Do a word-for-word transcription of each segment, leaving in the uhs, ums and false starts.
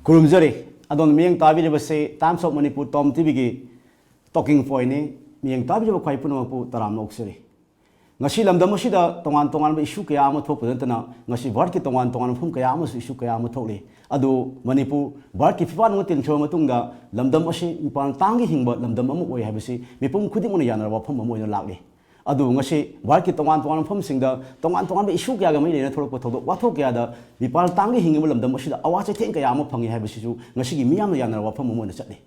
ꯈꯨꯔꯨꯝꯖꯔꯤ꯫ ꯑꯗꯣꯝꯅ ꯃꯤꯠꯌꯦꯡ ꯇꯥꯕꯤꯔꯤꯕꯁꯤ Times of Manipur Tom ꯇꯤꯚꯤꯒꯤ Talking Pointꯅꯤ꯫ ꯃꯤꯠꯌꯦꯡ ꯇꯥꯕꯤꯔꯤꯕ ꯈ꯭ꯋꯥꯏ ꯄꯨꯝꯅꯃꯛꯄꯨ ꯇꯔꯥꯝꯅ ꯑꯣꯛꯆꯔꯤ꯫ ꯉꯁꯤ ꯂꯝꯗꯝ ꯑꯁꯤꯗ ꯇꯣꯉꯥꯟ ꯇꯣꯉꯥꯟꯕ issue ꯀꯌꯥ ꯑꯃ ꯊꯣꯛꯄꯗ ꯅꯠꯇꯅ, ꯉꯁꯤ ꯚꯥꯔꯠꯀꯤ ꯇꯣꯉꯥꯟ ꯇꯣꯉꯥꯟꯕ ꯃꯐꯝ ꯀꯌꯥ ꯑꯃꯁꯨ issue ꯀꯌꯥ ꯑꯃ ꯊꯣꯛꯂꯤ꯫ ꯑꯗꯨ ꯃꯅꯤꯄꯨꯔ ꯚꯥꯔꯠꯀꯤ ꯐꯤꯕꯥꯛꯅ ꯇꯤꯟꯈ꯭ꯔꯕ ꯃꯇꯨꯡꯗ ꯂꯝꯗꯝ ꯑꯁꯤ ꯃꯄꯥꯟ ꯇꯥꯡꯒꯤ ꯍꯤꯡꯕ ꯂꯝꯗꯝ ꯑꯃ ꯑꯣꯏ ꯍꯥꯏꯕꯁꯤ ꯃꯤꯄꯨꯝ ꯈꯨꯗꯤꯡꯃꯛꯅ ꯌꯥꯅꯔꯕ ꯋꯥꯐꯝ ꯑꯃ ꯑꯣꯏꯅ ꯂꯥꯛꯂꯤ꯫ ꯑꯗꯨꯕꯨ ꯉꯁꯤ ꯚꯥꯔꯠꯀꯤ ꯇꯣꯉꯥꯟ ꯇꯣꯉꯥꯟꯕ ꯃꯐꯝꯁꯤꯡꯗ ꯇꯣꯉꯥꯟ ꯇꯣꯉꯥꯟꯕ issue ꯀꯌꯥꯒ ꯃꯔꯤ ꯂꯩꯅ ꯊꯣꯛꯂꯛꯄ ꯊꯧꯗꯣꯛ ꯋꯥꯊꯣꯛ ꯀꯌꯥꯗ ꯃꯤꯄꯥꯟ ꯇꯥꯡꯒꯤ ꯍꯤꯡꯉꯤꯕ ꯂꯝꯗꯝ ꯑꯁꯤꯗ ꯑꯋꯥ ꯆꯩꯊꯦꯡ ꯀꯌꯥ ꯑꯃ ꯐꯪꯉꯤ ꯍꯥꯏꯕꯁꯤꯁꯨ ꯉꯁꯤꯒꯤ ꯃꯤꯌꯥꯝꯅ ꯌꯥꯅꯔꯕ ꯋꯥꯐꯝ ꯑꯃ ꯑꯣꯏꯅ ꯆꯠꯂꯤ꯫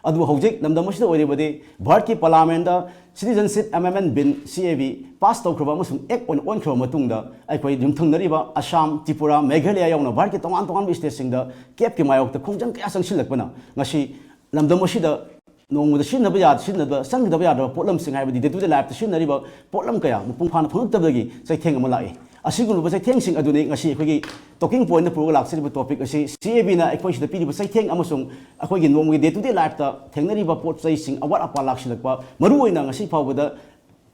ꯑꯗꯨꯕꯨ ꯍꯧꯖꯤꯛ ꯂꯝꯗꯝ ꯑꯁꯤꯗ ꯑꯣꯏꯔꯤꯕꯗꯤ ꯚꯥꯔꯠꯀꯤ ꯄꯥꯔꯂꯤꯌꯥꯃꯦꯟꯗ Citizenship Amendment Bill, C A B, pass ꯇꯧꯈ꯭ꯔꯕ ꯑꯃꯁꯨꯡ act ꯑꯣꯏꯅ ꯑꯣꯟꯈ꯭ꯔꯕ ꯃꯇꯨꯡꯗ, ꯑꯩꯈꯣꯏ ꯌꯨꯝꯊꯪꯅꯔꯤꯕ ꯑꯁꯥꯝ, ꯇ꯭ꯔꯤꯄꯨꯔꯥ, ꯃꯦꯘꯥꯂꯌꯥ ꯌꯥꯎꯅ ꯚꯥꯔꯠꯀꯤ ꯇꯣꯉꯥꯟ ꯇꯣꯉꯥꯟꯕ stateꯁꯤꯡꯗ ꯀꯦꯞꯀꯤ ꯃꯥꯌꯣꯛꯇ ꯈꯣꯡꯖꯪ ꯀꯌꯥ ꯆꯪꯁꯤꯜꯂꯛꯄꯅ ꯉꯁꯤ ꯂꯝꯗꯝ ꯑꯁꯤꯗ ꯅꯣꯡꯃꯗ ꯁꯤꯖꯤꯟꯅꯕ ꯌꯥ-, ꯁꯤꯖꯤꯟꯅꯕ, ꯆꯪꯒꯗꯕ ꯌꯥꯗ꯭ꯔꯕ ꯄꯣꯠꯂꯝꯁꯤꯡ, ꯍꯥꯏꯕꯗꯤ day to day lifeꯇ ꯁꯤꯖꯤꯟꯅꯔꯤꯕ ꯄꯣꯠꯂꯝ ꯀꯌꯥ ꯃꯄꯨꯡ ꯐꯥꯅ ꯐꯪꯂꯛꯇꯕꯗꯒꯤ ꯆꯩꯊꯦꯡ ꯑꯃ ꯂꯥꯛꯏ꯫ ꯑꯁꯤꯒꯨꯝꯂꯕ ꯆꯩꯊꯦꯡꯁꯤꯡ ꯑꯗꯨꯅꯤ ꯉꯁꯤ ꯑꯩꯈꯣꯏꯒꯤ talking pointꯇ ꯄꯨꯔꯒ ꯂꯥꯛꯆꯔꯤꯕ topic ꯑꯁꯤ꯫ C A Bꯅ ꯑꯩꯈꯣꯏ ꯁꯤꯗ ꯄꯤꯔꯤꯕ ꯆꯩꯊꯦꯡ ꯑꯃꯁꯨꯡ ꯑꯩꯈꯣꯏꯒꯤ ꯅꯣꯡꯃꯒꯤ day to day lifeꯇ ꯊꯦꯡꯅꯔꯤꯕ ꯄꯣꯠ ꯆꯩꯁꯤꯡ ꯑꯋꯥꯠ ꯑꯄꯥ ꯂꯥꯛꯁꯤꯜꯂꯛꯄ, ꯃꯔꯨꯑꯣꯏꯅ ꯉꯁꯤ ꯐꯥꯎꯕꯗ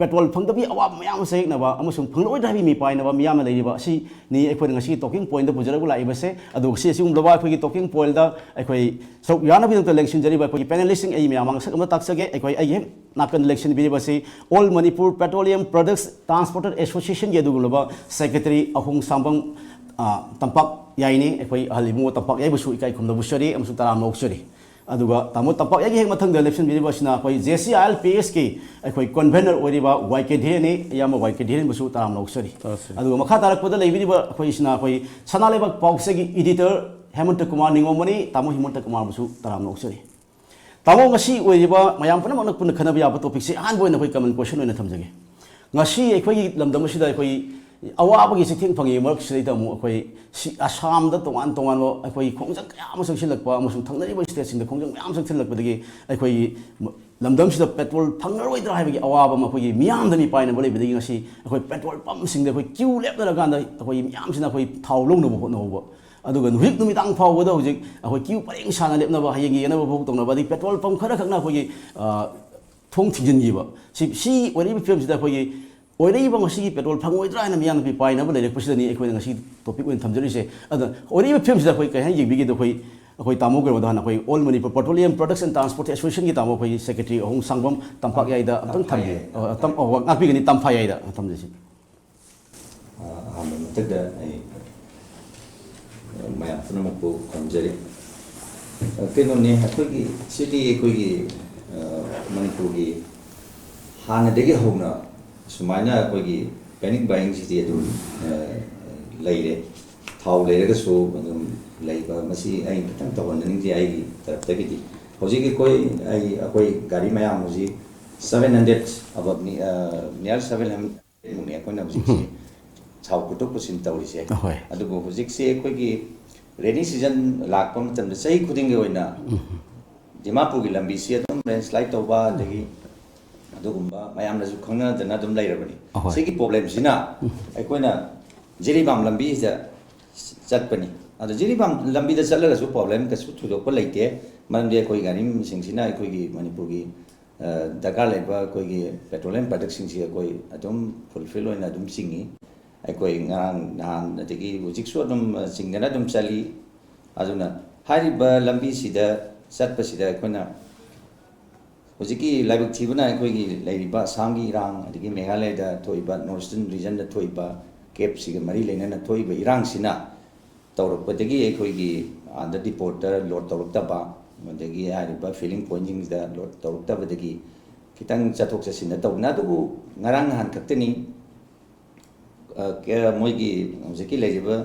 petrol ꯐꯪꯗꯕꯒꯤ ꯑꯋꯥꯕ ꯃꯌꯥꯝ ꯑꯃ ꯆꯌꯦꯛꯅꯕ ꯑꯃꯁꯨꯡ ꯐꯪꯂꯔꯣꯏꯗ꯭ꯔꯥ ꯍꯥꯏꯕꯒꯤ ꯃꯤꯄꯥꯏꯅꯕ ꯃꯤꯌꯥꯝꯅ ꯂꯩꯔꯤꯕ ꯑꯁꯤꯅꯤ ꯑꯩꯈꯣꯏꯅ ꯉꯁꯤꯒꯤ talking pointꯇ ꯄꯨꯖꯔꯒ ꯂꯥꯛꯏꯕꯁꯦ꯫ ꯑꯗꯨꯒ ꯁꯤ ꯑꯁꯤꯒꯨꯝꯂꯕ ꯑꯩꯈꯣꯏꯒꯤ talking pointꯇ ꯑꯩꯈꯣꯏ ꯁꯔꯨꯛ ꯌꯥꯅꯕꯒꯤꯗꯃꯛꯇ ꯂꯦꯡꯁꯤꯟꯖꯔꯤꯕ ꯑꯩꯈꯣꯏꯒꯤ panelistꯁꯤꯡ ꯑꯩ ꯃꯌꯥꯝ ꯃꯁꯛ ꯑꯃ ꯇꯥꯛꯆꯒꯦ꯫ ꯑꯩꯈꯣꯏ ꯑꯩꯒꯤ ꯍꯦꯛ ꯅꯥꯀꯟꯗ ꯂꯦꯡꯁꯤꯟꯕꯤꯔꯤꯕꯁꯤ All Manipur Petroleum Products Transporter Associationꯒꯤ ꯑꯗꯨꯒꯨꯝꯂꯕ secretary ꯑꯍꯣꯡ ꯁꯥꯡꯕꯝ, ꯑ, ꯇꯝꯄꯥꯛ ꯌꯥꯏꯅꯤ꯫ ꯑꯩꯈꯣꯏ ꯑꯍꯜ ꯏꯕꯨꯡꯉꯣ ꯇꯝꯄꯥꯛ ꯌꯥꯏꯕꯨꯁꯨ ꯏꯀꯥꯏ ꯈꯨꯝꯅꯕ ꯎꯠꯆꯔꯤ ꯑꯃꯁꯨꯡ ꯇꯔꯥꯝꯅ ꯑꯣꯛꯆꯔꯤ꯫ ꯑꯗꯨꯒ ꯇꯥꯃꯣ ꯇꯝꯄꯥꯛ ꯌꯥꯏꯒꯤ ꯍꯦꯛ ꯃꯊꯪꯗ ꯂꯦꯞꯁꯤꯟꯕꯤꯔꯤꯕ ꯑꯁꯤꯅ ꯑꯩꯈꯣꯏ J C I L P Sꯀꯤ ꯑꯩꯈꯣꯏ convener ꯑꯣꯏꯔꯤꯕ Y K ꯙꯤꯔꯦꯟꯅꯤ꯫ ꯏꯌꯥꯝꯕ Y K ꯙꯤꯔꯦꯟꯕꯨꯁꯨ ꯇꯔꯥꯝꯅ ꯑꯣꯛꯆꯔꯤ꯫ ꯇꯥꯁꯤ꯫ ꯑꯗꯨꯒ ꯃꯈꯥ ꯇꯥꯔꯛꯄꯗ ꯂꯩꯕꯤꯔꯤꯕ ꯑꯩꯈꯣꯏꯁꯤꯅ ꯑꯩꯈꯣꯏ ꯁꯅꯥ ꯂꯩꯕꯥꯛ ꯄꯥꯎꯆꯦꯒꯤ editor ꯍꯦꯃꯟꯇ ꯀꯨꯃꯥꯔ ꯅꯤꯉꯣꯝꯕꯅꯤ꯫ ꯇꯥꯃꯣ ꯍꯦꯃꯟꯇ ꯀꯨꯃꯥꯔꯕꯨꯁꯨ ꯇꯔꯥꯝꯅ ꯑꯣꯛꯆꯔꯤ꯫ ꯇꯥꯃꯣ, ꯉꯁꯤ ꯑꯣꯏꯔꯤꯕ ꯃꯌꯥꯝ ꯄꯨꯝꯅꯃꯛꯅ ꯄꯨꯟꯅ ꯈꯟꯅꯕ ꯌꯥꯕ topicꯁꯦ ꯑꯍꯥꯟꯕ ꯑꯣꯏꯅ ꯑꯩꯈꯣꯏ common question ꯑꯣꯏꯅ ꯊꯝꯖꯒꯦ꯫ ꯉꯁꯤ ꯑꯩꯈꯣꯏꯒꯤ ꯂꯝꯗꯝ ꯑꯁꯤꯗ ꯑꯩꯈꯣꯏ ꯑꯋꯥꯕꯒꯤ ꯆꯩꯊꯦꯡ ꯐꯪꯉꯤꯕ ꯃꯔꯛꯁꯤꯗꯩꯗ ꯑꯃꯨꯛ ꯑꯩꯈꯣꯏ ꯁꯤ ꯑꯁꯥꯝꯗ ꯇꯣꯉꯥꯟ ꯇꯣꯉꯥꯟꯕ ꯑꯩꯈꯣꯏ ꯈꯣꯡꯖꯪ ꯀꯌꯥ ꯑꯃ ꯆꯪꯁꯤꯜꯂꯛꯄ ꯑꯃꯁꯨꯡ ꯊꯪꯅꯔꯤꯕ stateꯁꯤꯡꯗ ꯈꯣꯡꯖꯪ ꯃꯌꯥꯝ ꯆꯪꯁꯤꯜꯂꯛꯄꯗꯒꯤ ꯑꯩꯈꯣꯏꯒꯤ ꯂꯝꯗꯝꯁꯤꯗ petrol ꯐꯪꯂꯔꯣꯏꯗ꯭ꯔꯥ ꯍꯥꯏꯕꯒꯤ ꯑꯋꯥꯕ ꯑꯃ ꯑꯩꯈꯣꯏꯒꯤ ꯃꯤꯌꯥꯝꯗ ꯃꯤꯄꯥꯏꯅꯕ ꯂꯩꯕꯗꯒꯤ ꯉꯁꯤ ꯑꯩꯈꯣꯏ petrol pumpꯁꯤꯡꯗ ꯑꯩꯈꯣꯏ queue ꯂꯦꯞꯅꯔꯀꯥꯟꯗ ꯑꯩꯈꯣꯏ ꯃꯤꯌꯥꯝꯁꯤꯅ ꯑꯩꯈꯣꯏ ꯊꯥꯎ ꯂꯧꯅꯕ ꯍꯣꯠꯅꯍꯧꯕ, ꯑꯗꯨꯒ ꯍꯧꯖꯤꯛ ꯅꯨꯃꯤꯗꯥꯡ ꯐꯥꯎꯕꯗ ꯍꯧꯖꯤꯛ ꯑꯩꯈꯣꯏ queue ꯄꯔꯦꯡ ꯁꯥꯅ ꯂꯦꯞꯅꯕ, ꯍꯌꯦꯡꯒꯤ ꯌꯦꯟꯅꯕ ꯐꯥꯎ ꯇꯧꯅꯕ, ꯑꯗꯩ petrol pump ꯈꯔꯈꯛꯅ ꯑꯩꯈꯣꯏꯒꯤ, ꯑ, ꯊꯣꯡ ꯊꯤꯡꯖꯤꯟꯈꯤꯕ꯫ ꯁꯤ, ꯁꯤ ꯑꯣꯏꯔꯛꯏꯕ ꯐꯤꯕꯝꯁꯤꯗ ꯑꯩꯈꯣꯏꯒꯤ ꯑꯣꯏꯔꯛꯏꯕ ꯉꯁꯤꯒꯤ petrol ꯐꯪꯉꯣꯏꯗ꯭ꯔꯥ ꯍꯥꯏꯅ ꯃꯤꯌꯥꯝꯅ ꯃꯤꯄꯥꯏꯅꯕ ꯂꯩꯔꯛꯄꯁꯤꯗꯅꯤ ꯑꯩꯈꯣꯏꯅ ꯉꯁꯤ topic ꯑꯣꯏꯅ ꯊꯝꯖꯔꯤꯁꯦ꯫ ꯑꯗ ꯑꯣꯏꯔꯛꯏꯕ ꯐꯤꯕꯝꯁꯤꯗ ꯑꯩꯈꯣꯏ ꯀꯩ ꯍꯥꯏꯅ ꯌꯦꯡꯕꯤꯒꯦꯗ ꯑꯩꯈꯣꯏ, ꯑꯩꯈꯣꯏ ꯇꯥꯃꯣ ꯀꯩꯅꯣꯗ ꯍꯥꯟꯅ ꯑꯩꯈꯣꯏ All Manipur Petroleum Products and Transport Association ꯒꯤ ꯇꯥꯃꯣ ꯑꯩꯈꯣꯏꯒꯤ secretary ꯑꯍꯣꯡ ꯁꯥꯡꯕꯝ ꯇꯝꯄꯥꯛ ꯌꯥꯏꯗ ꯑꯝꯇꯪ ꯊꯝꯕꯤꯌꯨ꯫ ꯑ, ꯇꯝ-, ꯑꯣ, ꯉꯥꯛꯄꯤꯒꯅꯤ, ꯇꯝꯐꯥ ꯌꯥꯏꯗ ꯊꯝꯖꯁꯤ꯫ ꯑ, ꯑꯍꯥꯟꯕ ꯃꯛꯇꯗ ꯑꯩ, ꯑ, ꯃꯌꯥꯝ ꯄꯨꯝꯅꯃꯛꯄꯨ ꯈꯨꯔꯨꯝꯖꯔꯤ꯫ ꯑ, ꯀꯩꯅꯣꯅꯦ, ꯑꯩꯈꯣꯏꯒꯤ ꯁꯤꯗꯤ ꯑꯩꯈꯣꯏꯒꯤ, ꯑ, ꯃꯅꯤꯄꯨꯔꯒꯤ ꯍꯥꯟꯅꯗꯒꯤ ꯍꯧꯅ ꯁꯨꯃꯥꯏꯅ ꯑꯩꯈꯣꯏꯒꯤ panic buying ꯁꯤꯗꯤ ꯑꯗꯨꯝ, ꯑ, ꯂꯩꯔꯦ꯫ ꯊꯥꯎ ꯂꯩꯔꯒꯁꯨ ꯑꯗꯨꯝ ꯂꯩꯕ, ꯃꯁꯤ ꯑꯩ ꯈꯤꯇꯪ ꯇꯧꯍꯟꯖꯅꯤꯡꯗꯦ ꯑꯩꯒꯤ ꯇꯔꯞꯇꯒꯤꯗꯤ꯫ ꯍꯧꯖꯤꯛ ꯑꯩꯈꯣꯏ, ꯑꯩ, ꯑꯩꯈꯣꯏ ꯒꯥꯔꯤ ꯃꯌꯥꯝ ꯍꯧꯖꯤꯛ seven hundred above ꯅꯤ, ꯑ, near seven hundred ꯃꯨꯛꯅꯤ ꯑꯩꯈꯣꯏꯅ ꯍꯧꯖꯤꯛꯁꯤ ꯊꯥꯎ ꯄꯨꯊꯣꯛ ꯄꯨꯁꯤꯟ ꯇꯧꯔꯤꯁꯦ꯫ ꯑꯍꯣꯏ꯫ ꯑꯗꯨꯕꯨ ꯍꯧꯖꯤꯛꯁꯤ ꯑꯩꯈꯣꯏꯒꯤ rainy season ꯂꯥꯛꯄ ꯃꯇꯝꯗ ꯆꯍꯤ ꯈꯨꯗꯤꯡꯒꯤ ꯑꯣꯏꯅ ꯗꯤꯃꯥꯄꯨꯔꯒꯤ ꯂꯝꯕꯤꯁꯤ ꯑꯗꯨꯝ landslide ꯇꯧꯕ, ꯑꯗꯒꯤ ꯑꯗꯨꯒꯨꯝꯕ ꯃꯌꯥꯝꯅꯁꯨ ꯈꯪꯅꯗꯅ ꯑꯗꯨꯝ ꯂꯩꯔꯕꯅꯤ꯫ ꯑꯍꯣꯏ꯫ ꯁꯤꯒꯤ problem ꯁꯤꯅ ꯑꯩꯈꯣꯏꯅ ꯖꯤꯔꯤꯕꯥꯝ ꯂꯝꯕꯤꯁꯤꯗ ꯆꯠꯄꯅꯤ꯫ ꯑꯗꯣ ꯖꯤꯔꯤꯕꯥꯝ ꯂꯝꯕꯤꯗ ꯆꯠꯂꯒꯁꯨ problem ꯀꯩꯁꯨ ꯊꯣꯏꯗꯣꯛꯄ ꯂꯩꯇꯦ, ꯃꯔꯝꯗꯤ ꯑꯩꯈꯣꯏ ꯒꯥꯔꯤꯁꯤꯡꯁꯤꯅ ꯑꯩꯈꯣꯏꯒꯤ ꯃꯅꯤꯄꯨꯔꯒꯤ, ꯑ, ꯗꯔꯀꯥꯔ ꯂꯩꯕ ꯑꯩꯈꯣꯏꯒꯤ petroleum product ꯁꯤꯡꯁꯤ ꯑꯩꯈꯣꯏ ꯑꯗꯨꯝ fulfill ꯑꯣꯏꯅ ꯑꯗꯨꯝ ꯆꯤꯡꯏ꯫ ꯑꯩꯈꯣꯏ ꯉꯔꯥꯡ ꯅꯍꯥꯟ ꯑꯗꯒꯤ ꯍꯧꯖꯤꯛꯁꯨ ꯑꯗꯨꯝ, ꯑ, ꯆꯤꯡꯗꯅ ꯑꯗꯨꯝ ꯆꯠꯂꯤ꯫ ꯑꯗꯨꯅ ꯍꯥꯏꯔꯤꯕ ꯂꯝꯕꯤꯁꯤꯗ ꯆꯠꯄꯁꯤꯗ ꯑꯩꯈꯣꯏꯅ ꯍꯧꯖꯤꯛꯀꯤ ꯂꯥꯏꯕꯛ ꯊꯤꯕꯅ ꯑꯩꯈꯣꯏꯒꯤ ꯂꯩꯔꯤꯕ ꯑꯁꯥꯝꯒꯤ ꯏꯔꯥꯡ, ꯑꯗꯒꯤ ꯃꯦꯘꯥꯂꯌꯗ ꯊꯣꯛꯏꯕ, North Eastern region ꯗ ꯊꯣꯛꯏꯕ gap ꯁꯤꯒ ꯃꯔꯤ ꯂꯩꯅꯅ ꯊꯣꯛꯏꯕ ꯏꯔꯥꯡꯁꯤꯅ ꯇꯧꯔꯛꯄꯗꯒꯤ ꯑꯩꯈꯣꯏꯒꯤ ꯑꯥꯗ depot ꯇ load ꯇꯧꯔꯛꯇꯕ, ꯑꯗꯒꯤ ꯍꯥꯏꯔꯤꯕ filling point ꯁꯤꯡꯁꯤꯗ load ꯇꯧꯔꯛꯇꯕꯗꯒꯤ ꯈꯤꯇꯪ ꯆꯠꯊꯣꯛ ꯆꯠꯁꯤꯟꯗ ꯇꯧꯕꯅ꯫ ꯑꯗꯨꯕꯨ ꯉꯔꯥꯡ ꯅꯍꯥꯟ ꯈꯛꯇꯅꯤ ꯑ, ꯀ-, ꯃꯣꯏꯒꯤ ꯍꯧꯖꯤꯛꯀꯤ ꯂꯩꯔꯤꯕ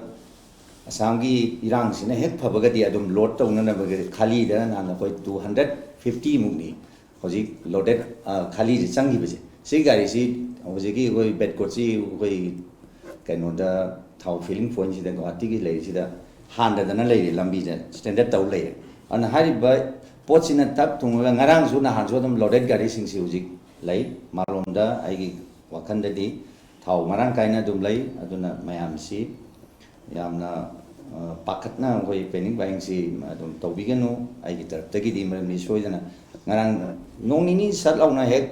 ꯑꯁꯥꯝꯒꯤ ꯏꯔꯥꯡꯁꯤꯅ ꯍꯦꯛ ꯐꯕꯒꯗꯤ ꯑꯗꯨꯝ load ꯇꯧꯅꯅꯕꯒꯤ ꯈꯥꯂꯤꯗ ꯅꯍꯥꯟ ꯑꯩꯈꯣꯏ two hundred fifty ꯃꯨꯛꯅꯤ ꯍꯧꯖꯤꯛ loaded, ꯑ, ꯈꯥꯂꯤꯁꯦ ꯆꯪꯈꯤꯕꯁꯦ꯫ ꯁꯤ ꯒꯥꯔꯤꯁꯤ ꯍꯧꯖꯤꯛꯀꯤ ꯑꯩꯈꯣꯏ ꯕꯦꯠꯀꯣꯠꯁꯤ ꯑꯩꯈꯣꯏ ꯀꯩꯅꯣꯗ ꯊꯥꯎ filling point ꯁꯤꯗ, ꯒꯨꯋꯥꯍꯥꯇꯤꯒꯤ ꯂꯩꯔꯤꯁꯤꯗ ꯍꯥꯟꯗꯗꯅ ꯂꯩꯔꯤ, ꯂꯝꯕꯤꯁꯦ standard ꯇꯧ ꯂꯩꯔꯦ꯫ ꯑꯗꯨꯅ ꯍꯥꯏꯔꯤꯕ ꯄꯣꯠꯁꯤꯅ ꯊꯛ ꯊꯨꯡꯉꯒ ꯉꯔꯥꯡꯁꯨ ꯅꯍꯥꯟꯁꯨ ꯑꯗꯨꯝ loaded ꯒꯥꯔꯤꯁꯤꯡꯁꯤ ꯍꯧꯖꯤꯛ ꯂꯩ꯫ ꯃꯥꯂꯣꯝꯗ ꯑꯩꯒꯤ ꯋꯥꯈꯜꯗꯗꯤ ꯊꯥꯎ ꯃꯔꯥꯡ ꯀꯥꯏꯅ ꯑꯗꯨꯝ ꯂꯩ꯫ ꯑꯗꯨꯅ ꯃꯌꯥꯝꯁꯤ ꯌꯥꯝꯅ, ꯑ, ꯄꯥꯈꯠꯅ ꯑꯩꯈꯣꯏ panic buying ꯁꯤ ꯑꯗꯨꯝ ꯇꯧꯕꯤꯒꯅꯨ꯫ ꯑꯩꯒꯤ ꯇꯔꯞꯇꯒꯤꯗꯤ, ꯃꯔꯝꯗꯤ ꯁꯣꯏꯗꯅ ꯉꯔꯥꯡ ꯅꯣꯡ ꯅꯤꯅꯤ ꯁꯠ ꯂꯥꯎꯅ ꯍꯦꯛ,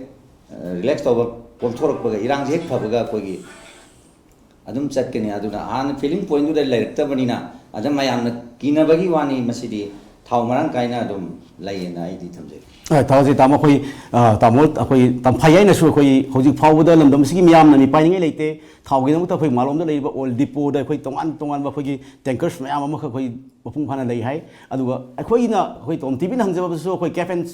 ꯑ, relax ꯇꯧꯕ ꯀꯣꯝꯊꯣꯔꯛꯄꯒ, ꯏꯔꯥꯡꯁꯦ ꯍꯦꯛ ꯐꯕꯒ ꯑꯩꯈꯣꯏꯒꯤ ꯑꯗꯨꯝ ꯆꯠꯀꯅꯤ꯫ ꯑꯗꯨꯅ ꯍꯥꯟꯅ filling point ꯗꯨꯗ ꯂꯩꯔꯛꯇꯕꯅꯤꯅ ꯑꯗꯨꯝ ꯃꯌꯥꯝꯅ ꯀꯤꯅꯕꯒꯤ ꯋꯥꯅꯤ꯫ ꯃꯁꯤꯗꯤ ꯊꯥꯎ ꯃꯔꯥꯡ ꯀꯥꯏꯅ ꯑꯗꯨꯝ ꯂꯩꯌꯦꯅ ꯑꯩꯗꯤ ꯊꯝꯖꯒꯦ꯫ ꯑ, ꯊꯥꯎꯁꯦ ꯇꯥꯃꯣ ꯑꯩꯈꯣꯏ ꯑ, ꯇꯥꯃꯣ ꯑꯩꯈꯣꯏ ꯇꯝꯐꯩ ꯍꯥꯏꯅꯁꯨ ꯑꯩꯈꯣꯏ ꯍꯧꯖꯤꯛ ꯐꯥꯎꯕꯗ ꯂꯝꯗꯝ ꯑꯁꯤꯒꯤ ꯃꯤꯌꯥꯝꯅ ꯃꯤꯄꯥꯏꯅꯤꯡꯉꯥꯏ ꯂꯩꯇꯦ꯫ ꯊꯥꯎꯒꯤꯗꯃꯛꯇ ꯑꯩꯈꯣꯏ ꯃꯥꯂꯣꯝꯗ ꯂꯩꯔꯤꯕ ꯑꯣꯏꯜ ꯗꯤꯄꯣꯗ ꯑꯩꯈꯣꯏ ꯇꯣꯉꯥꯟ ꯇꯣꯉꯥꯟꯕ ꯑꯩꯈꯣꯏꯒꯤ ꯇꯦꯡꯀꯔꯁ ꯃꯌꯥꯝ ꯑꯃꯈꯛ ꯑꯩꯈꯣꯏ ꯃꯄꯨꯡ ꯐꯥꯅ ꯂꯩ ꯍꯥꯏ꯫ ꯑꯗꯨꯒ ꯑꯩꯈꯣꯏꯅ ꯑꯩꯈꯣꯏ ꯇꯣꯝ ꯇꯤꯚꯤꯅ ꯍꯪꯖꯕꯗꯁꯨ ꯑꯩꯈꯣꯏ ꯀꯦꯞ ꯑꯦꯟ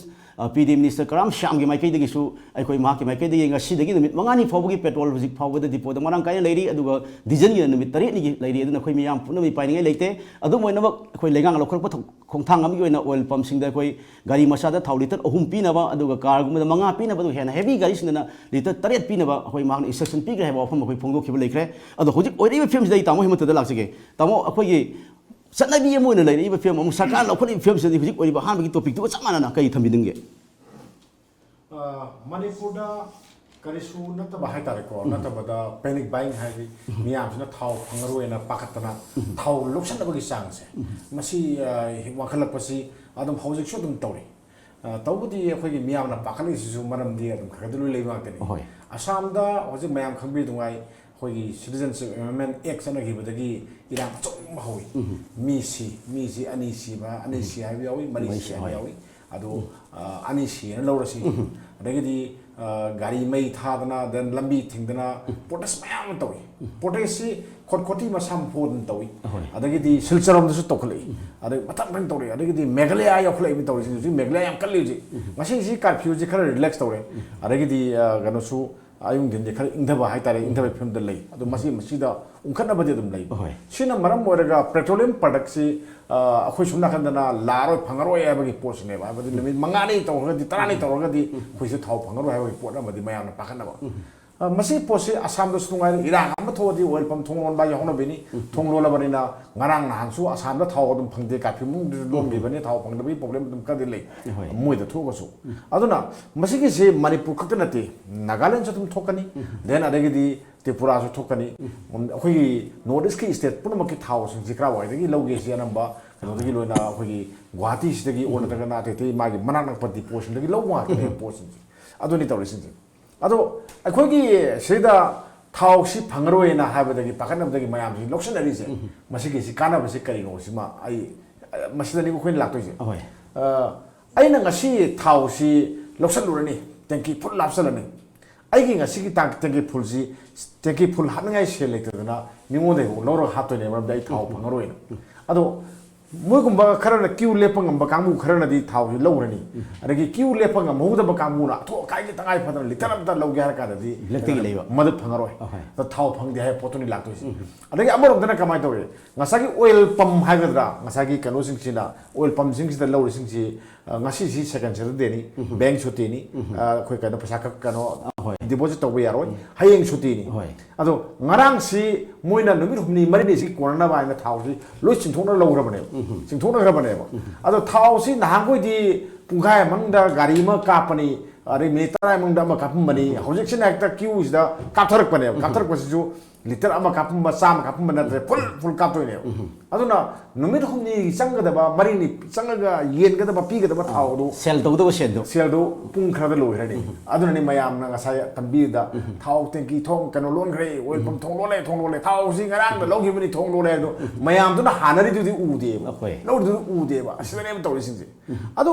ꯄꯤ ꯗꯤ ꯃꯤꯅꯤꯁꯇꯔ ꯀꯔꯥꯝ ꯁ꯭ꯌꯥꯝꯒꯤ ꯃꯥꯏꯀꯩꯗꯒꯤꯁꯨ ꯑꯩꯈꯣꯏ ꯃꯍꯥꯛꯀꯤ ꯃꯥꯏꯀꯩꯗꯒꯤ ꯉꯁꯤꯗꯒꯤ ꯅꯨꯃꯤꯠ ꯃꯉꯥꯅꯤ ꯐꯥꯎꯕꯒꯤ ꯄꯦꯇ꯭ꯔꯣꯜ ꯍꯧꯖꯤꯛ ꯐꯥꯎꯕꯗ ꯗꯤꯄꯣꯗ ꯃꯔꯥꯡ ꯀꯥꯏꯅ ꯂꯩꯔꯤ꯫ ꯑꯗꯨꯒ ꯗꯤꯖꯜꯒꯤꯅ ꯅꯨꯃꯤꯠ ꯇꯔꯦꯠꯅꯤꯒꯤ ꯂꯩꯔꯤ꯫ ꯑꯗꯨꯅ ꯑꯩꯈꯣꯏ ꯃꯤꯌꯥꯝ ꯄꯨꯝꯅꯃꯛ ꯃꯤꯄꯥꯏꯅꯤꯡꯉꯥꯏ ꯂꯩꯇꯦ꯫ ꯑꯗꯨꯝ ꯑꯣꯏꯅꯃꯛ ꯑꯩꯈꯣꯏ ꯂꯩꯉꯥꯛꯅ ꯂꯧꯈꯠꯂꯛꯄ ꯊꯧ- ꯈꯣꯡꯊꯥꯡ ꯑꯃꯒꯤ ꯑꯣꯏꯅ ꯑꯣꯏꯜ ꯄꯝꯁꯤꯡꯗ ꯑꯩꯈꯣꯏ ꯒꯥꯔꯤ ꯃꯆꯥꯗ ꯊꯥꯎ ꯂꯤꯇꯔ ꯑꯍꯨꯝ ꯄꯤꯅꯕ, ꯑꯗꯨꯒ ꯀꯥꯔꯒꯨꯝꯕꯗ ꯃꯉꯥ ꯄꯤꯅꯕ, ꯑꯗꯨꯒ ꯍꯦꯟꯅ ꯍꯦꯚꯤ ꯒꯥꯔꯤꯁꯤꯡꯗꯅ ꯂꯤꯇꯔ ꯇꯔꯦꯠ ꯄꯤꯅꯕ ꯑꯩꯈꯣꯏ ꯃꯍꯥꯛꯅ ꯏꯟꯁꯇ꯭ꯔꯛꯁꯟ ꯄꯤꯈ꯭ꯔꯦ ꯍꯥꯏꯕ ꯋꯥꯐꯝ ꯑꯩꯈꯣꯏ ꯐꯣꯡꯗꯣꯛꯈꯤꯕ ꯂꯩꯈ꯭ꯔꯦ꯫ ꯑꯗꯣ ꯍꯧꯖꯤꯛ ꯑꯣꯏꯔꯛꯏꯕ ꯐꯤꯕꯝꯁꯤꯗ ꯑꯩ ꯇꯥꯃꯣ ꯍꯦꯃꯟꯇꯗ ꯂꯥꯛꯆꯒꯦ꯫ ꯇꯥꯃꯣ, ꯑꯩꯈꯣꯏꯒꯤ ꯆꯠꯅꯕꯤ ꯑꯃ ꯑꯣꯏꯅ ꯂꯩꯔꯛꯏꯕ ꯐꯤꯕꯝ ꯑꯃ ꯁꯔꯀꯥꯔꯅ ꯂꯧꯈꯠꯂꯛꯏꯕ ꯐꯤꯕꯝꯁꯤꯗꯗꯤ ꯍꯧꯖꯤꯛ ꯑꯣꯏꯔꯤꯕ ꯑꯍꯥꯟꯕꯒꯤ ꯇꯣꯄꯤꯛꯇꯨꯒ ꯆꯞ ꯃꯥꯟꯅꯅ ꯀꯔꯤ ꯊꯝꯕꯤꯅꯤꯡꯒꯦ? ꯑ, ꯃꯅꯤꯄꯨꯔꯗ ꯀꯔꯤꯁꯨ ꯅꯠꯇꯕ ꯍꯥꯏꯇꯥꯔꯦꯀꯣ, ꯅꯠꯇꯕꯗ ꯄꯦꯅꯤꯛ ꯕꯥꯏꯡ ꯍꯥꯏꯗꯤ ꯃꯤꯌꯥꯝꯁꯤꯅ ꯊꯥꯎ ꯐꯪꯉꯔꯣꯏꯅ ꯄꯥꯈꯠꯇꯅ ꯊꯥꯎ ꯂꯧꯁꯟꯅꯕꯒꯤ ꯆꯥꯡꯁꯦ, ꯃꯁꯤ ꯑ, ꯋꯥꯡꯈꯠꯂꯛꯄꯁꯤ ꯑꯗꯨꯝ ꯍꯧꯖꯤꯛꯁꯨ ꯑꯗꯨꯝ ꯇꯧꯔꯤ꯫ ꯑ, ꯇꯧꯕꯗꯤ ꯑꯩꯈꯣꯏꯒꯤ ꯃꯤꯌꯥꯝꯅ ꯄꯥꯈꯠꯂꯤꯁꯤꯁꯨ ꯃꯔꯝꯗꯤ ꯑꯗꯨꯝ ꯈꯔ ꯈꯔꯗꯤ ꯂꯣꯏ ꯂꯩꯕ ꯉꯥꯛꯇꯅꯤ꯫ ꯍꯣꯏ꯫ ꯑꯁꯥꯝꯗ ꯍꯧꯖꯤꯛ ꯃꯌꯥꯝ ꯈꯪꯕꯤꯗꯨꯉꯥꯏ ꯑꯩꯈꯣꯏꯒꯤ ꯁꯤꯇꯤꯖꯟꯁꯤꯞ ꯑꯦꯃꯦꯟꯃꯦꯟ ꯑꯦꯛ ꯆꯠꯅꯈꯤꯕꯗꯒꯤ ꯏꯔꯥꯡ ꯑꯆꯧꯕ ꯑꯃ ꯍꯧꯏ꯫ ꯃꯤ ꯁꯤ, ꯃꯤꯁꯤ ꯑꯅꯤ ꯁꯤꯕ, ꯑꯅꯤ ꯁꯤ ꯍꯥꯏꯕ ꯌꯥꯎꯏ, ꯃꯔꯤ ꯁꯤ ꯍꯥꯏꯕ ꯌꯥꯎꯏ꯫ ꯑꯗꯣ ꯑ, ꯑꯅꯤ ꯁꯤꯅ ꯂꯧꯔꯁꯤ꯫ ꯑꯗꯒꯤꯗꯤ ꯑ, ꯒꯥꯔꯤ ꯃꯩ ꯊꯥꯗꯅ, then ꯂꯝꯕꯤ ꯊꯤꯡꯗꯅ ꯄ꯭ꯔꯣꯇꯦꯁ ꯃꯌꯥꯝ ꯑꯃ ꯇꯧꯏ꯫ ꯄ꯭ꯔꯣꯇꯦꯁꯁꯤ ꯈꯣꯠ ꯈꯣꯠꯇꯤ ꯃꯁꯥ ꯃꯐꯣꯟ ꯑꯗꯨꯝ ꯇꯧꯏ꯫ ꯑꯗꯒꯤꯗꯤ ꯁꯤꯜꯆꯔ ꯔꯣꯝꯗꯁꯨ ꯇꯧꯈꯠꯂꯛꯏ꯫ ꯑꯗꯒꯤ ꯃꯊꯪ ꯃꯊꯪ ꯇꯧꯔꯛꯏ꯫ ꯑꯗꯒꯤꯗꯤ ꯃꯦꯘꯥꯂꯌꯥ ꯌꯧꯈꯠꯂꯛꯏꯕ ꯇꯧꯔꯤꯁꯤ꯫ ꯍꯧꯖꯤꯛ ꯃꯦꯘꯥꯂꯌꯥ ꯌꯥꯝ ꯀꯜꯂꯤ ꯍꯧꯖꯤꯛ꯫ ꯉꯁꯤꯁꯤ ꯀꯥꯔꯐ꯭ꯌꯨꯁꯤ ꯈꯔ ꯔꯤꯂꯦꯛꯁ ꯇꯧꯔꯦ꯫ ꯑꯗꯒꯤꯗꯤ ꯑ, ꯀꯩꯅꯣꯁꯨ ꯑꯌꯨꯛ ꯅꯨꯡꯊꯤꯟꯁꯦ ꯈꯔ ꯏꯪꯊꯕ ꯍꯥꯏꯇꯥꯔꯦ, ꯏꯪꯊꯕꯒꯤ ꯐꯤꯕꯝꯗ ꯂꯩ꯫ ꯑꯗꯣ ꯃꯁꯤ ꯃꯁꯤꯗ ꯎꯪꯈꯠꯅꯕꯗꯤ ꯑꯗꯨꯝ ꯂꯩ꯫ ꯁꯤꯅ ꯃꯔꯝ ꯑꯣꯏꯔꯒ ꯄꯦꯇ꯭ꯔꯣꯂꯤꯌꯝ ꯄ꯭ꯔꯗꯛꯁꯤ ꯑ, ꯑꯩꯈꯣꯏ ꯁꯣꯝ ꯅꯥꯀꯟꯗꯅ ꯂꯥꯛꯑꯔꯣꯏ, ꯐꯪꯉꯔꯣꯏ ꯍꯥꯏꯕꯒꯤ ꯄꯣꯠꯁꯤꯅꯦꯕ꯫ ꯍꯥꯏꯕꯗꯤ ꯅꯨꯃꯤꯠ ꯃꯉꯥꯅꯤ ꯇꯧꯔꯒꯗꯤ, ꯇꯔꯥꯅꯤ ꯇꯧꯔꯒꯗꯤ ꯑꯩꯈꯣꯏꯁꯦ ꯊꯥꯎ ꯐꯪꯉꯔꯣꯏ ꯍꯥꯏꯕꯒꯤ ꯄꯣꯠ ꯑꯃꯗꯤ ꯃꯌꯥꯝꯅ ꯄꯥꯈꯠꯅꯕ꯫ ꯑ, ꯃꯁꯤ ꯄꯣꯠꯁꯤ ꯑꯁꯥꯝꯗꯁꯨ ꯅꯨꯡꯉꯥꯏꯔꯦ꯫ ꯏꯔꯥꯡ ꯑꯃ ꯊꯣꯛꯑꯗꯤ ꯑꯣꯏꯜ ꯄꯝ ꯊꯣꯡ ꯂꯣꯟꯕ ꯌꯥꯎꯅꯕꯤꯅꯤ꯫ ꯊꯣꯡ ꯂꯣꯜꯂꯕꯅꯤꯅ ꯉꯔꯥꯡ ꯅꯍꯥꯟꯁꯨ ꯑꯁꯥꯝꯗ ꯊꯥꯎ ꯑꯗꯨꯝ ꯐꯪꯗꯦ, ꯀꯥꯔꯐ꯭ꯌꯨ ꯃꯅꯨꯡꯗꯁꯨ ꯂꯣꯟꯈꯤꯕꯅꯤ꯫ ꯊꯥꯎ ꯐꯪꯗꯕꯒꯤ ꯄ꯭ꯔꯣꯕ꯭ꯂꯦꯝ ꯑꯗꯨꯝ ꯈꯔꯗꯤ ꯂꯩ ꯃꯣꯏꯗ ꯊꯣꯛꯑꯒꯁꯨ꯫ ꯑꯗꯨꯅ ꯃꯁꯤꯒꯤꯁꯤ ꯃꯅꯤꯄꯨꯔ ꯈꯛꯇ ꯅꯠꯇꯦ, ꯅꯥꯒꯥꯂꯦꯟꯁꯨ ꯑꯗꯨꯝ ꯊꯣꯛꯀꯅꯤ, then ꯑꯗꯒꯤꯗꯤ ꯇ꯭ꯔꯤꯄꯨꯔꯥꯁꯨ ꯊꯣꯛꯀꯅꯤ꯫ ꯑꯩꯈꯣꯏꯒꯤ ꯅꯣꯔꯠ ꯏꯁꯀꯤ ꯁ꯭ꯇꯦꯠ ꯄꯨꯝꯅꯃꯛꯀꯤ ꯊꯥꯎꯁꯤꯡꯁꯤ ꯀꯔꯥꯏꯋꯥꯏꯗꯒꯤ ꯂꯧꯒꯦꯁꯤ ꯑꯅꯝꯕ ꯀꯩꯅꯣꯗꯒꯤ ꯂꯣꯏꯅ ꯑꯩꯈꯣꯏꯒꯤ ꯒꯨꯋꯥꯍꯥꯇꯤꯁꯤꯗꯒꯤ ꯑꯣꯔ ꯅꯠꯇ꯭ꯔꯒꯅ ꯑꯇꯩ ꯑꯇꯩ ꯃꯥꯒꯤ ꯃꯅꯥꯛ ꯅꯛꯄ ꯗꯤꯄꯣꯁꯤꯡꯗꯒꯤ ꯂꯧꯕ ꯉꯥꯛꯇꯅꯦꯕ ꯄꯣꯠꯁꯤꯡꯁꯦ꯫ ꯑꯗꯨꯅꯤ ꯇꯧꯔꯤꯁꯤꯡꯁꯦ꯫ ꯑꯗꯣ ꯑꯩꯈꯣꯏꯒꯤ ꯁꯤꯗ ꯊꯥꯎꯁꯤ ꯐꯪꯉꯔꯣꯏꯅ ꯍꯥꯏꯕꯗꯒꯤ ꯄꯥꯈꯠꯅꯕꯗꯒꯤ ꯃꯌꯥꯝꯁꯤ ꯂꯧꯁꯤꯟꯅꯔꯤꯁꯦ, ꯃꯁꯤꯒꯤꯁꯤ ꯀꯥꯟꯅꯕꯁꯤ ꯀꯔꯤꯅꯣ? ꯁꯤꯃ ꯑꯩ ꯃꯁꯤꯗꯅꯤ ꯑꯩꯈꯣꯏꯅ ꯂꯥꯛꯇꯣꯏꯁꯦ꯫ ꯑꯍꯣꯏ꯫ ꯑ, ꯑꯩꯅ ꯉꯁꯤ ꯊꯥꯎꯁꯤ ꯂꯧꯁꯜꯂꯨꯔꯅꯤ, tank full ꯍꯥꯞꯆꯜꯂꯅꯤ꯫ ꯑꯩꯒꯤ ꯉꯁꯤꯒꯤ ꯇꯥꯡ tank fullꯁꯤ, tank full ꯍꯥꯞꯅꯤꯡꯉꯥꯏ ꯁꯦꯜ ꯂꯩꯇꯗꯅ ꯃꯤꯉꯣꯟꯗꯒꯤ ꯑꯃꯨꯛ ꯂꯧꯔꯒ ꯍꯥꯞꯇꯣꯏꯅꯦ, ꯃꯔꯝꯗꯤ ꯑꯩ ꯊꯥꯎ ꯐꯪꯉꯔꯣꯏꯅ꯫ ꯑꯗꯣ ꯃꯣꯏꯒꯨꯝꯕ ꯈꯔꯅ queue ꯂꯦꯞꯄ ꯉꯝꯕ ꯀꯥꯡꯕꯨ ꯈꯔꯅꯗꯤ ꯊꯥꯎꯁꯤ ꯂꯧꯔꯅꯤ꯫ ꯑꯗꯒꯤ queue ꯂꯦꯞꯄ ꯉꯝꯍꯧꯗꯕ ꯀꯥꯡꯕꯨꯅ ꯑꯊꯣꯛ ꯑꯀꯥꯏꯒꯤ ꯇꯉꯥꯏ ꯐꯗꯅ litre ꯑꯝꯇ ꯂꯧꯒꯦ ꯍꯥꯏꯔ ꯀꯥꯟꯗꯗꯤ ꯕ꯭ꯂꯦꯛꯇꯒꯤ ꯂꯩꯕ꯫ ꯃꯗꯨ ꯐꯪꯉꯔꯣꯏ꯫ ꯑꯍꯣꯏ꯫ ꯑꯗ ꯊꯥꯎ ꯐꯪꯗꯦ ꯍꯥꯏꯕ ꯄꯣꯠꯇꯨꯅꯤ ꯂꯥꯛꯇꯣꯏꯁꯦ꯫ ꯑꯗꯒꯤ ꯑꯃꯔꯣꯝꯗꯅ ꯀꯃꯥꯏꯅ ꯇꯧꯏ? ꯉꯁꯥꯏꯒꯤ oil pump ꯍꯥꯏꯒꯗ꯭ꯔꯥ, ꯉꯁꯥꯏꯒꯤ ꯀꯩꯅꯣꯁꯤꯡꯁꯤꯅ, oil pumpꯁꯤꯡꯁꯤꯗ ꯂꯧꯔꯤꯁꯤꯡꯁꯤ, ꯑ, ꯉꯁꯤꯁꯤ second Saturdayꯅꯤ, bank ꯁꯨꯇꯤꯅꯤ, ꯑ, ꯑꯩꯈꯣꯏ ꯀꯩꯅꯣ ꯄꯩꯁꯥ ꯀꯛ-, ꯀꯩꯅꯣ ꯍꯣꯏ꯫ Deposit ꯇꯧꯕ ꯌꯥꯔꯣꯏ, ꯍꯌꯦꯡ ꯁꯨꯇꯤꯅꯤ꯫ ꯍꯣꯏ꯫ ꯑꯗꯣ ꯉꯔꯥꯡꯁꯤ ꯃꯣꯏꯅ ꯅꯨꯃꯤꯠ ꯍꯨꯝꯅꯤ ꯃꯔꯤꯅꯤꯁꯤ ꯀꯣꯟꯅꯅꯕ ꯍꯥꯏꯅ ꯊꯥꯎꯁꯤ ꯂꯣꯏ ꯆꯤꯡꯊꯣꯛꯅ ꯂꯧꯈ꯭ꯔꯕꯅꯦꯕ, ꯆꯤꯡꯊꯣꯛꯅꯈ꯭ꯔꯕꯅꯦꯕ꯫ ꯑꯗꯣ ꯊꯥꯎꯁꯤ ꯅꯍꯥꯟꯈꯣꯏꯗꯤ ꯄꯨꯡꯈꯥꯏ ꯃꯅꯨꯡꯗ ꯒꯥꯔꯤ ꯑꯃ ꯀꯥꯞꯄꯅꯤ, ꯑꯗꯩ minute ꯇꯔꯥ ꯃꯅꯨꯡꯗ ꯑꯃ ꯀꯥꯞꯄꯝꯕꯅꯤ꯫ ꯍꯧꯖꯤꯛꯁꯤꯅ ꯍꯦꯛꯇ queueꯁꯤꯗ ꯀꯥꯞꯊꯔꯛꯄꯅꯦꯕ꯫ ꯀꯥꯞꯊꯔꯛꯄꯁꯤꯁꯨ litre ꯑꯃ ꯀꯥꯞꯄꯝꯕ, ꯆꯥꯝꯃ ꯀꯥꯞꯄꯝꯕ ꯅꯠꯇ꯭ꯔꯦ, full full ꯀꯥꯞꯇꯣꯏꯅꯦꯕ꯫ ꯑꯗꯨꯅ ꯅꯨꯃꯤꯠ ꯍꯨꯝꯅꯤ ꯆꯪꯒꯗꯕ, ꯃꯔꯤꯅꯤ ꯆꯪꯉꯒ ꯌꯦꯟꯒꯗꯕ, ꯄꯤꯒꯗꯕ ꯊꯥꯎꯗꯣ, ꯁꯦꯜ ꯇꯧꯒꯗꯕ ꯁꯦꯜꯗꯣ꯫ ꯁꯦꯜꯗꯣ ꯄꯨꯡ ꯈꯔꯗ ꯂꯣꯏꯈ꯭ꯔꯅꯤ꯫ ꯑꯗꯨꯅꯅꯤ ꯃꯌꯥꯝꯅ ꯉꯁꯥꯏ ꯇꯝꯕꯤꯔꯤꯗ, "ꯊꯥꯎ tank ꯊꯣꯡ ꯀꯩꯅꯣ ꯂꯣꯟꯈ꯭ꯔꯦ, oil pump ꯊꯣꯡ ꯂꯣꯜꯂꯦ, ꯊꯣꯡ ꯂꯣꯜꯂꯦ, ꯊꯥꯎꯁꯤ ꯉꯔꯥꯡꯗ ꯂꯧꯈꯤꯕꯅꯤ, ꯊꯣꯡ ꯂꯣꯜꯂꯦ" ꯍꯥꯏꯗꯣ ꯃꯌꯥꯝꯗꯨꯅ ꯍꯥꯟꯅꯔꯤꯗꯨꯗꯤ ꯎꯗꯦꯕ꯫ ꯑꯩꯈꯣꯏ꯫ ꯂꯧꯔꯤꯗꯨꯗꯤ ꯎꯗꯦꯕ꯫ ꯑꯁꯤꯗꯅꯦꯕ ꯇꯧꯔꯤꯁꯤꯡꯁꯦ꯫ ꯑꯗꯨ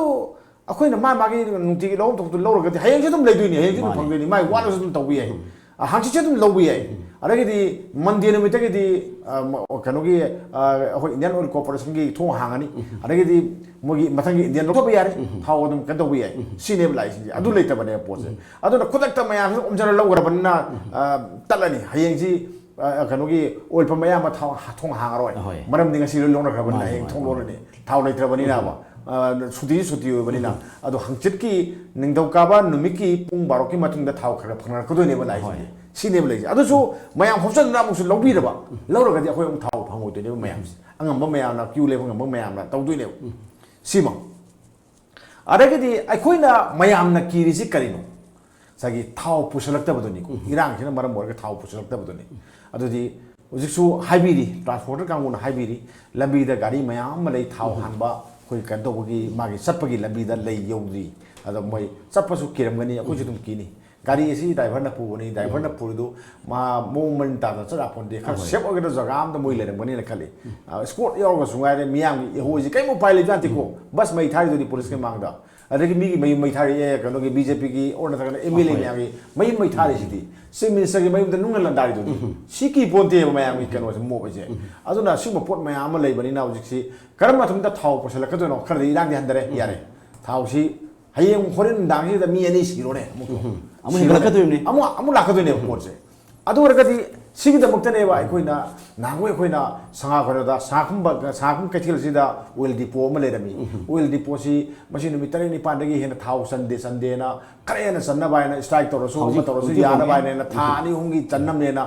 ꯑꯩꯈꯣꯏꯅ ꯃꯥ ꯃꯥꯒꯤ ꯅꯨꯡꯇꯤꯒꯤ ꯂꯧꯐꯝ ꯊꯣꯛꯄꯗꯨ ꯂꯧꯔꯒꯗꯤ ꯍꯌꯦꯡꯁꯨ ꯑꯗꯨꯝ ꯂꯩꯗꯣꯏꯅꯤ, ꯍꯌꯦꯡꯁꯨ ꯑꯗꯨꯝ ꯃꯥꯅꯦ꯫ ꯐꯪꯗꯣꯏꯅꯤ, ꯃꯥꯏ ꯋꯥꯠꯂꯁꯨ ꯑꯗꯨꯝ ꯇꯧꯕ ꯌꯥꯏ꯫ ꯑ, ꯍꯪꯆꯤꯠꯁꯨ ꯑꯗꯨꯝ ꯂꯧꯕ ꯌꯥꯏ꯫ ꯑꯗꯒꯤꯗꯤ Monday ꯅꯨꯃꯤꯠꯇꯒꯤꯗꯤ, ꯑ, ꯃ-, ꯀꯩꯅꯣꯒꯤ, ꯑ, ꯑꯩꯈꯣꯏ Indian Oil Corporationꯒꯤ ꯊꯣꯡ ꯍꯥꯡꯉꯅꯤ꯫ ꯑꯗꯒꯤꯗꯤ ꯃꯣꯏꯒꯤ ꯃꯊꯪꯒꯤ Indian ꯂꯧꯊꯣꯛꯄ ꯌꯥꯔꯦ, ꯊꯥꯎ ꯑꯗꯨꯝ ꯀꯩꯅꯣ ꯇꯧꯕ ꯌꯥꯏ꯫ ꯁꯤꯅꯦꯕ ꯂꯥꯛꯏꯁꯤꯡꯁꯦ꯫ ꯑꯗꯨ ꯂꯩꯇꯕꯅꯦꯕ ꯄꯣꯠꯁꯦ꯫ ꯑꯗꯨꯅ ꯈꯨꯗꯛꯇ ꯃꯌꯥꯝꯁꯤꯅ ꯑꯣꯝꯁꯤꯜꯂ ꯂꯧꯈ꯭ꯔꯕꯅꯤꯅ, ꯑ, ꯇꯠꯂꯅꯤ꯫ ꯍꯌꯦꯡꯁꯤ, ꯑ, ꯀꯩꯅꯣꯒꯤ oil pump ꯑꯌꯥꯝꯕ ꯊꯥꯎ, ꯊꯣꯡ ꯍꯥꯡꯉꯔꯣꯏ꯫ ꯑꯍꯣꯏ꯫ ꯃꯔꯝꯗꯤ ꯉꯁꯤ ꯂꯣꯏ ꯂꯧꯅꯈ꯭ꯔꯕꯅꯤꯅ ꯃꯥꯅꯤ, ꯍꯌꯦꯡ ꯃꯥꯅꯤ, ꯊꯣꯡ ꯃꯥꯅꯤ꯫ ꯂꯣꯜꯂꯅꯤ꯫ ꯊꯥꯎ ꯂꯩꯇ꯭ꯔꯕꯅꯤꯅꯕ꯫ ꯑ, ꯁꯨꯇꯤꯁꯨ ꯁꯨꯇꯤ ꯑꯣꯏꯕꯅꯤꯅ꯫ ꯑꯗꯣ ꯍꯪꯆꯤꯠꯀꯤ ꯅꯤꯡꯊꯧꯀꯥꯕ ꯅꯨꯃꯤꯠꯀꯤ ꯄꯨꯡ ꯕꯥꯔꯣꯒꯤ ꯃꯇꯨꯡꯗ ꯊꯥꯎ ꯈꯔ ꯈꯔ ꯐꯪꯅꯔꯛꯀꯗꯣꯏꯅꯦꯕ ꯂꯥꯛꯏꯁꯤꯡꯁꯦ꯫ ꯍꯣꯏ꯫ ꯁꯤꯅꯦꯕ ꯂꯩꯁꯦ꯫ ꯑꯗꯨꯁꯨ ꯃꯌꯥꯝ ꯍꯣꯞꯆꯟꯗꯨꯅ ꯑꯃꯨꯛꯁꯨ ꯂꯧꯕꯤꯔꯕ, ꯂꯧꯔꯒꯗꯤ ꯑꯩꯈꯣꯏ ꯑꯃꯨꯛ ꯊꯥꯎ ꯐꯪꯉꯣꯏꯗꯣꯏꯅꯦꯕ ꯃꯌꯥꯝꯁꯦ꯫ ꯑꯉꯝꯕ ꯃꯌꯥꯝꯅ, queue ꯂꯦꯞꯄ ꯉꯝꯕ ꯃꯌꯥꯝꯅ ꯇꯧꯗꯣꯏꯅꯦꯕ꯫ ꯁꯤꯃ꯫ ꯑꯗꯒꯤꯗꯤ ꯑꯩꯈꯣꯏꯅ ꯃꯌꯥꯝꯅ ꯀꯤꯔꯤꯁꯤ ꯀꯔꯤꯅꯣ? ꯉꯁꯥꯏꯒꯤ ꯊꯥꯎ ꯄꯨꯁꯜꯂꯛꯇꯕꯗꯨꯅꯤꯀꯣ꯫ ꯏꯔꯥꯡꯁꯤꯅ ꯃꯔꯝ ꯑꯣꯏꯔꯒ ꯊꯥꯎ ꯄꯨꯁꯜꯂꯛꯇꯕꯗꯨꯅꯤ꯫ ꯑꯗꯨꯗꯤ ꯍꯧꯖꯤꯛꯁꯨ ꯍꯥꯏꯕꯤꯔꯤ, transporter ꯀꯥꯡꯕꯨꯅ ꯍꯥꯏꯕꯤꯔꯤ, ꯂꯝꯕꯤꯗ ꯒꯥꯔꯤ ꯃꯌꯥꯝ ꯑꯃ ꯂꯩ, ꯊꯥꯎ ꯍꯥꯟꯕ, ꯑꯩꯈꯣꯏ ꯀꯩꯅꯣ ꯇꯧꯕꯒꯤ, ꯃꯥꯒꯤ ꯆꯠꯄꯒꯤ ꯂꯝꯕꯤꯗ ꯂꯩ ꯌꯧꯗ꯭ꯔꯤ꯫ ꯑꯗꯣ ꯃꯣꯏ ꯆꯠꯄꯁꯨ ꯀꯤꯔꯝꯒꯅꯤ, ꯑꯩꯈꯣꯏꯁꯨ ꯑꯗꯨꯝ ꯀꯤꯅꯤ꯫ ꯒꯥꯔꯤ ꯑꯁꯤ ꯗ꯭ꯔꯥꯏꯚꯔꯅ ꯄꯨꯕꯅꯤ, ꯗ꯭ꯔꯥꯏꯚꯔꯅ ꯄꯨꯔꯤꯗꯨ ꯃꯥ ꯃꯑꯣꯡ ꯃꯔꯤꯟ ꯇꯥꯗꯅ ꯆꯠ ꯌꯥꯄꯣꯟꯇꯦ, ꯈꯔ ꯁꯦꯐ ꯑꯣꯏꯒꯗꯕ ꯖꯒꯥ ꯑꯝꯗ ꯃꯣꯏ ꯂꯩꯔꯝꯒꯅꯤꯅ ꯈꯜꯂꯤ꯫ ꯑ, ꯏꯁꯀꯣꯔꯠ ꯌꯥꯎꯔꯒꯁꯨ ꯉꯥꯏꯔꯦ, ꯃꯤꯌꯥꯝꯒꯤ ꯏꯍꯣꯏꯁꯦ ꯀꯔꯤꯝ ꯎꯄꯥꯏ ꯂꯩꯕꯖꯥꯠꯇꯦꯀꯣ꯫ ꯕꯁ ꯃꯩ ꯊꯥꯔꯤꯗꯨꯗꯤ ꯄꯨꯂꯤꯁꯀꯤ ꯃꯥꯡꯗ, ꯑꯗꯒꯤ ꯃꯤꯒꯤ ꯃꯌꯨꯝ ꯃꯩ ꯊꯥꯔꯛꯑꯦ, ꯀꯩꯅꯣꯒꯤ ꯕꯤ ꯖꯦ ꯄꯤꯒꯤ ꯑꯣꯔ ꯅꯠꯇ꯭ꯔꯒꯅ ꯑꯦꯝ ꯑꯦꯜ ꯑꯦ ꯃꯌꯥꯝꯒꯤ ꯃꯌꯨꯝ ꯃꯩ ꯊꯥꯔꯤꯁꯤꯗꯤ, ꯆꯤꯐ ꯃꯤꯅꯤꯁꯇꯔꯒꯤ ꯃꯌꯨꯝꯗ ꯅꯨꯡꯅ ꯂꯟꯗꯥꯔꯤꯗꯨꯗꯤ꯫ ꯁꯤ ꯀꯤ ꯄꯣꯟꯇꯦꯕ ꯃꯌꯥꯝꯒꯤ ꯀꯩꯅꯣꯁꯦ, ꯃꯣꯞ ꯑꯁꯦ꯫ ꯑꯗꯨꯅ ꯁꯤꯒꯨꯝꯕ ꯄꯣꯠ ꯃꯌꯥꯝ ꯑꯃ ꯂꯩꯕꯅꯤꯅ ꯍꯧꯖꯤꯛꯁꯤ ꯀꯔꯝꯕ ꯃꯇꯝꯗ ꯊꯥꯎ ꯄꯨꯁꯜꯂꯛꯀꯗꯣꯏꯅꯣ? ꯈꯔꯗꯤ ꯏꯔꯥꯡꯗꯤ ꯍꯟꯊꯔꯦ, ꯌꯥꯔꯦ꯫ ꯊꯥꯎꯁꯤ ꯍꯌꯦꯡ ꯍꯣꯔꯦꯟ ꯅꯨꯡꯗꯥꯡꯁꯤꯗ ꯃꯤ ꯑꯅꯤ ꯁꯤꯔꯣꯅꯦ ꯑꯃꯨꯛ꯫ ꯑꯃꯨꯛ ꯁꯤꯔꯣꯅꯦ꯫ ꯍꯦꯟꯒꯠꯂꯛꯀꯗꯣꯏꯅꯦ꯫ ꯑꯃꯨꯛ, ꯑꯃꯨꯛ ꯂꯥꯛꯀꯗꯣꯏꯅꯦꯕ ꯄꯣꯠꯁꯦ꯫ ꯑꯗꯨ ꯑꯣꯏꯔꯒꯗꯤ ꯁꯤꯒꯤꯗꯃꯛꯇꯅꯦꯕ ꯑꯩꯈꯣꯏꯅ ꯅꯍꯥꯟꯋꯥꯏ ꯑꯩꯈꯣꯏꯅ ꯁꯉꯥ ꯀꯩꯅꯣꯗ, ꯁꯉꯥꯈꯨꯝꯕ, ꯁꯉꯥꯈꯨꯝ ꯀꯩꯊꯦꯜꯁꯤꯗ ꯑꯣꯏꯜ ꯗꯤꯄꯣ ꯑꯃ ꯂꯩꯔꯝꯃꯤ꯫ ꯑꯣꯏꯜ ꯗꯤꯄꯣꯁꯤ ꯃꯁꯤ ꯅꯨꯃꯤꯠ ꯇꯔꯦꯠ ꯅꯤꯄꯥꯟꯗꯒꯤ ꯍꯦꯟꯅ ꯊꯥꯎ ꯆꯟꯗꯦ, ꯆꯟꯗꯦꯅ ꯈꯔ ꯍꯦꯟꯅ ꯆꯟꯅꯕ ꯍꯥꯏꯅ ꯁ꯭ꯇ꯭ꯔꯥꯏꯛ ꯇꯧꯔꯁꯨ, ꯑꯃ ꯍꯧꯖꯤꯛ ꯇꯧꯔꯁꯨ ꯍꯧꯖꯤꯛ ꯌꯥꯅꯕ ꯍꯣꯡꯉꯦ꯫ ꯍꯥꯏꯅ ꯊꯥ ꯑꯅꯤ ꯑꯍꯨꯝꯒꯤ ꯆꯟꯅꯕꯅꯦꯅ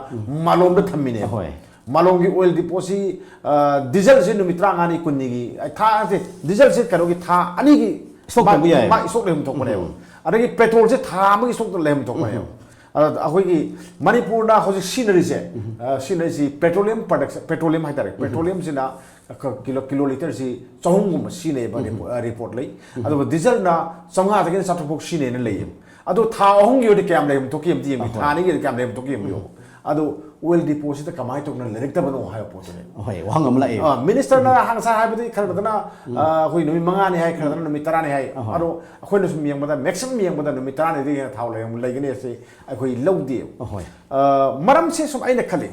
ꯃꯥꯂꯣꯝꯗ ꯊꯝꯃꯤꯅꯦꯕ꯫ ꯍꯣꯏ꯫ ꯃꯥꯂꯣꯝꯒꯤ ꯑꯣꯏꯜ ꯗꯤꯄꯣꯁꯤ, ꯑ, ꯗꯤꯖꯜꯁꯤ ꯅꯨꯃꯤꯠ ꯇꯔꯥꯃꯉꯥꯅꯤ, ꯀꯨꯟꯅꯤꯒꯤ, ꯑ, ꯊꯥ, ꯅꯠꯇꯦ, ꯗꯤꯖꯜꯁꯤ ꯀꯩꯅꯣꯒꯤ ꯊꯥ ꯑꯅꯤꯒꯤ ꯁ꯭ꯇꯣꯛ ꯃꯥ-, ꯊꯝꯕ ꯌꯥꯏ꯫ ꯃꯥ ꯁ꯭ꯇꯣꯛ ꯂꯩꯐꯝ ꯊꯣꯛꯄꯅꯦꯕ꯫ ꯑꯗꯒꯤ ꯄꯦꯇ꯭ꯔꯣꯜꯁꯦ ꯊꯥ ꯑꯃꯒꯤ ꯁ꯭ꯇꯣꯛꯇ ꯂꯩꯐꯝ ꯊꯣꯛꯄꯅꯦꯕ꯫ ꯑꯗ ꯑꯩꯈꯣꯏꯒꯤ ꯃꯅꯤꯄꯨꯔꯅ ꯍꯧꯖꯤꯛ ꯁꯤꯖꯤꯟꯅꯔꯤꯁꯦ, ꯑ, ꯁꯤꯖꯤꯟꯅꯔꯤꯁꯤ ꯄꯦꯇ꯭ꯔꯣꯂꯤꯌꯝ ꯄ꯭ꯔꯗꯛꯁꯟ, ꯄꯦꯇ꯭ꯔꯣꯂꯤꯌꯝ ꯍꯥꯏꯇꯥꯔꯦ, ꯄꯦꯇ꯭ꯔꯣꯂꯤꯌꯝꯁꯤꯅ ꯀꯤꯂꯣ, ꯀꯤꯂꯣ ꯂꯤꯇꯔꯁꯤ ꯆꯍꯨꯝꯒꯨꯝꯕ ꯁꯤꯖꯤꯟꯅꯩꯌꯦꯕ, ꯔꯤꯄꯣ-, ꯑ, ꯔꯤꯄꯣꯔꯠ ꯂꯩ꯫ ꯑꯗꯨꯒ ꯗꯤꯖꯜꯅ ꯆꯥꯝꯃꯉꯥꯗꯒꯤꯅ ꯆꯥꯇ꯭ꯔꯨꯛ ꯐꯥꯎ ꯁꯤꯖꯤꯟꯅꯩꯅ ꯂꯩꯌꯦꯕ꯫ ꯑꯗꯣ ꯊꯥ ꯑꯍꯨꯝꯒꯤ ꯑꯣꯏꯔꯗꯤ ꯀꯌꯥꯝ ꯂꯩꯔꯝ ꯊꯣꯛꯀꯦ ꯑꯝꯇ ꯌꯦꯡꯕꯤꯌꯨ꯫ ꯑꯍꯣꯏ꯫ ꯊꯥ ꯑꯅꯤꯒꯤ ꯑꯣꯏꯔꯗꯤ ꯀꯌꯥꯝ ꯂꯩꯔꯝ ꯊꯣꯛꯀꯦ ꯌꯦꯡꯕꯤꯌꯨ꯫ ꯑꯗꯣ ꯑꯣꯏꯜ ꯗꯤꯄꯣꯁꯤꯠꯇ ꯀꯃꯥꯏꯅ ꯇꯧꯗꯅ ꯂꯩꯔꯛꯇꯕꯅꯣ ꯍꯥꯏꯕ ꯄꯣꯠꯇꯨꯅꯦ꯫ ꯍꯣꯏ, ꯋꯥꯍꯪ ꯑꯃ ꯂꯥꯛꯑꯦ꯫ ꯑ, ꯃꯤꯅꯤꯁꯇꯔꯅ ꯉꯁꯥꯏ ꯍꯥꯏꯕꯗꯤ ꯈꯔꯗꯅ, ꯑ, ꯑꯩꯈꯣꯏ ꯅꯨꯃꯤꯠ ꯃꯉꯥꯅꯤ ꯍꯥꯏ, ꯈꯔꯗꯅ ꯅꯨꯃꯤꯠ ꯇꯔꯥꯅꯤ ꯍꯥꯏ꯫ ꯑꯍꯣꯏ꯫ ꯑꯗꯣ ꯑꯩꯈꯣꯏꯅ ꯁꯨꯝ ꯌꯦꯡꯕꯗ, ꯃꯦꯛꯁꯤꯃꯝ ꯌꯦꯡꯕꯗ ꯅꯨꯃꯤꯠ ꯇꯔꯥꯅꯤꯗꯒꯤ ꯍꯦꯟꯅ ꯊꯥꯎ ꯂꯩꯔꯝ-, ꯂꯩꯒꯅꯤ ꯑꯁꯤ ꯑꯩꯈꯣꯏ ꯂꯧꯗꯦꯕ꯫ ꯑꯍꯣꯏ꯫ ꯑ, ꯃꯔꯝꯁꯦ ꯁꯨꯝ ꯑꯩꯅ ꯈꯜꯂꯤ,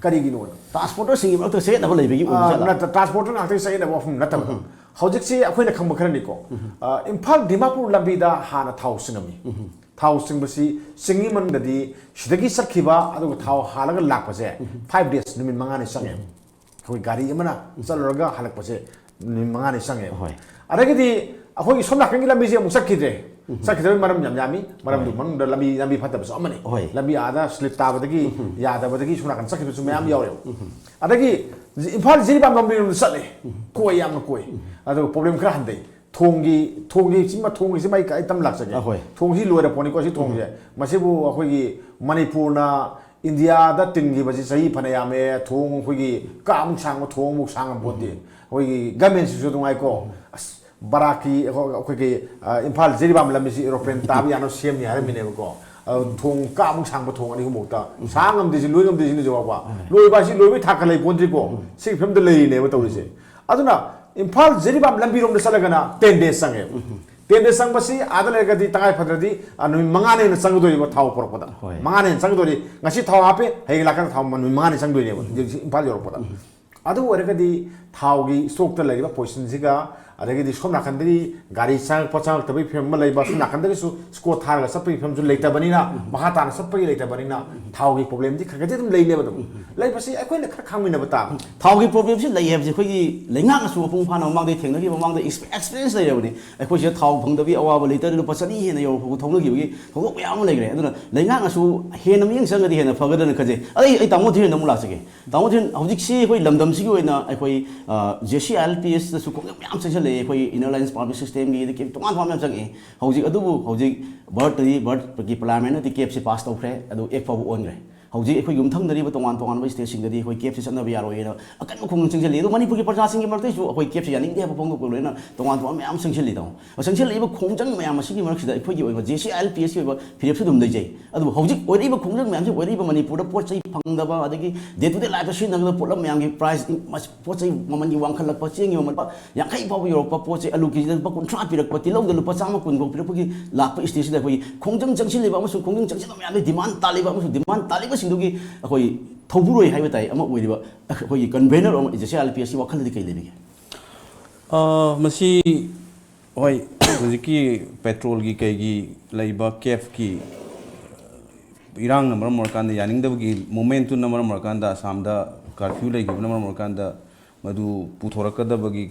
ꯀꯔꯤꯒꯤꯅꯣ? ꯇ꯭ꯔꯥꯟꯁꯄꯣꯔꯇꯔꯁꯤꯡꯒꯤ ꯃꯔꯛꯇ ꯆꯌꯦꯠꯅꯕ ꯂꯩꯕꯒꯤ ꯑꯣꯏꯕ ꯑ, ꯖꯥꯠꯂꯥ? ꯅꯠꯇ-, ꯇ꯭ꯔꯥꯟꯁꯄꯣꯔꯇꯔ ꯉꯥꯛꯇꯒꯤ ꯆꯌꯦꯠꯅꯕ ꯋꯥꯐꯝ ꯅꯠꯇꯕ꯫ ꯍꯧꯖꯤꯛꯁꯤ ꯑꯩꯈꯣꯏꯅ ꯈꯪꯕ ꯈꯔꯅꯤꯀꯣ꯫ ꯑ, ꯏꯝꯐꯥꯜ ꯗꯤꯃꯥꯄꯨꯔ ꯂꯝꯕꯤꯗ ꯍꯥꯟꯅ ꯊꯥꯎ ꯆꯤꯡꯉꯝꯃꯤ꯫ ꯊꯥꯎ ꯆꯤꯡꯕꯁꯤ ꯆꯤꯡꯉꯤ ꯃꯅꯨꯡꯗꯗꯤ ꯁꯤꯗꯒꯤ ꯆꯠꯈꯤꯕ ꯑꯗꯨꯒ ꯊꯥꯎ ꯍꯥꯜꯂꯒ ꯂꯥꯛꯄꯁꯦ five days, ꯅꯨꯃꯤꯠ ꯃꯉꯥꯅꯤ ꯆꯪꯉꯦ꯫ ꯑꯩꯈꯣꯏ ꯒꯥꯔꯤ ꯑꯃꯅ ꯆꯠꯂꯨꯔꯒ ꯍꯜꯂꯛꯄꯁꯦ ꯅꯨꯃꯤꯠ ꯃꯉꯥꯅꯤ ꯆꯪꯉꯦꯕ꯫ ꯍꯣꯏ꯫ ꯑꯗꯒꯤꯗꯤ ꯑꯩꯈꯣꯏꯒꯤ ꯁꯣꯝ ꯅꯥꯀꯟꯒꯤ ꯂꯝꯕꯤꯁꯦ ꯑꯃꯨꯛ ꯆꯠꯈꯤꯗ꯭ꯔꯦ꯫ ꯆꯠꯈꯤꯗꯕꯒꯤ ꯃꯔꯝ ꯌꯥꯝ ꯌꯥꯝꯃꯤ꯫ ꯃꯔꯝꯗꯨ ꯍꯣꯏ꯫ ꯃꯅꯨꯡꯗ ꯂꯝꯕꯤ, ꯂꯝꯕꯤ ꯐꯠꯇꯕꯁꯨ ꯑꯃꯅꯤ꯫ ꯍꯣꯏ꯫ ꯂꯝꯕꯤ ꯑꯥꯗ ꯁ꯭ꯂꯤꯞ ꯇꯥꯕꯗꯒꯤ ꯌꯥꯗꯕꯗꯒꯤ ꯁꯣꯝ ꯅꯥꯀꯟ ꯆꯠꯈꯤꯕꯁꯨ ꯃꯌꯥꯝ ꯌꯥꯎꯔꯦꯕ꯫ ꯑꯗꯒꯤ ꯏꯝꯐꯥꯜ ꯖꯤꯔꯤꯕꯥꯝ ꯂꯝꯕꯤꯔꯣꯝꯗ ꯆꯠꯂꯦ꯫ ꯀꯣꯏ, ꯌꯥꯝꯅ ꯀꯣꯏ꯫ ꯑꯗꯨꯒ ꯄ꯭ꯔꯣꯕ꯭ꯂꯦꯝ ꯈꯔ ꯍꯟꯊꯩ꯫ ꯊꯣꯡꯒꯤ, ꯊꯣꯡꯒꯤ ꯁꯤꯃ, ꯊꯣꯡꯒꯤꯁꯤꯃ ꯑꯩ, ꯑꯩ ꯇꯝ ꯂꯥꯛꯆꯒꯦ꯫ ꯑꯍꯣꯏ꯫ ꯊꯣꯡꯁꯤ ꯂꯣꯏꯔ ꯄꯣꯠꯅꯤꯀꯣ, ꯁꯤ ꯊꯣꯡꯁꯦ꯫ ꯃꯁꯤꯕꯨ ꯑꯩꯈꯣꯏꯒꯤ ꯃꯅꯤꯄꯨꯔꯅ ꯏꯟꯗꯤꯌꯥꯗ ꯇꯤꯟꯈꯤꯕꯁꯤ ꯆꯍꯤ ꯐꯅ ꯌꯥꯝꯃꯦ꯫ ꯊꯣꯡ ꯑꯩꯈꯣꯏꯒꯤ ꯀꯥꯃꯨꯛ ꯁꯥꯡꯕ ꯊꯣꯡ ꯑꯃꯨꯛ ꯁꯥꯡꯉꯝ ꯄꯣꯠꯇꯦ꯫ ꯑꯩꯈꯣꯏꯒꯤ ꯒꯃꯦꯟꯁꯤꯁꯨ ꯅꯨꯡꯉꯥꯏꯀꯣ꯫ ꯑꯁ, ꯕꯔꯥꯛꯀꯤ ꯑꯩꯈꯣꯏ-, ꯑꯩꯈꯣꯏꯒꯤ, ꯑ, ꯏꯝꯐꯥꯜ ꯖꯤꯔꯤꯕꯥꯝ ꯂꯝꯕꯤꯁꯤ ꯑꯦꯔꯣꯄ꯭ꯂꯦꯟ ꯇꯥꯕ ꯌꯥꯅꯕ ꯁꯦꯝꯅꯤ ꯍꯥꯏꯔꯝꯃꯤꯅꯦꯕꯀꯣ꯫ ꯑ, ꯊꯣꯡ ꯀꯥꯃꯨꯛ ꯁꯥꯡꯕ ꯊꯣꯡ ꯑꯅꯤ ꯑꯍꯨꯝꯃꯨꯛꯇ ꯁꯥ ꯉꯝꯗꯦ, ꯁꯤ ꯂꯣꯏ ꯉꯝꯗꯦ, ꯁꯤꯅ ꯖꯋꯥꯕ꯫ ꯂꯣꯏꯕ ꯍꯥꯏꯁꯤ ꯂꯣꯏꯕꯩ ꯊꯥꯛꯀ ꯂꯩ ꯄꯣꯟꯗ꯭ꯔꯤꯀꯣ꯫ ꯁꯤꯒꯤ ꯐꯤꯕꯝꯗ ꯂꯩꯔꯤꯅꯦꯕ ꯇꯧꯔꯤꯁꯦ꯫ ꯑꯗꯨꯅ ꯏꯝꯐꯥꯜ ꯖꯤꯔꯤꯕꯥꯝ ꯂꯝꯕꯤꯔꯣꯝꯗ ꯆꯠꯂꯒꯅ ten days ꯆꯪꯉꯦꯕ꯫ Ten days ꯆꯪꯕꯁꯤ ꯑꯥꯗ ꯂꯩꯔꯒꯗꯤ ꯇꯉꯥꯏ ꯐꯗ꯭ꯔꯗꯤ, ꯑ, ꯅꯨꯃꯤꯠ ꯃꯉꯥꯅ ꯍꯦꯟꯅ ꯆꯪꯒꯗꯣꯏꯅꯦꯕ ꯊꯥꯎ ꯄꯨꯔꯛꯄꯗ꯫ ꯍꯣꯏ꯫ ꯃꯉꯥꯅ ꯍꯦꯟꯅ ꯆꯪꯒꯗꯣꯏꯅꯤ꯫ ꯉꯁꯤ ꯊꯥꯎ ꯍꯥꯞꯄꯦ, ꯍꯌꯦꯡ ꯂꯥꯛꯀꯥꯟꯗ ꯊꯥꯎ ꯅꯨꯃꯤꯠ ꯃꯉꯥꯅꯤ ꯆꯪꯗꯣꯏꯅꯦꯕ ꯍꯧꯖꯤꯛ ꯏꯝꯐꯥꯜ ꯌꯧꯔꯛꯄꯗ꯫ ꯑꯗꯨ ꯑꯣꯏꯔꯒꯗꯤ ꯊꯥꯎꯒꯤ ꯏꯁꯇꯣꯛꯇ ꯂꯩꯔꯤꯕ ꯄꯣꯖꯤꯁꯟꯁꯤꯒ, ꯑꯗꯒꯤꯗꯤ ꯁꯣꯝ ꯅꯥꯀꯟꯗꯒꯤ ꯒꯥꯔꯤ ꯆꯪꯉꯛꯄ ꯆꯪꯉꯛꯇꯕꯒꯤ ꯐꯤꯕꯝ ꯑꯃ ꯂꯩꯕ, ꯁꯣꯝ ꯅꯥꯀꯟꯗꯒꯤꯁꯨ ꯁ꯭ꯀꯣꯠ ꯊꯥꯔꯒ ꯆꯠꯄꯒꯤ ꯐꯤꯕꯝꯁꯨ ꯂꯩꯇꯕꯅꯤꯅ, ꯃꯈꯥ ꯇꯥꯅ ꯆꯠꯄꯒꯤ ꯂꯩꯇꯕꯅꯤꯅ, ꯊꯥꯎꯒꯤ ꯄ꯭ꯔꯣꯕ꯭ꯂꯦꯝꯗꯤ ꯈꯔ ꯈꯔꯗꯤ ꯑꯗꯨꯝ ꯂꯩꯅꯦꯕ ꯑꯗꯨꯝ꯫ ꯂꯩꯕꯁꯤ ꯑꯩꯈꯣꯏꯅ ꯈꯔ ꯈꯪꯃꯤꯟꯅꯕ ꯇꯥꯕ꯫ ꯊꯥꯎꯒꯤ ꯄ꯭ꯔꯣꯕ꯭ꯂꯦꯝꯁꯤ ꯂꯩ ꯍꯥꯏꯕꯁꯤ ꯑꯩꯈꯣꯏꯒꯤ ꯂꯩꯉꯥꯛꯅꯁꯨ ꯃꯄꯨꯡ ꯐꯥꯅ ꯃꯃꯥꯡꯗꯒꯤ ꯊꯦꯡꯅꯈꯤꯕ, ꯃꯃꯥꯡꯗ ꯑꯦꯛꯁꯄꯤꯔꯤꯌꯦꯟꯁ ꯂꯩꯔꯕꯅꯤ꯫ ꯑꯩꯈꯣꯏ ꯁꯤꯗ ꯊꯥꯎ ꯐꯪꯗꯕꯒꯤ ꯑꯋꯥꯕ, ꯂꯤꯇꯔ ꯂꯨꯄꯥ ꯆꯅꯤ ꯍꯦꯟꯅ ꯌꯧꯕ ꯐꯥꯎꯕ ꯊꯧꯅꯈꯤꯕꯒꯤ ꯊꯧꯗꯣꯛ ꯃꯌꯥꯝ ꯑꯃ ꯂꯩꯈ꯭ꯔꯦ꯫ ꯑꯗꯨꯅ ꯂꯩꯉꯥꯛꯅꯁꯨ ꯍꯦꯟꯅ ꯃꯤꯠꯌꯦꯡ ꯆꯪꯉꯗꯤ ꯍꯦꯟꯅ ꯐꯒꯗ꯭ꯔꯅ ꯈꯟꯖꯩ꯫ ꯑꯗꯩ ꯑꯩ ꯇꯥꯃꯣ ꯊꯤꯔꯦꯟꯗ ꯑꯃꯨꯛ ꯂꯥꯛꯆꯒꯦ꯫ ꯇꯥꯃꯣ ꯊꯤꯔꯦꯟ, ꯍꯧꯖꯤꯛꯁꯤ ꯑꯩꯈꯣꯏ ꯂꯝꯗꯝꯁꯤꯒꯤ ꯑꯣꯏꯅ ꯑꯩꯈꯣꯏ, ꯑ, J C I L P ꯑꯦꯁꯇꯁꯨ ꯈꯣꯡꯖꯪ ꯃꯌꯥꯝ ꯆꯪꯁꯤꯜꯂꯛꯑꯦ꯫ ꯑꯩꯈꯣꯏ ꯏꯅꯔ ꯂꯥꯏꯟꯁ ꯄꯥꯔꯃꯤꯠ ꯁꯤꯁꯇꯦꯝꯒꯤ ꯑꯗꯒꯤ ꯇꯣꯉꯥꯟ ꯇꯣꯉꯥꯟꯕ ꯃꯌꯥꯝ ꯆꯪꯉꯛꯑꯦ꯫ ꯍꯧꯖꯤꯛ ꯑꯗꯨꯕꯨ ꯍꯧꯖꯤꯛ ꯚꯥꯔꯠꯇꯗꯤ, ꯚꯥꯔꯠꯀꯤ ꯄꯥꯔꯂꯥꯃꯦꯟꯅꯗꯤ ꯀꯦꯞꯁꯦ ꯄꯥꯁ ꯇꯧꯈ꯭ꯔꯦ, ꯑꯗꯨ ꯑꯦꯛ ꯐꯥꯎꯕ ꯑꯣꯟꯈ꯭ꯔꯦ꯫ ꯍꯧꯖꯤꯛ ꯑꯩꯈꯣꯏ ꯌꯨꯝꯊꯪꯅꯔꯤꯕ ꯇꯣꯉꯥꯟ ꯇꯣꯉꯥꯟꯕ ꯁ꯭ꯇꯦꯠꯁꯤꯡꯗꯗꯤ ꯑꯩꯈꯣꯏ ꯀꯦꯞꯁꯦ ꯆꯠꯅꯕ ꯌꯥꯔꯣꯏꯅ ꯑꯀꯟꯕ ꯈꯣꯡꯖꯪ ꯆꯪꯁꯤꯜꯂꯤ꯫ ꯑꯗꯣ ꯃꯅꯤꯄꯨꯔꯒꯤ ꯄ꯭ꯔꯖꯥꯁꯤꯡꯒꯤ ꯃꯔꯛꯇꯁꯨ ꯑꯩꯈꯣꯏ ꯀꯦꯞꯁꯦ ꯌꯥꯅꯤꯡꯗꯦ ꯍꯥꯏꯕ ꯐꯣꯡꯗꯣꯛꯄ ꯂꯣꯏꯅ ꯇꯣꯉꯥꯟ ꯇꯣꯉꯥꯟꯕ ꯃꯌꯥꯝ ꯆꯪꯁꯤꯜꯂꯤ꯫ ꯇꯥꯃꯣ, ꯆꯪꯁꯤꯜꯂꯛꯏꯕ ꯈꯣꯡꯖꯪ ꯃꯌꯥꯝ ꯑꯁꯤꯒꯤ ꯃꯔꯛꯁꯤꯗ ꯑꯩꯈꯣꯏꯒꯤ ꯑꯣꯏꯕ J C I L P ꯑꯦꯁꯀꯤ ꯑꯣꯏꯕ ꯐꯤꯔꯦꯞꯁꯨ ꯑꯗꯨꯝ ꯂꯩꯖꯩ꯫ ꯑꯗꯨꯕꯨ ꯍꯧꯖꯤꯛ ꯑꯣꯏꯔꯛꯏꯕ ꯈꯣꯡꯖꯪ ꯃꯌꯥꯝꯁꯤ ꯑꯣꯏꯔꯛꯏꯕ ꯃꯅꯤꯄꯨꯔꯗ ꯄꯣꯠ ꯆꯩ ꯐꯪꯗꯕ, ꯑꯗꯒꯤ ꯗꯦ ꯇꯨ ꯗꯦ ꯂꯥꯏꯐꯇ ꯁꯤꯖꯤꯟꯅꯒꯗꯕ ꯄꯣꯠꯂꯝ ꯃꯌꯥꯝꯒꯤ ꯄ꯭ꯔꯥꯏꯁ, ꯄꯣꯠ ꯆꯩ ꯃꯃꯜꯒꯤ ꯋꯥꯡꯈꯠꯂꯛꯄ, ꯆꯦꯡꯒꯤ ꯃꯃꯜ ꯂꯨꯄꯥ ꯌꯥꯡꯈꯩ ꯐꯥꯎꯕ ꯌꯧꯔꯛꯄ, ꯄꯣꯠ ꯆꯩ ꯑꯂꯨ ꯀꯦꯖꯤꯗ ꯂꯨꯄꯥ ꯀꯨꯟꯊ꯭ꯔꯥ ꯄꯤꯔꯛꯄ, ꯇꯤꯜꯍꯧꯗ ꯂꯨꯄꯥ ꯆꯥꯝꯃ ꯀꯨꯟ ꯐꯥꯎ ꯄꯤꯔꯛꯄꯒꯤ ꯂꯥꯛꯄ ꯁ꯭ꯇꯦꯖꯁꯤꯗ ꯑꯩꯈꯣꯏꯒꯤ ꯈꯣꯡꯖꯪ ꯆꯪꯁꯤꯜꯂꯤꯕ ꯑꯃꯁꯨꯡ ꯈꯣꯡꯖꯪ ꯆꯪꯁꯤꯟꯕ ꯃꯌꯥꯝꯗꯨꯒꯤ ꯗꯤꯃꯥꯟ ꯇꯥꯜꯂꯤꯕ ꯑꯃꯁꯨꯡ ꯗꯤꯃꯥꯟ ꯇꯥꯜꯂꯤꯕꯁꯤꯡꯗꯨꯒꯤ ꯑꯩꯈꯣꯏ ꯊꯧꯕꯨꯔꯣꯏ ꯍꯥꯏꯕ ꯇꯥꯏ, ꯑꯃ ꯑꯣꯏꯔꯤꯕ ꯑꯩꯈꯣꯏꯒꯤ ꯀꯟꯚꯦꯅꯔ ꯑꯃ J C I L P ꯑꯦꯁꯀꯤ ꯋꯥꯈꯜꯗꯗꯤ ꯀꯩ ꯂꯩꯕꯤꯒꯦ? ꯑ, ꯃꯁꯤ, ꯍꯣꯏ, ꯍꯧꯖꯤꯛꯀꯤ ꯄꯦꯇ꯭ꯔꯣꯜꯒꯤ ꯀꯩꯒꯤ ꯂꯩꯕ ꯀꯦꯞꯀꯤ ꯏꯔꯥꯡꯅ ꯃꯔꯝ ꯑꯣꯏꯔꯀꯥꯟꯗ, ꯌꯥꯅꯤꯡꯗꯕꯒꯤ ꯃꯣꯃꯦꯟꯠꯇꯨꯅ ꯃꯔꯝ ꯑꯣꯏꯔꯀꯥꯟꯗ ꯑꯁꯥꯝꯗ ꯀꯥꯔꯐ꯭ꯌꯨ ꯂꯩꯈꯤꯕꯅ ꯃꯔꯝ ꯑꯣꯏꯔꯀꯥꯟꯗ, ꯃꯗꯨ ꯄꯨꯊꯣꯔꯛꯀꯗꯕꯒꯤ,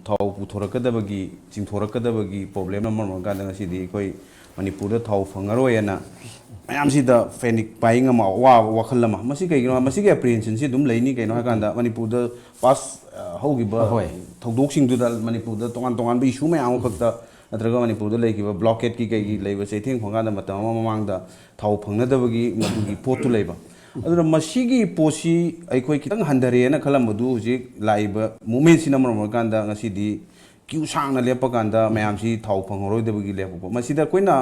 ꯊꯥꯎ ꯄꯨꯊꯣꯔꯛꯀꯗꯕꯒꯤ, ꯆꯤꯡꯊꯣꯔꯛꯀꯗꯕꯒꯤ ꯄ꯭ꯔꯣꯕ꯭ꯂꯦꯝꯅ ꯃꯔꯝ ꯑꯣꯏꯔꯀꯥꯟꯗ ꯉꯁꯤꯗꯤ ꯑꯩꯈꯣꯏ ꯃꯅꯤꯄꯨꯔꯗ ꯊꯥꯎ ꯐꯪꯉꯔꯣꯏꯅ ꯃꯌꯥꯝꯁꯤꯗ ꯄꯦꯅꯤꯛ ꯕꯥꯏꯌꯤꯡ ꯑꯃ, ꯑꯋꯥꯕ ꯋꯥꯈꯜ ꯑꯃ꯫ ꯃꯁꯤ ꯀꯩꯒꯤꯅꯣ? ꯃꯁꯤꯒꯤ ꯑꯦꯄ꯭ꯔꯤꯍꯦꯟꯁꯟꯁꯤ ꯑꯗꯨꯝ ꯂꯩꯅꯤ꯫ ꯀꯩꯅꯣ ꯍꯥꯏꯀꯥꯟꯗ ꯃꯅꯤꯄꯨꯔꯗ ꯄꯥꯁ, ꯑ, ꯍꯧꯈꯤꯕ ꯍꯣꯏ꯫ ꯊꯧꯗꯣꯛꯁꯤꯡꯗꯨꯗ ꯃꯅꯤꯄꯨꯔꯗ ꯇꯣꯉꯥꯟ ꯇꯣꯉꯥꯟꯕ ꯏꯁꯨ ꯃꯌꯥꯝ ꯑꯃꯈꯛꯇ, ꯅꯠꯇ꯭ꯔꯒ ꯃꯅꯤꯄꯨꯔꯗ ꯂꯩꯈꯤꯕ ꯕ꯭ꯂꯣꯀꯦꯠꯀꯤ ꯀꯩꯒꯤ ꯂꯩꯕ ꯆꯩꯊꯦꯡ ꯐꯪꯀꯥꯟꯗ ꯃꯇꯝ ꯑꯃ ꯃꯃꯥꯡꯗ ꯊꯥꯎ ꯐꯪꯅꯗꯕꯒꯤ ꯃꯗꯨꯒꯤ ꯄꯣꯠꯇꯨ ꯂꯩꯕ꯫ ꯑꯗꯨꯅ ꯃꯁꯤꯒꯤ ꯄꯣꯠꯁꯤ ꯑꯩꯈꯣꯏ ꯈꯤꯇꯪ ꯍꯟꯊꯔꯦꯅ ꯈꯜꯂꯝꯕꯗꯨ ꯍꯧꯖꯤꯛ ꯂꯥꯛꯏꯕ ꯃꯣꯃꯦꯟꯠꯁꯤꯅ ꯃꯔꯝ ꯑꯣꯏꯔꯀꯥꯟꯗ ꯉꯁꯤꯗꯤ ꯀ꯭ꯌꯨ ꯁꯥꯡꯅ ꯂꯦꯞꯄ ꯀꯥꯟꯗ ꯃꯌꯥꯝꯁꯤ ꯊꯥꯎ ꯐꯪꯍꯧꯔꯣꯏꯗꯕꯒꯤ ꯂꯦꯞꯄꯀꯣ꯫ ꯃꯁꯤꯗ ꯑꯩꯈꯣꯏꯅ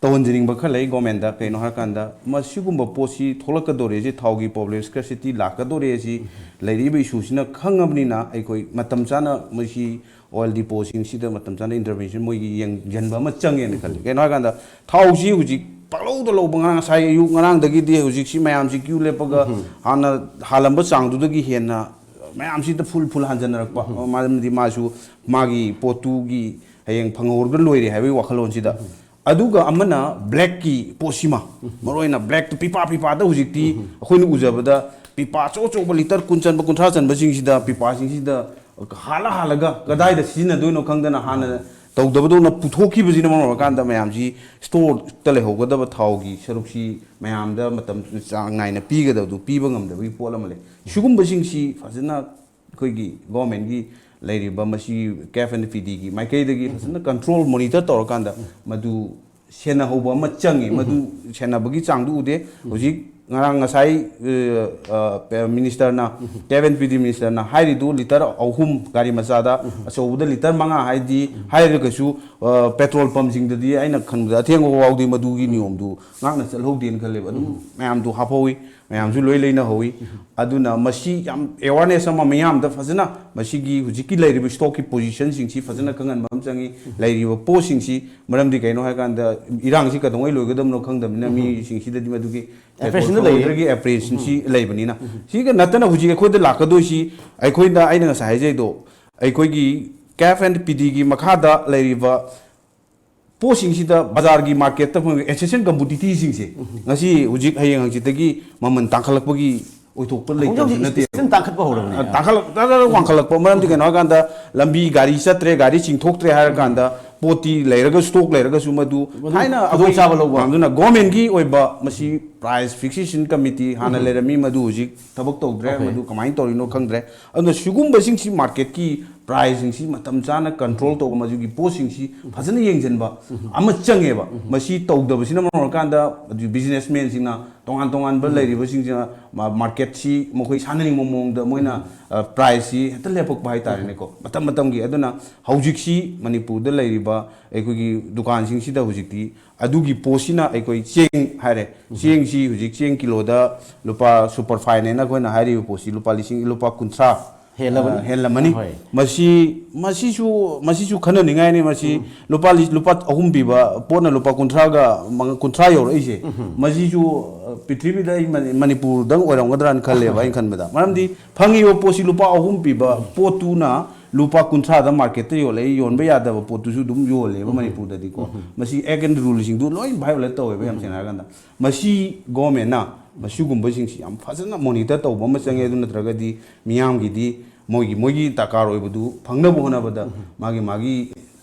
ꯇꯧꯍꯟꯖꯅꯤꯡꯕ ꯈꯔ ꯂꯩ ꯒꯣꯔꯃꯦꯟꯗ꯫ ꯀꯩꯅꯣ ꯍꯥꯏꯔꯀꯥꯟꯗ, ꯃꯁꯤꯒꯨꯝꯕ ꯄꯣꯠꯁꯤ ꯊꯣꯛꯂꯛꯀꯗꯣꯔꯦ, ꯁꯤ ꯊꯥꯎꯒꯤ ꯄ꯭ꯔꯣꯕ꯭ꯂꯦꯝ, ꯁ꯭ꯀꯔꯁꯤꯇꯤ ꯂꯥꯛꯀꯗꯣꯔꯦ, ꯁꯤ ꯂꯩꯔꯛꯏꯕ ꯏꯁꯨꯁꯤꯅ ꯈꯪꯉꯕꯅꯤꯅ, ꯑꯩꯈꯣꯏ ꯃꯇꯝ ꯆꯥꯅ ꯃꯁꯤ ꯑꯣꯏꯜ ꯗꯤꯄꯣꯁꯤꯡꯁꯤꯗ ꯃꯇꯝ ꯆꯥꯅ ꯏꯟꯇꯔꯚꯦꯟꯁꯟ ꯃꯣꯏꯒꯤ ꯌꯦꯡꯁꯤꯟꯕ ꯑꯃ ꯆꯪꯉꯦꯅ ꯈꯜꯂꯤ꯫ ꯀꯩꯅꯣ ꯍꯥꯏꯔꯀꯥꯟꯗ, ꯊꯥꯎꯁꯤ ꯍꯧꯖꯤꯛ ꯄꯥꯛꯂꯧꯗ ꯂꯧꯕ, ꯉꯔꯥꯡ, ꯉꯁꯥꯏ ꯑꯌꯨꯛ, ꯉꯔꯥꯡꯗꯒꯤꯗꯤ ꯍꯧꯖꯤꯛꯁꯤ ꯃꯌꯥꯝꯁꯤ ꯀ꯭ꯌꯨ ꯂꯦꯞꯄꯒ ꯍꯥꯟꯅ ꯍꯥꯜꯂꯝꯕ ꯆꯥꯡꯗꯨꯗꯒꯤ ꯍꯦꯟꯅ ꯃꯌꯥꯝꯁꯤꯗ ꯐꯨꯜ ꯐꯨꯜ ꯍꯥꯟꯖꯟꯅꯔꯛꯄ꯫ ꯃꯔꯝꯗꯤ ꯃꯥꯁꯨ ꯃꯥꯒꯤ ꯄꯣꯠꯇꯨꯒꯤ ꯍꯌꯦꯡ ꯐꯪꯍꯧꯔꯒ ꯂꯣꯏꯔꯦ ꯍꯥꯏꯕꯒꯤ ꯋꯥꯈꯜꯂꯣꯟꯁꯤꯗ꯫ ꯑꯗꯨꯒ ꯑꯃꯅ ꯕ꯭ꯂꯦꯛꯀꯤ ꯄꯣꯠꯁꯤꯃ, ꯃꯔꯨꯑꯣꯏꯅ ꯕ꯭ꯂꯦꯛꯇ ꯄꯤꯄꯥ ꯄꯤꯄꯥꯗ ꯍꯧꯖꯤꯛꯇꯤ ꯑꯩꯈꯣꯏꯅ ꯎꯖꯕꯗ ꯄꯤꯄꯥ ꯑꯆꯧ ꯑꯆꯧꯕ ꯂꯤꯇꯔ ꯀꯨꯟ ꯆꯟꯕ, ꯀꯨꯟꯊ꯭ꯔꯥ ꯆꯟꯕꯁꯤꯡꯁꯤꯗ, ꯄꯤꯄꯥꯁꯤꯡꯁꯤꯗ ꯍꯥꯜꯂ ꯍꯥꯜꯂꯒ ꯀꯗꯥꯏꯗ ꯁꯤꯖꯤꯟꯅꯗꯣꯏꯅꯣ ꯈꯪꯗꯅ ꯍꯥꯟꯅ ꯇꯧꯗꯕꯗꯧꯅ ꯄꯨꯊꯣꯛꯈꯤꯕꯁꯤꯅ ꯃꯔꯝ ꯑꯣꯏꯔꯀꯥꯟꯗ ꯃꯌꯥꯝꯁꯤ ꯁ꯭ꯇꯣꯔꯗ ꯂꯩꯍꯧꯒꯗꯕ ꯊꯥꯎꯒꯤ ꯁꯔꯨꯛꯁꯤ ꯃꯌꯥꯝꯗ ꯃꯇꯝ ꯆꯥꯡ ꯅꯥꯏꯅ ꯄꯤꯒꯗꯕꯗꯨ ꯄꯤꯕ ꯉꯝꯗꯕꯒꯤ ꯄꯣꯠ ꯑꯃ ꯂꯩ꯫ ꯁꯤꯒꯨꯝꯕꯁꯤꯡꯁꯤ ꯐꯖꯅ ꯑꯩꯈꯣꯏꯒꯤ ꯒꯣꯔꯃꯦꯟꯒꯤ ꯂꯩꯔꯤꯕ ꯃꯁꯤ ꯀꯦꯐ ꯑꯦꯟ ꯄꯤ ꯗꯤꯒꯤ ꯃꯥꯏꯀꯩꯗꯒꯤ ꯐꯖꯅ ꯀꯟꯇ꯭ꯔꯣꯜ, ꯃꯣꯅꯤꯇꯔ ꯇꯧꯔꯀꯥꯟꯗ ꯃꯗꯨ ꯁꯦꯟꯅꯍꯧꯕ ꯑꯃ ꯆꯪꯉꯤ꯫ ꯃꯗꯨ ꯁꯦꯟꯅꯕꯒꯤ ꯆꯥꯡꯗꯨ ꯎꯗꯦ꯫ ꯍꯧꯖꯤꯛ ꯉꯔꯥꯡ ꯉꯁꯥꯏ, ꯑ, ꯑ, ꯄꯦ-, ꯃꯤꯅꯤꯁꯇꯔꯅ, ꯀꯦꯐ ꯑꯦꯟ ꯄꯤ ꯗꯤ ꯃꯤꯅꯤꯁꯇꯔꯅ ꯍꯥꯏꯔꯤꯗꯨ ꯂꯤꯇꯔ ꯑꯍꯨꯝ ꯒꯥꯔꯤ ꯃꯆꯥꯗ, ꯑꯆꯧꯕꯗ ꯂꯤꯇꯔ ꯃꯉꯥ ꯍꯥꯏꯗꯤ ꯍꯥꯏꯔꯒꯁꯨ, ꯑ, ꯄꯦꯇ꯭ꯔꯣꯜ ꯄꯝꯁꯤꯡꯗꯗꯤ ꯑꯩꯅ ꯈꯟꯕꯗ ꯑꯊꯦꯡꯕ ꯐꯥꯎꯗꯤ ꯃꯗꯨꯒꯤ ꯅꯤꯌꯣꯝꯗꯨ ꯉꯥꯛꯅ ꯆꯠꯍꯧꯗꯦꯅ ꯈꯜꯂꯦꯕ꯫ ꯑꯗꯨꯝ ꯃꯌꯥꯝꯗꯨ ꯍꯥꯞꯍꯧꯋꯤ, ꯃꯌꯥꯝꯁꯨ ꯂꯣꯏ ꯂꯩꯅꯍꯧꯋꯤ꯫ ꯑꯗꯨꯅ ꯃꯁꯤ ꯌꯥꯝ ꯑꯦꯋꯥꯔꯅꯦꯁ ꯑꯃ ꯃꯤꯌꯥꯝꯗ ꯐꯖꯅ ꯃꯁꯤꯒꯤ ꯍꯧꯖꯤꯛꯀꯤ ꯂꯩꯔꯤꯕ ꯁ꯭ꯇꯣꯛꯀꯤ ꯄꯣꯖꯤꯁꯟꯁꯤꯡꯁꯤ ꯐꯖꯅ ꯈꯪꯍꯟꯕ ꯑꯃ ꯆꯪꯉꯤ꯫ ꯂꯩꯔꯤꯕ ꯄꯣꯠꯁꯤꯡꯁꯤ, ꯃꯔꯝꯗꯤ ꯀꯩꯅꯣ ꯍꯥꯏꯀꯥꯟꯗ ꯏꯔꯥꯡꯁꯤ ꯀꯩꯗꯧꯉꯩ ꯂꯣꯏꯒꯗꯕꯅꯣ ꯈꯪꯗꯕꯅꯤꯅ ꯃꯤꯁꯤꯡꯁꯤꯗꯗꯤ ꯃꯗꯨꯒꯤ ꯑꯦꯄ꯭ꯔꯤꯁꯟꯗ ꯂꯩꯌꯦ꯫ ꯄꯦꯇ꯭ꯔꯣꯜ ꯄꯝ ꯑꯣꯏꯗ꯭ꯔꯒꯤ ꯑꯦꯄ꯭ꯔꯤꯁꯟꯁꯤ ꯂꯩꯕꯅꯤꯅ꯫ ꯁꯤꯒ ꯅꯠꯇꯅ ꯍꯧꯖꯤꯛ ꯑꯩꯈꯣꯏꯗ ꯂꯥꯛꯀꯗꯣꯏꯁꯤ, ꯑꯩꯈꯣꯏꯗ, ꯑꯩꯅ ꯉꯁꯥꯏ ꯍꯥꯏꯖꯩꯗꯣ, ꯑꯩꯈꯣꯏꯒꯤ ꯀꯦꯐ ꯑꯦꯟ ꯄꯤ ꯗꯤꯒꯤ ꯃꯈꯥꯗ ꯂꯩꯔꯤꯕ ꯄꯣꯠꯁꯤꯡꯁꯤꯗ ꯕꯖꯥꯔꯒꯤ ꯃꯥꯔꯀꯦꯠꯇ ꯐꯪꯕ ꯑꯦꯁꯦꯟꯁꯤꯌꯦꯜ ꯀꯃꯣꯗꯤꯇꯤꯁꯤꯡꯁꯦ ꯉꯁꯤ ꯍꯧꯖꯤꯛ ꯍꯌꯦꯡ ꯍꯪꯆꯤꯠꯇꯒꯤ ꯃꯃꯜ ꯇꯥꯡꯈꯠꯂꯛꯄꯒꯤ ꯑꯣꯏꯊꯣꯛꯄ ꯍꯧꯖꯤꯛ ꯂꯩꯇꯕꯁꯨ ꯍꯧꯖꯤꯛ ꯅꯠꯇꯦ꯫ ꯁꯤꯖꯟ ꯇꯥꯡꯈꯠꯄ ꯍꯧꯔꯕꯅꯦ꯫ ꯇꯥꯡꯈꯠꯂꯛ-, ꯇꯥꯡꯈꯠꯂꯛ-, ꯋꯥꯡꯈꯠꯂꯛꯄ꯫ ꯃꯔꯝꯗꯤ ꯀꯩꯅꯣ ꯍꯥꯏꯀꯥꯟꯗ ꯂꯝꯕꯤ ꯒꯥꯔꯤ ꯆꯠꯇ꯭ꯔꯦ, ꯒꯥꯔꯤ ꯆꯤꯡꯊꯣꯛꯇ꯭ꯔꯦ ꯍꯥꯏꯔꯀꯥꯟꯗ ꯄꯣꯠꯇꯤ ꯂꯩꯔꯒ, ꯁ꯭ꯇꯣꯛ ꯂꯩꯔꯒꯁꯨ ꯃꯗꯨ ꯃꯗꯨ ꯊꯥꯏꯅ ꯑꯩꯈꯣꯏ ꯈꯨꯗꯣꯡꯆꯥꯕ ꯂꯧꯕ꯫ ꯑꯗꯨꯅ ꯒꯣꯔꯃꯦꯟꯒꯤ ꯑꯣꯏꯕ ꯃꯁꯤ ꯄ꯭ꯔꯥꯏꯁ ꯐꯤꯛꯁꯦꯁꯟ ꯀꯃꯤꯇꯤ ꯍꯥꯟꯅ ꯂꯩꯔꯝꯃꯤ, ꯃꯗꯨ ꯍꯧꯖꯤꯛ ꯊꯕꯛ ꯇꯧꯗ꯭ꯔꯦ꯫ ꯑꯣꯀꯦ꯫ ꯃꯗꯨ ꯀꯃꯥꯏꯅ ꯇꯧꯔꯤꯅꯣ ꯈꯪꯗ꯭ꯔꯦ꯫ ꯑꯗꯨꯅ ꯁꯤꯒꯨꯝꯕꯁꯤꯡꯁꯤ ꯃꯥꯔꯀꯦꯠꯀꯤ ꯄ꯭ꯔꯥꯏꯁꯁꯤꯡꯁꯤ ꯃꯇꯝ ꯆꯥꯅ ꯀꯟꯇ꯭ꯔꯣꯜ ꯇꯧꯕ, ꯃꯗꯨꯒꯤ ꯄꯣꯠꯁꯤꯡꯁꯤ ꯐꯖꯅ ꯌꯦꯡꯁꯤꯟꯕ ꯑꯃ ꯆꯪꯉꯦꯕ꯫ ꯃꯁꯤ ꯇꯧꯗꯕꯁꯤꯅ ꯃꯔꯝ ꯑꯣꯏꯔꯀꯥꯟꯗ ꯍꯧꯖꯤꯛ ꯕꯤꯖꯤꯅꯦꯁꯃꯦꯟꯁꯤꯡꯅ, ꯇꯣꯉꯥꯟ ꯇꯣꯉꯥꯟꯕ ꯂꯩꯔꯤꯕꯁꯤꯡꯁꯤꯅ ꯃꯥ-, ꯃꯥꯔꯀꯦꯠꯁꯤ ꯃꯈꯣꯏ ꯁꯥꯟꯅꯅꯤꯡꯕ ꯃꯑꯣꯡꯗ ꯃꯣꯏꯅ, ꯑ, ꯄ꯭ꯔꯥꯏꯁꯁꯤ ꯍꯦꯛꯇ ꯂꯦꯞꯄꯛꯄ ꯍꯥꯏꯇꯥꯔꯦꯅꯦꯀꯣ, ꯃꯇꯝ ꯃꯇꯝꯒꯤ꯫ ꯑꯗꯨꯅ ꯍꯧꯖꯤꯛꯁꯤ ꯃꯅꯤꯄꯨꯔꯗ ꯂꯩꯔꯤꯕ ꯑꯩꯈꯣꯏꯒꯤ ꯗꯨꯀꯥꯟꯁꯤꯡꯁꯤꯗ ꯍꯧꯖꯤꯛꯇꯤ ꯑꯗꯨꯒꯤ ꯄꯣꯠꯁꯤꯅ ꯑꯩꯈꯣꯏ ꯆꯦꯡ ꯍꯥꯏꯔꯦ꯫ ꯆꯦꯡꯁꯤ ꯍꯧꯖꯤꯛ ꯆꯦꯡ ꯀꯤꯂꯣꯗ ꯂꯨꯄꯥ super fine ꯍꯥꯏꯅ ꯑꯩꯈꯣꯏꯅ ꯍꯥꯏꯔꯤꯕ ꯄꯣꯠꯁꯤ ꯂꯨꯄꯥ ꯂꯤꯁꯤꯡ, ꯂꯨꯄꯥ ꯀꯨꯟꯊ꯭ꯔꯥ, ꯍꯦꯜꯂꯕꯅꯤ꯫ ꯑ, ꯍꯦꯜꯂꯝꯃꯅꯤ꯫ ꯍꯣꯏ꯫ ꯃꯁꯤ, ꯃꯁꯤꯁꯨ, ꯃꯁꯤꯁꯨ ꯈꯟꯅꯅꯤꯡꯉꯥꯏꯅꯤ꯫ ꯃꯁꯤ ꯂꯨꯄꯥ ꯂꯤ-, ꯂꯨꯄꯥ ꯑꯍꯨꯝ ꯄꯤꯕ ꯄꯣꯠꯅ ꯂꯨꯄꯥ ꯀꯨꯟꯊ꯭ꯔꯥꯒ ꯃꯉꯥ, ꯀꯨꯟꯊ꯭ꯔꯥ ꯌꯧꯔꯛꯏꯁꯦ꯫ ꯃꯁꯤꯁꯨ, ꯑ, ꯄ꯭ꯔꯤꯊꯤꯕꯤꯗ ꯑꯩ ꯃꯅꯤ-, ꯃꯅꯤꯄꯨꯔꯗꯪ ꯑꯣꯏꯔꯝꯒꯗ꯭ꯔꯥꯅ ꯈꯜꯂꯦꯕ, ꯑꯩꯅ ꯈꯟꯕꯗ꯫ ꯃꯔꯝꯗꯤ ꯐꯪꯉꯤꯕ ꯄꯣꯠꯁꯤ ꯂꯨꯄꯥ ꯑꯍꯨꯝ ꯄꯤꯕ ꯄꯣꯠꯇꯨꯅ ꯂꯨꯄꯥ ꯀꯨꯟꯊ꯭ꯔꯥꯗ ꯃꯥꯔꯀꯦꯠꯇ ꯌꯣꯜꯂꯛꯏ, ꯌꯣꯟꯕ ꯌꯥꯗꯕ ꯄꯣꯠꯇꯨꯁꯨ ꯑꯗꯨꯝ ꯌꯣꯜꯂꯦꯕ ꯃꯅꯤꯄꯨꯔꯗꯗꯤꯀꯣ꯫ ꯃꯁꯤ act and ruleꯁꯤꯡꯗꯨ ꯂꯣꯏ violate ꯇꯧꯋꯦꯕ, ꯌꯥꯝ ꯁꯦꯡꯅ ꯍꯥꯏꯔꯀꯥꯟꯗ꯫ ꯃꯁꯤ ꯒꯣꯔꯃꯦꯟꯅ ꯃꯁꯤꯒꯨꯝꯕꯁꯤꯡꯁꯤ ꯌꯥꯝ ꯐꯖꯅ ꯃꯣꯅꯤꯇꯔ ꯇꯧꯕ ꯑꯃ ꯆꯪꯉꯦ꯫ ꯑꯗꯨ ꯅꯠꯇ꯭ꯔꯒꯗꯤ ꯃꯤꯌꯥꯝꯒꯤꯗꯤ ꯃꯣꯏꯒꯤ, ꯃꯣꯏꯒꯤ ꯗꯔꯀꯥꯔ ꯑꯣꯏꯕꯗꯨ ꯐꯪꯅꯕ ꯍꯣꯠꯅꯕꯗ ꯃꯥꯒꯤ, ꯃꯥꯒꯤ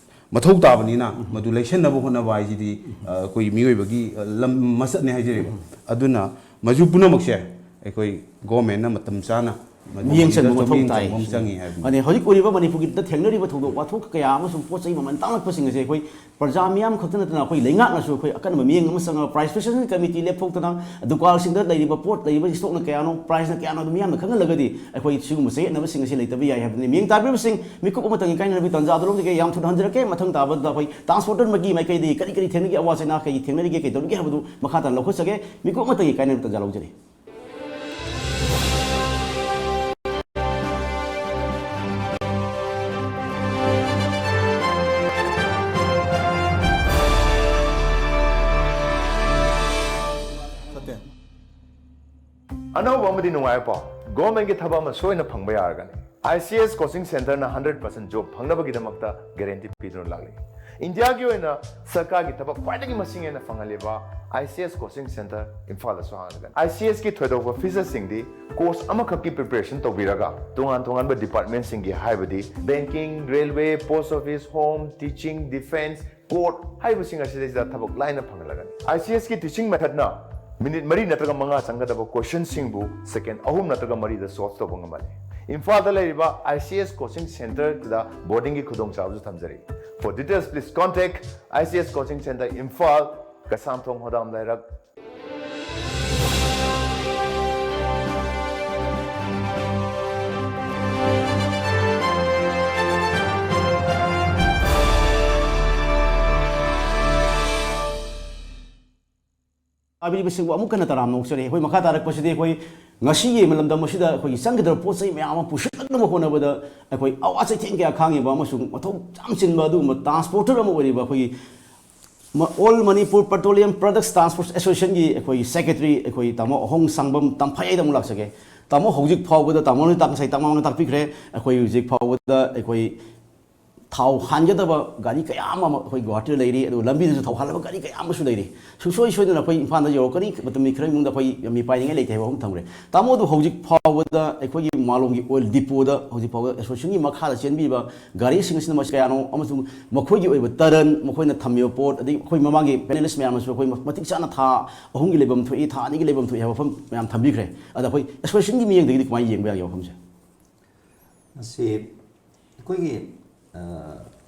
ꯃꯊꯧ ꯇꯥꯕꯅꯤꯅ ꯃꯗꯨ ꯂꯩꯁꯟꯅꯕ ꯍꯣꯠꯅꯕ ꯍꯥꯏꯁꯤꯗꯤ, ꯑ, ꯑꯩꯈꯣꯏꯒꯤ ꯃꯤꯑꯣꯏꯕꯒꯤ, ꯑ, ꯂꯝ ꯃꯁꯛꯅꯤ ꯍꯥꯏꯖꯔꯤꯕ꯫ ꯑꯗꯨꯅ ꯃꯁꯤ ꯄꯨꯝꯅꯃꯛꯁꯦ ꯑꯩꯈꯣꯏ ꯒꯣꯔꯃꯦꯟꯅ ꯃꯇꯝ ꯆꯥꯅ ꯃꯗꯨ ꯃꯤꯠꯌꯦꯡ ꯆꯪꯕ ꯃꯊꯧ ꯆꯪꯉꯤ ꯇꯥꯏ꯫ ꯍꯥꯏꯕꯅꯤ꯫ ꯑꯗꯩ ꯍꯧꯖꯤꯛ ꯑꯣꯏꯔꯤꯕ ꯃꯅꯤꯄꯨꯔꯒꯤꯗ ꯊꯦꯡꯅꯔꯤꯕ ꯊꯧꯗꯣꯛ ꯋꯥꯊꯣꯛ ꯀꯌꯥ ꯑꯃꯁꯨꯡ ꯄꯣꯠ ꯆꯩ ꯃꯃꯜ ꯇꯥꯡꯂꯛꯄꯁꯤꯡ ꯑꯁꯦ ꯑꯩꯈꯣꯏ ꯄ꯭ꯔꯖꯥ ꯃꯤꯌꯥꯝ ꯈꯛꯇ ꯅꯠꯇꯅ ꯑꯩꯈꯣꯏ ꯂꯩꯉꯥꯛꯅꯁꯨ ꯑꯩꯈꯣꯏ ꯑꯀꯟꯕ ꯃꯤꯠꯌꯦꯡ ꯑꯃ ꯆꯪꯉꯒ price fixation committee ꯂꯦꯞꯊꯣꯛꯇꯅ ꯗꯨꯀꯥꯟꯁꯤꯡꯗ ꯂꯩꯔꯤꯕ ꯄꯣꯠ ꯂꯩꯔꯤꯕ stockꯅ ꯀꯌꯥꯅꯣ, priceꯅ ꯀꯌꯥꯅꯣ ꯑꯗꯨ ꯃꯤꯌꯥꯝꯅ ꯈꯪꯍꯜꯂꯒꯗꯤ ꯑꯩꯈꯣꯏ ꯁꯤꯒꯨꯝꯕ ꯆꯌꯦꯠꯅꯕꯁꯤꯡ ꯑꯁꯤ ꯂꯩꯇꯕ ꯌꯥꯏ ꯍꯥꯏꯕꯅꯤ꯫ ꯃꯤꯌꯦꯡ ꯇꯥꯕꯤꯔꯤꯕꯁꯤꯡ ꯃꯤꯀꯨꯞ ꯑꯃꯇꯪꯒꯤ ꯀꯥꯏꯅꯅꯕꯒꯤ ꯇꯥꯟꯖꯥ ꯑꯗꯨ ꯂꯧꯖꯒꯦ꯫ ꯌꯥꯝ ꯊꯨꯅ ꯍꯟꯖꯔꯛꯀꯦ꯫ ꯃꯊꯪ ꯇꯥꯕꯗ ꯑꯩꯈꯣꯏ transporterꯃꯒꯤ ꯃꯥꯏꯀꯩꯗꯒꯤ ꯀꯔꯤ ꯀꯔꯤ ꯊꯦꯡꯅꯒꯦ, ꯑꯋꯥ ꯆꯩꯅꯥ ꯀꯔꯤ ꯊꯦꯡꯅꯔꯤꯒꯦ, ꯀꯩ ꯇꯧꯔꯤꯒꯦ ꯍꯥꯏꯕꯗꯨ ꯃꯈꯥ ꯇꯥꯅ ꯂꯧꯈꯠꯆꯒꯦ꯫ ꯃꯤꯀꯨꯞ ꯑꯃꯇꯪꯒꯤ ꯀꯥꯏꯅꯅꯕꯒꯤ ꯇꯥꯟꯖꯥ ꯂꯧꯖꯔꯤ꯫ ꯑꯅꯧꯕ ꯑꯃꯗꯤ ꯅꯨꯡꯉꯥꯏꯕ ꯄꯥꯎ, ꯒꯣꯔꯃꯦꯟꯒꯤ ꯊꯕꯛ ꯑꯃ ꯁꯣꯏꯅ ꯐꯪꯕ ꯌꯥꯔꯒꯅꯤ꯫ ICS coaching centreꯅ hundred percent job ꯐꯪꯅꯕꯒꯤꯗꯃꯛꯇ guarantee ꯄꯤꯗꯨꯅ ꯂꯥꯛꯂꯤ꯫ ꯏꯟꯗꯤꯌꯥꯒꯤ ꯑꯣꯏꯅ ꯁꯔꯀꯥꯔꯒꯤ ꯊꯕꯛ ꯈ꯭ꯋꯥꯏꯗꯒꯤ ꯃꯁꯤꯡ ꯍꯦꯟꯅ ꯐꯪꯍꯜꯂꯤꯕ ICS coaching centre ꯏꯝꯐꯥꯜꯗꯁꯨ ꯍꯥꯡꯂꯒꯅꯤ꯫ ICSꯀꯤ ꯊꯣꯏꯗꯣꯛꯄ featureꯁꯤꯡꯗꯤ course ꯑꯃꯈꯛꯀꯤ preparation ꯇꯧꯕꯤꯔꯒ ꯇꯣꯉꯥꯟ ꯇꯣꯉꯥꯟꯕ departmentꯁꯤꯡꯒꯤ, ꯍꯥꯏꯕꯗꯤ banking, railway, post office, home, teaching, defence, court ꯍꯥꯏꯔꯤꯕꯁꯤꯡ ꯑꯁꯤꯗꯩꯁꯤꯗ ꯊꯕꯛ ꯂꯥꯏꯅ ꯐꯪꯍꯜꯂꯒꯅꯤ꯫ ICSꯀꯤ teaching methodꯅ minute ꯃꯔꯤ ꯅꯠꯇ꯭ꯔꯒ ꯃꯉꯥ ꯆꯪꯒꯗꯕ questionꯁꯤꯡꯕꯨ second ꯑꯍꯨꯝ ꯅꯠꯇ꯭ꯔꯒ ꯃꯔꯤꯗ solve ꯇꯧꯕ ꯉꯝꯍꯜꯂꯤ꯫ ꯏꯝꯐꯥꯜꯗ ꯂꯩꯔꯤꯕ ICS coaching centreꯗ boardingꯒꯤ ꯈꯨꯗꯣꯡꯆꯥꯕꯁꯨ ꯊꯝꯖꯔꯤ꯫ For details, please contact ICS coaching centre Imphal, Keishamthong ꯍꯣꯗꯥꯝ ꯂꯩꯔꯛ, ꯇꯥꯕꯤꯔꯤꯕꯁꯤꯡꯕꯨ ꯑꯃꯨꯛ ꯍꯟꯅ ꯇꯔꯥꯝꯅ ꯑꯣꯛꯆꯔꯤ꯫ ꯑꯩꯈꯣꯏ ꯃꯈꯥ ꯇꯥꯔꯛꯄꯁꯤꯗꯤ ꯑꯩꯈꯣꯏ ꯉꯁꯤꯒꯤ ꯂꯝꯗꯝ ꯑꯁꯤꯗ ꯑꯩꯈꯣꯏꯒꯤ ꯆꯪꯒꯗꯕ ꯄꯣꯠ ꯆꯩ ꯃꯌꯥꯝ ꯑꯃ ꯄꯨꯁꯤꯜꯂꯛꯅꯕ ꯍꯣꯠꯅꯕꯗ ꯑꯩꯈꯣꯏ ꯑꯋꯥ ꯆꯩꯊꯦꯡ ꯀꯌꯥ ꯈꯥꯡꯉꯤꯕ ꯑꯃꯁꯨꯡ ꯃꯊꯧ ꯌꯥꯝ ꯆꯤꯟꯕ ꯑꯗꯨꯒꯨꯝꯕ ꯇ꯭ꯔꯥꯟꯁꯄꯣꯔꯇꯔ ꯑꯃ ꯑꯣꯏꯔꯤꯕ ꯑꯩꯈꯣꯏꯒꯤ ꯃ-, All Manipur Petroleum Products Transport Associationꯒꯤ ꯑꯩꯈꯣꯏꯒꯤ ꯁꯦꯀ꯭ꯔꯦꯇꯔꯤ ꯑꯩꯈꯣꯏ ꯇꯥꯃꯣ ꯑꯍꯣꯡ ꯁꯥꯡꯕꯝ ꯇꯝꯐꯩꯗ ꯑꯃꯨꯛ ꯂꯥꯛꯆꯒꯦ꯫ ꯇꯥꯃꯣ, ꯍꯧꯖꯤꯛ ꯐꯥꯎꯕꯗ ꯇꯥꯃꯣꯅ ꯇꯥꯛ-, ꯉꯁꯥꯏ ꯇꯥꯃꯣꯅ ꯇꯥꯛꯄꯤꯈ꯭ꯔꯦ, ꯑꯩꯈꯣꯏ ꯍꯧꯖꯤꯛ ꯐꯥꯎꯕꯗ ꯑꯩꯈꯣꯏ ꯊꯥꯎ ꯍꯥꯟꯒꯗꯕ ꯒꯥꯔꯤ ꯀꯌꯥ ꯑꯃ ꯑꯩꯈꯣꯏ ꯒꯨꯋꯥꯍꯥꯇꯤꯗ ꯂꯩꯔꯤ, ꯑꯗꯨꯒ ꯂꯝꯕꯤꯗꯁꯨ ꯊꯧꯍꯜꯂꯕ ꯒꯥꯔꯤ ꯀꯌꯥ ꯑꯃꯁꯨ ꯂꯩꯔꯤ꯫ ꯁꯨꯡꯁꯣꯏ ꯁꯣꯏꯗꯅ ꯑꯩꯈꯣꯏ ꯏꯝꯐꯥꯜꯗ ꯌꯧꯔꯛꯀꯅꯤ, ꯃꯇꯝ ꯈꯔꯒꯤ ꯃꯅꯨꯡꯗ ꯑꯩꯈꯣꯏ ꯃꯤꯄꯥꯏꯅꯤꯡꯉꯥꯏ ꯂꯩꯇꯦ ꯍꯥꯏꯕ ꯋꯥꯐꯝ ꯊꯝꯈ꯭ꯔꯦ꯫ ꯇꯥꯃꯣ, ꯑꯗꯨ ꯍꯧꯖꯤꯛ ꯐꯥꯎꯕꯗ ꯑꯩꯈꯣꯏꯒꯤ ꯃꯥꯂꯣꯝꯒꯤ ꯑꯣꯏꯜ ꯗꯤꯄꯣꯗ ꯍꯧꯖꯤꯛ ꯐꯥꯎꯕꯗ ꯑꯦꯁꯣꯁꯤꯌꯦꯁꯟꯒꯤ ꯃꯈꯥꯗ ꯆꯦꯟꯕꯤꯕ ꯒꯥꯔꯤꯁꯤꯡ ꯑꯁꯤꯅ ꯃꯁꯤ ꯀꯌꯥꯅꯣ, ꯑꯃꯁꯨꯡ ꯃꯈꯣꯏꯒꯤ ꯑꯣꯏꯕ ꯇꯔꯟ, ꯃꯈꯣꯏꯅ ꯊꯝꯃꯤꯕ ꯄꯣꯠ, ꯑꯗꯒꯤ ꯑꯩꯈꯣꯏ ꯃꯃꯥꯡꯒꯤ ꯄꯦꯅꯦꯂꯤꯁ ꯃꯌꯥꯝꯅꯁꯨ ꯑꯩꯈꯣꯏ ꯃꯇꯤꯛ ꯆꯥꯅ ꯊꯥ ꯑꯍꯨꯝꯒꯤ ꯂꯩꯐꯝ ꯊꯣꯛꯏ, ꯊꯥ ꯑꯅꯤꯒꯤ ꯂꯩꯐꯝ ꯊꯣꯛꯏ ꯍꯥꯏꯕ ꯋꯥꯐꯝ ꯃꯌꯥꯝ ꯊꯝꯕꯤꯈ꯭ꯔꯦ꯫ ꯑꯗ ꯑꯩꯈꯣꯏ ꯑꯦꯁꯣꯁꯤꯌꯦꯁꯟꯒꯤ ꯃꯤꯠꯌꯦꯡꯗꯒꯤꯗꯤ ꯀꯃꯥꯏꯅ ꯌꯦꯡꯕ ꯌꯥꯒꯦ ꯋꯥꯐꯝꯁꯦ? ꯃꯁꯤ ꯑꯩꯈꯣꯏꯒꯤ, ꯑ,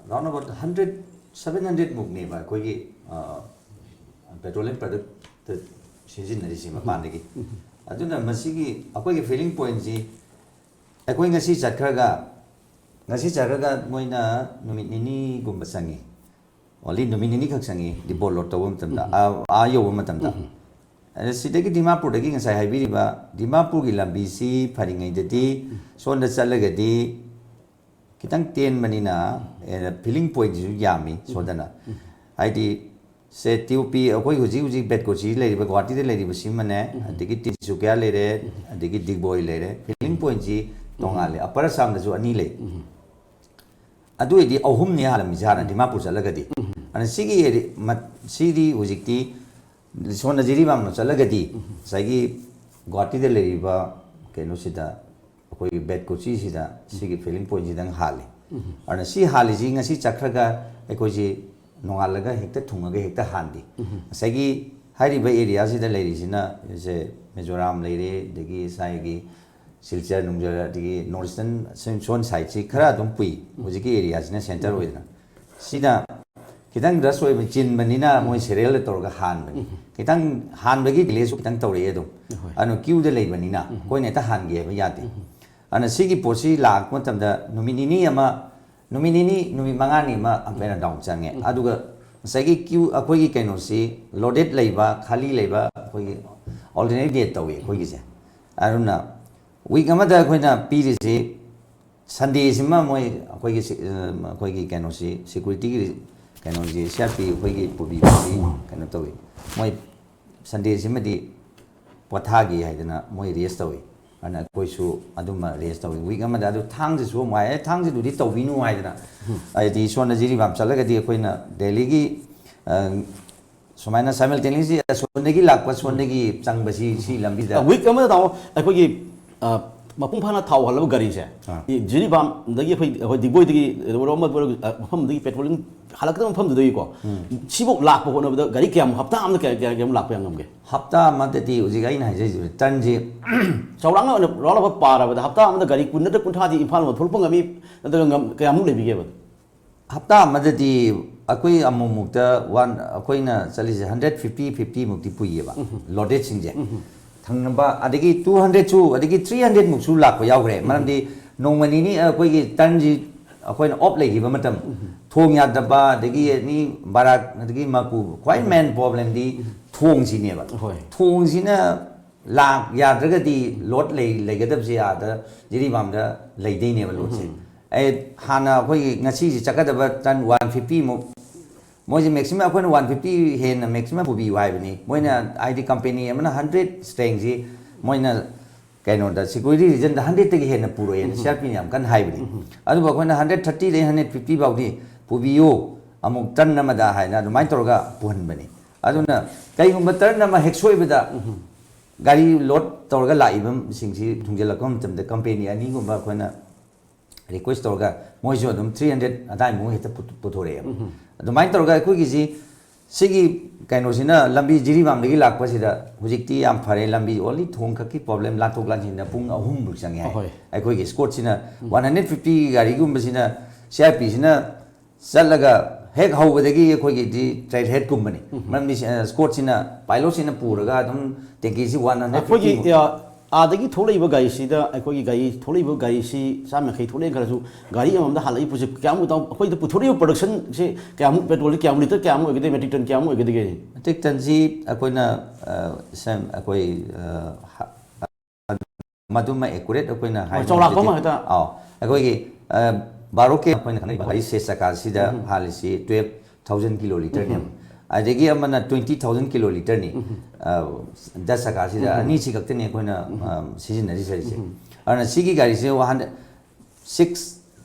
round about hundred, seven hundred ꯃꯨꯛꯅꯦꯕ ꯑꯩꯈꯣꯏꯒꯤ, ꯑ, petroleum product ꯁꯤꯖꯤꯟꯅꯔꯤꯁꯦ ꯃꯄꯥꯟꯗꯒꯤ꯫ ꯑꯗꯨꯅ ꯃꯁꯤꯒꯤ ꯑꯩꯈꯣꯏꯒꯤ feeling pointꯁꯤ, ꯑꯩꯈꯣꯏ ꯉꯁꯤ ꯆꯠꯈ꯭ꯔꯒ, ꯉꯁꯤ ꯆꯠꯈ꯭ꯔꯒ ꯃꯣꯏꯅ ꯅꯨꯃꯤꯠ ꯅꯤꯅꯤꯒꯨꯝꯕ ꯆꯪꯉꯤ, only ꯅꯨꯃꯤꯠ ꯅꯤꯅꯤꯈꯛ ꯆꯪꯉꯤ ꯗꯤꯄꯣ ꯂꯣꯗ ꯇꯧꯕ ꯃꯇꯝꯗ, ꯑꯥ, ꯑꯥ ꯌꯧꯕ ꯃꯇꯝꯗ꯫ ꯑꯗ ꯁꯤꯗꯒꯤ ꯗꯤꯃꯥꯄꯨꯔꯗꯒꯤ ꯉꯁꯥꯏ ꯍꯥꯏꯕꯤꯔꯤꯕ ꯗꯤꯃꯥꯄꯨꯔꯒꯤ ꯂꯝꯕꯤꯁꯤ ꯐꯔꯤꯉꯩꯗꯗꯤ ꯁꯣꯝꯗ ꯆꯠꯂꯒꯗꯤ ꯈꯤꯇꯪ ꯇꯦꯟꯕꯅꯤꯅ, ꯑꯦ, feeling pointꯁꯤꯁꯨ ꯌꯥꯝꯃꯤ ꯁꯣꯝꯗꯅ꯫ ꯍꯥꯏꯗꯤ ꯁꯦ ꯇꯤ ꯑꯣ ꯄꯤ, ꯑꯩꯈꯣꯏ ꯍꯧꯖꯤꯛ ꯍꯧꯖꯤꯛ ꯕꯦꯠꯀꯣꯆꯤ ꯂꯩꯔꯤꯕ, ꯒꯨꯋꯥꯍꯥꯇꯤꯗ ꯂꯩꯔꯤꯕꯁꯤꯃꯅꯦ, ꯑꯗꯒꯤ ꯇꯤꯟꯁꯨꯀꯤꯌꯥ ꯂꯩꯔꯦ, ꯑꯗꯒꯤ ꯗꯤꯒꯕꯣꯏ ꯂꯩꯔꯦ꯫ Feeling pointꯁꯤ ꯇꯣꯉꯥꯜꯂꯦ꯫ ꯑꯄꯔ ꯑꯁꯥꯝꯗꯁꯨ ꯑꯅꯤ ꯂꯩ꯫ ꯑꯗꯨ ꯑꯣꯏꯗꯤ ꯑꯍꯨꯝꯅꯤ ꯍꯥꯜꯂꯝꯃꯤꯁꯦ ꯍꯥꯟꯅ ꯗꯤꯃꯥꯄꯨꯔ ꯆꯠꯂꯒꯗꯤ꯫ ꯑꯗꯨꯅ ꯁꯤꯒꯤ ꯑꯦꯔꯤ-, ꯃ-, ꯁꯤꯗꯤ ꯍꯧꯖꯤꯛꯇꯤ ꯁꯣꯝꯗ ꯖꯤꯔꯤꯕꯥꯝꯅ ꯆꯠꯂꯒꯗꯤ ꯉꯁꯥꯏꯒꯤ ꯒꯨꯋꯥꯍꯥꯇꯤꯗ ꯂꯩꯔꯤꯕ ꯀꯩꯅꯣꯁꯤꯗ ꯑꯩꯈꯣꯏꯒꯤ ꯕꯦꯠ ꯀꯣꯆꯤꯁꯤꯗ ꯁꯤꯒꯤ feeling pointꯁꯤꯗꯪ ꯍꯥꯜꯂꯤ꯫ ꯑꯗꯨꯅ ꯁꯤ ꯍꯥꯜꯂꯤꯁꯤ ꯉꯁꯤ ꯆꯠꯈ꯭ꯔꯒ ꯑꯩꯈꯣꯏꯁꯤ ꯅꯣꯡꯉꯥꯜꯂꯒ ꯍꯦꯛꯇ ꯊꯨꯡꯉꯒ ꯍꯦꯛꯇ ꯍꯥꯟꯗꯦ꯫ ꯉꯁꯥꯏꯒꯤ ꯍꯥꯏꯔꯤꯕ ꯑꯦꯔꯤꯌꯥꯁꯤꯗ ꯂꯩꯔꯤꯁꯤꯅ ꯁꯦ ꯃꯤꯖꯣꯔꯥꯝ ꯂꯩꯔꯦ, ꯑꯗꯒꯤ ꯉꯁꯥꯏꯒꯤ ꯁꯤꯜꯆꯔ ꯅꯨꯡꯖꯔ, ꯑꯗꯒꯤ ꯅꯣꯔꯠ ꯏꯁꯇꯔꯟ ꯁꯣꯝ ꯁꯥꯏꯠꯁꯤ ꯈꯔ ꯑꯗꯨꯝ ꯄꯨꯏ꯫ ꯍꯧꯖꯤꯛꯀꯤ ꯑꯦꯔꯤꯌꯥꯁꯤꯅ ꯁꯦꯟꯇꯔ ꯑꯣꯏꯗꯅ꯫ ꯁꯤꯗ ꯈꯤꯇꯪ ꯔꯁ ꯑꯣꯏꯕ ꯆꯤꯟꯕꯅꯤꯅ ꯃꯣꯏ ꯁꯦꯔꯤꯌꯦꯜꯗ ꯇꯧꯔꯒ ꯍꯥꯟꯕꯅꯤ꯫ ꯈꯤꯇꯪ ꯍꯥꯟꯕꯒꯤ ꯗꯤꯂꯦꯁꯨ ꯈꯤꯇꯪ ꯇꯧꯔꯛꯑꯦ ꯑꯗꯨꯝ꯫ ꯑꯗꯨ ꯀ꯭ꯌꯨꯗ ꯂꯩꯕꯅꯤꯅ ꯑꯩꯈꯣꯏꯅ ꯍꯦꯛꯇ ꯍꯥꯟꯒꯦ ꯍꯥꯏꯕ ꯌꯥꯗꯦ꯫ ꯑꯗꯨꯅ ꯁꯤꯒꯤ ꯄꯣꯠꯁꯤ ꯂꯥꯛꯄ ꯃꯇꯝꯗ ꯅꯨꯃꯤꯠ ꯅꯤꯅꯤ ꯑꯃ, ꯅꯨꯃꯤꯠ ꯅꯤꯅꯤ, ꯅꯨꯃꯤꯠ ꯃꯉꯥꯅꯤ ꯑꯃ up and down ꯆꯪꯉꯦ꯫ ꯑꯗꯨꯒ ꯉꯁꯥꯏꯒꯤ ꯀ꯭ꯌꯨ ꯑꯩꯈꯣꯏꯒꯤ ꯀꯩꯅꯣꯁꯤ ꯂꯣꯗꯦꯠ ꯂꯩꯕ, ꯈꯥꯂꯤ ꯂꯩꯕ, ꯑꯩꯈꯣꯏꯒꯤ ꯑꯣꯜꯇꯔꯅꯦꯠ ꯗꯦꯠ ꯇꯧꯏ ꯑꯩꯈꯣꯏꯒꯤꯁꯦ꯫ ꯑꯗꯨꯅ ꯋꯤꯛ ꯑꯃꯗ ꯑꯩꯈꯣꯏꯅ ꯄꯤꯔꯤꯁꯤ ꯁꯟꯗꯦꯁꯤꯃ ꯃꯣꯏ ꯑꯩꯈꯣꯏꯒꯤ ꯁꯤ-, ꯑ, ꯑꯩꯈꯣꯏꯒꯤ ꯀꯩꯅꯣꯁꯤ, ꯁꯦꯀ꯭ꯌꯨꯔꯤꯇꯤꯒꯤ ꯀꯩꯅꯣꯁꯤ, ꯁꯤ ꯑꯥꯔ ꯄꯤ ꯑꯩꯈꯣꯏꯒꯤ ꯄꯨꯕꯤꯕꯁꯤ ꯀꯩꯅꯣ ꯇꯧꯏ꯫ ꯃꯣꯏ ꯁꯟꯗꯦꯁꯤꯃꯗꯤ ꯄꯣꯊꯥꯒꯦ ꯍꯥꯏꯗꯅ ꯃꯣꯏ ꯔꯦꯁ ꯇꯧꯏ꯫ ꯑꯗꯨꯅ ꯑꯩꯈꯣꯏꯁꯨ ꯑꯗꯨꯝꯕ ꯔꯦꯁ ꯇꯧꯏ꯫ ꯋꯤꯛ ꯑꯃꯗ ꯑꯗꯨ ꯊꯥꯡꯖꯁꯨ ꯑꯃꯨꯛ ꯍꯥꯏ, "ꯑꯦ, ꯊꯥꯡꯖꯗꯨꯗꯤ ꯇꯧꯕꯤꯅꯨ" ꯍꯥꯏꯗꯅ꯫ ꯍꯥꯏꯗꯤ ꯁꯣꯝꯗ ꯖꯤꯔꯤꯕꯥꯝ ꯆꯠꯂꯒꯗꯤ ꯑꯩꯈꯣꯏꯅ ꯗꯦꯂꯤꯒꯤ, ꯑ, ꯁꯨꯃꯥꯏꯅ ꯁꯥꯏꯃꯜꯇꯦꯅꯤꯌꯁꯂꯤ ꯑꯁꯣꯝꯗꯒꯤ ꯂꯥꯛꯄ, ꯁꯣꯝꯗꯒꯤ ꯆꯪꯕꯁꯤ, ꯁꯤ ꯂꯝꯕꯤꯗ꯫ ꯋꯤꯛ ꯑꯃꯗ, ꯇꯥꯃꯣ, ꯑꯩꯈꯣꯏꯒꯤ, ꯑ, ꯃꯄꯨꯡ ꯐꯥꯅ ꯊꯥꯎ ꯍꯥꯜꯂꯕ ꯒꯥꯔꯤꯁꯦ, ꯑꯥ꯫ ꯖꯤꯔꯤꯕꯥꯝꯗꯒꯤ ꯑꯩꯈꯣꯏ, ꯑꯩꯈꯣꯏ ꯗꯤꯒꯕꯣꯏꯗꯒꯤ, ꯑ, ꯃꯐꯝꯗꯒꯤ ꯄꯦꯇ꯭ꯔꯣꯂꯤꯡ ꯍꯜꯂꯛꯀꯗꯕ ꯃꯐꯝꯗꯨꯗꯒꯤꯀꯣ, ꯁꯤꯐꯥꯎ ꯂꯥꯛꯄ ꯍꯣꯠꯅꯕꯗ ꯒꯥꯔꯤ ꯀꯌꯥꯝ, ꯍꯞꯇꯥ ꯑꯃꯗ ꯀꯌꯥ, ꯀꯌꯥ, ꯀꯌꯥꯝ ꯂꯥꯛꯄ ꯌꯥꯝ ꯉꯝꯒꯦ? ꯍꯞꯇꯥ ꯑꯃꯗꯗꯤ ꯍꯧꯖꯤꯛ ꯑꯩꯅ ꯍꯥꯏꯖꯔꯤꯁꯦ, ꯇꯟꯁꯤ ꯆꯥꯎꯔꯥꯛꯅ ꯑꯣꯏꯅ ꯔꯥꯎꯟ ꯑꯣꯐ ꯄꯥꯔꯕꯗ ꯍꯞꯇꯥ ꯑꯃꯗ ꯒꯥꯔꯤ ꯀꯨꯟ ꯅꯠꯇ꯭ꯔ ꯀꯨꯟꯊ꯭ꯔꯥꯗꯤ ꯏꯝꯐꯥꯜ ꯐꯥꯎ ꯊꯣꯛꯂꯛꯄ ꯉꯝꯃꯤ, ꯅꯠꯇ꯭ꯔꯒ ꯉꯝ-, ꯀꯌꯥꯃꯨꯛ ꯂꯩꯕꯤꯒꯦꯕ? ꯍꯞꯇꯥ ꯑꯃꯗꯗꯤ ꯑꯩꯈꯣꯏ ꯑꯃꯨꯛꯃꯨꯛꯇ ꯋꯥꯟ, ꯑꯩꯈꯣꯏꯅ ꯆꯠꯂꯤꯁꯦ ꯍꯟꯗ꯭ꯔꯦꯠ ꯐꯤꯐꯇꯤ, ꯐꯤꯐꯇꯤ ꯃꯨꯛꯇꯤ ꯄꯨꯏꯌꯦꯕ, ꯂꯣꯗꯦꯠꯁꯤꯡꯁꯦ꯫ ꯊꯪꯅꯕ, ꯑꯗꯒꯤ ꯇꯨ ꯍꯟꯗ꯭ꯔꯦꯠꯁꯨ, ꯑꯗꯒꯤ ꯊ꯭ꯔꯤ ꯍꯟꯗ꯭ꯔꯦꯠ ꯃꯨꯛꯁꯨ ꯂꯥꯛꯄ ꯌꯥꯎꯈ꯭ꯔꯦ꯫ ꯃꯔꯝꯗꯤ ꯅꯣꯡꯃ ꯅꯤꯅꯤ ꯑꯩꯈꯣꯏꯒꯤ ꯇꯟꯁꯤ ꯑꯩꯈꯣꯏꯅ ꯑꯣꯞ ꯂꯩꯈꯤꯕ ꯃꯇꯝ, ꯊꯣꯡ ꯌꯥꯗꯕ, ꯑꯗꯒꯤ ꯑꯦꯅꯤ ꯕꯥꯔꯥꯛ, ꯑꯗꯒꯤ ꯃꯀꯨ, ꯈ꯭ꯋꯥꯏ ꯃꯦꯟ ꯄ꯭ꯔꯣꯕ꯭ꯂꯦꯝꯗꯤ ꯊꯣꯡꯁꯤꯅꯦꯕ꯫ ꯍꯣꯏ꯫ ꯊꯣꯡꯁꯤꯅ ꯂꯥꯛ ꯌꯥꯗ꯭ꯔꯒꯗꯤ ꯂꯣꯠ ꯂꯩ-, ꯂꯩꯒꯗꯕꯁꯦ ꯑꯥꯗ ꯖꯤꯔꯤꯕꯥꯝꯗ ꯂꯩꯗꯣꯏꯅꯦꯕ ꯂꯣꯠꯁꯦ꯫ ꯑꯩ ꯍꯥꯟꯅ ꯑꯩꯈꯣꯏꯒꯤ ꯉꯁꯤꯁꯦ ꯆꯠꯀꯗꯕ ꯇꯟ ꯋꯥꯟ ꯐꯤꯐꯇꯤ ꯃꯨꯛ, ꯃꯣꯏꯁꯦ ꯃꯦꯛꯁꯤꯃꯝ ꯑꯩꯈꯣꯏꯅ ꯋꯥꯟ ꯐꯤꯐꯇꯤ ꯍꯦꯟꯅ ꯃꯦꯛꯁꯤꯃꯝ ꯄꯨꯕꯤꯌꯨ ꯍꯥꯏꯕꯅꯤ꯫ ꯃꯣꯏꯅ, ꯍꯥꯏꯗꯤ, ꯀꯝꯄꯦꯅꯤ ꯑꯃꯅ ꯍꯟꯗ꯭ꯔꯦꯠ ꯁ꯭ꯇ꯭ꯔꯦꯡꯁꯤ ꯃꯣꯏꯅ ꯀꯩꯅꯣꯗ, ꯁꯦꯀ꯭ꯌꯨꯔꯤꯇꯤ ꯔꯤꯖꯟꯗ ꯍꯟꯗ꯭ꯔꯦꯠꯇꯒꯤ ꯍꯦꯟꯅ ꯄꯨꯔꯣꯏꯅ ꯁꯤ ꯑꯥꯔ ꯄꯤꯅ ꯌꯥꯝ ꯀꯟꯅ ꯍꯥꯏꯕꯅꯤ꯫ ꯑꯗꯨꯕꯨ ꯑꯩꯈꯣꯏꯅ ꯍꯟꯗ꯭ꯔꯦꯠ ꯊꯥꯔꯇꯤꯗꯒꯤ ꯍꯟꯗ꯭ꯔꯦꯠ ꯐꯤꯐꯇꯤ ꯐꯥꯎꯗꯤ ꯄꯨꯕꯤꯌꯨ ꯑꯃꯨꯛ ꯇꯟ ꯑꯃꯗ ꯍꯥꯏꯅ ꯑꯗꯨꯃꯥꯏꯅ ꯇꯧꯔꯒ ꯄꯨꯍꯟꯕꯅꯤ꯫ ꯑꯗꯨꯅ ꯀꯩꯒꯨꯝꯕ ꯇꯔꯟ ꯑꯃ ꯍꯦꯛ ꯁꯣꯏꯕꯗ ꯒꯥꯔꯤ ꯂꯣꯗ ꯇꯧꯔꯒ ꯂꯥꯛꯏꯕꯁꯤꯡꯁꯤ ꯊꯨꯡꯖꯤꯜꯂꯛꯄ ꯃꯇꯝꯗ ꯀꯝꯄꯦꯅꯤ ꯑꯅꯤꯒꯨꯝꯕ ꯑꯩꯈꯣꯏꯅ ꯔꯤꯀ꯭ꯋꯦꯁ ꯇꯧꯔꯒ ꯃꯣꯏꯁꯨ ꯑꯗꯨꯝ ꯊ꯭ꯔꯤ ꯍꯟꯗ꯭ꯔꯦꯠ ꯑꯗꯥꯏꯃꯨꯛ ꯍꯦꯛꯇ ꯄꯨꯊ-, ꯄꯨꯊꯣꯔꯛꯑꯦꯕ꯫ ꯑꯗꯨꯃꯥꯏꯅ ꯇꯧꯔꯒ ꯑꯩꯈꯣꯏꯒꯤꯁꯤ, ꯁꯤꯒꯤ ꯀꯩꯅꯣꯁꯤꯅ ꯂꯝꯕꯤ ꯖꯤꯔꯤꯕꯥꯝꯗꯒꯤ ꯂꯥꯛꯄꯁꯤꯗ ꯍꯧꯖꯤꯛꯇꯤ ꯌꯥꯝ ꯐꯔꯦ, ꯂꯝꯕꯤ ꯑꯣꯟꯂꯤ ꯊꯣꯡ ꯈꯛꯀꯤ ꯄ꯭ꯔꯣꯕ꯭ꯂꯦꯝ, ꯂꯥꯟꯊꯣꯛ ꯂꯥꯟꯁꯤꯟꯗ ꯄꯨꯡ ꯑꯍꯨꯝꯃꯨꯛ ꯆꯪꯉꯦ ꯍꯥꯏ꯫ ꯑꯍꯣꯏ꯫ ꯑꯩꯈꯣꯏꯒꯤ ꯏꯁꯀꯣꯔꯠꯁꯤꯅ ꯋꯥꯟ ꯍꯟꯗ꯭ꯔꯦꯠ ꯐꯤꯐꯇꯤ ꯒꯥꯔꯤꯒꯨꯝꯕꯁꯤꯅ ꯁꯤ ꯑꯥꯔ ꯄꯤꯁꯤꯅ ꯆꯠꯂꯒ ꯍꯦꯛ ꯍꯧꯕꯗꯒꯤ ꯑꯩꯈꯣꯏꯒꯤꯗꯤ ꯇ꯭ꯔꯦꯜ ꯍꯦꯗꯀꯨꯝꯕꯅꯤ꯫ ꯃꯔꯝꯗꯤ, ꯑ, ꯏꯁꯀꯣꯔꯠꯁꯤꯅ, ꯄꯥꯏꯂꯣꯠꯁꯤꯅ ꯄꯨꯔꯒ ꯑꯗꯨꯝ ꯇꯦꯡꯀꯤꯁꯤ ꯋꯥꯟ ꯍꯟꯗ꯭ꯔꯦꯠ ꯐꯤꯐꯇꯤ ꯑꯩꯈꯣꯏꯒꯤ, ꯑ, ꯑꯥꯗꯒꯤ ꯊꯣꯛꯂꯛꯏꯕ ꯒꯥꯔꯤꯁꯤꯗ, ꯑꯩꯈꯣꯏꯒꯤ ꯒꯥꯔꯤ ꯊꯣꯛꯂꯛꯏꯕ ꯒꯥꯔꯤꯁꯤ ꯆꯥꯝ ꯌꯥꯡꯈꯩ ꯊꯣꯛꯂꯛꯑꯦ ꯈꯜꯂꯁꯨ, ꯒꯥꯔꯤ ꯑꯃꯃꯝꯗ ꯍꯥꯜꯂꯛꯏ ꯄꯣꯠꯁꯦ ꯀꯌꯥꯃꯨꯛ ꯇꯧ-, ꯑꯩꯈꯣꯏꯗ ꯄꯨꯊꯣꯔꯛꯏꯕ ꯄ꯭ꯔꯗꯛꯁꯟꯁꯦ ꯀꯌꯥꯃꯨꯛ, ꯄꯦꯇ꯭ꯔꯣꯜꯁꯦ ꯀꯌꯥꯃꯨꯛ, ꯂꯤꯇꯔ ꯀꯌꯥꯃꯨꯛ ꯑꯣꯏꯒꯗꯒꯦ, ꯃꯦꯇ꯭ꯔꯤꯛ ꯇꯟ ꯀꯌꯥꯃꯨꯛ ꯑꯣꯏꯒꯗꯒꯦ? ꯃꯦꯇ꯭ꯔꯤꯛ ꯇꯟꯁꯤ ꯑꯩꯈꯣꯏꯅ, ꯑ, ꯁꯝ-, ꯑꯩꯈꯣꯏ, ꯑ, ꯍ-, ꯃꯗꯨꯃ ꯑꯦꯀꯨꯔꯦꯠ ꯑꯩꯈꯣꯏꯅ ꯍꯣꯏ, ꯍꯥꯏꯕ ꯆꯥꯎꯔꯥꯛꯄ ꯑꯃ ꯉꯝꯖꯗꯦ꯫ ꯍꯦꯛꯇ꯫ ꯑꯥꯎ, ꯑꯩꯈꯣꯏꯒꯤ, ꯑ, ꯕꯥꯔꯣ ꯀꯦ ꯑꯩꯈꯣꯏꯅ ꯈꯪꯅꯔꯤꯕ ꯒꯥꯔꯤꯁꯦ ꯆꯀꯥꯁꯤꯗ ꯎꯝ꯫ ꯍꯥꯜꯂꯤꯁꯤ twelve thousand ꯀꯤꯂꯣ ꯂꯤꯇꯔꯅꯦꯕ꯫ ꯎꯝ꯫ ꯑꯗꯒꯤ ꯑꯃꯅ twenty thousand ꯀꯤꯂꯣ ꯂꯤꯇꯔꯅꯤ꯫ ꯎꯝ꯫ ꯑ, ꯗꯁ ꯆꯀꯥꯁꯤꯗ ꯎꯝ꯫ ꯑꯅꯤꯁꯤ ꯈꯛꯇꯅꯤ ꯑꯩꯈꯣꯏꯅ, ꯎꯝ꯫ ꯑ, ꯁꯤꯖꯤꯟꯅꯔꯤꯁꯦ꯫ ꯎꯝ꯫ ꯑꯗꯨꯅ ꯁꯤꯒꯤ ꯒꯥꯔꯤꯁꯦ one hundred, six,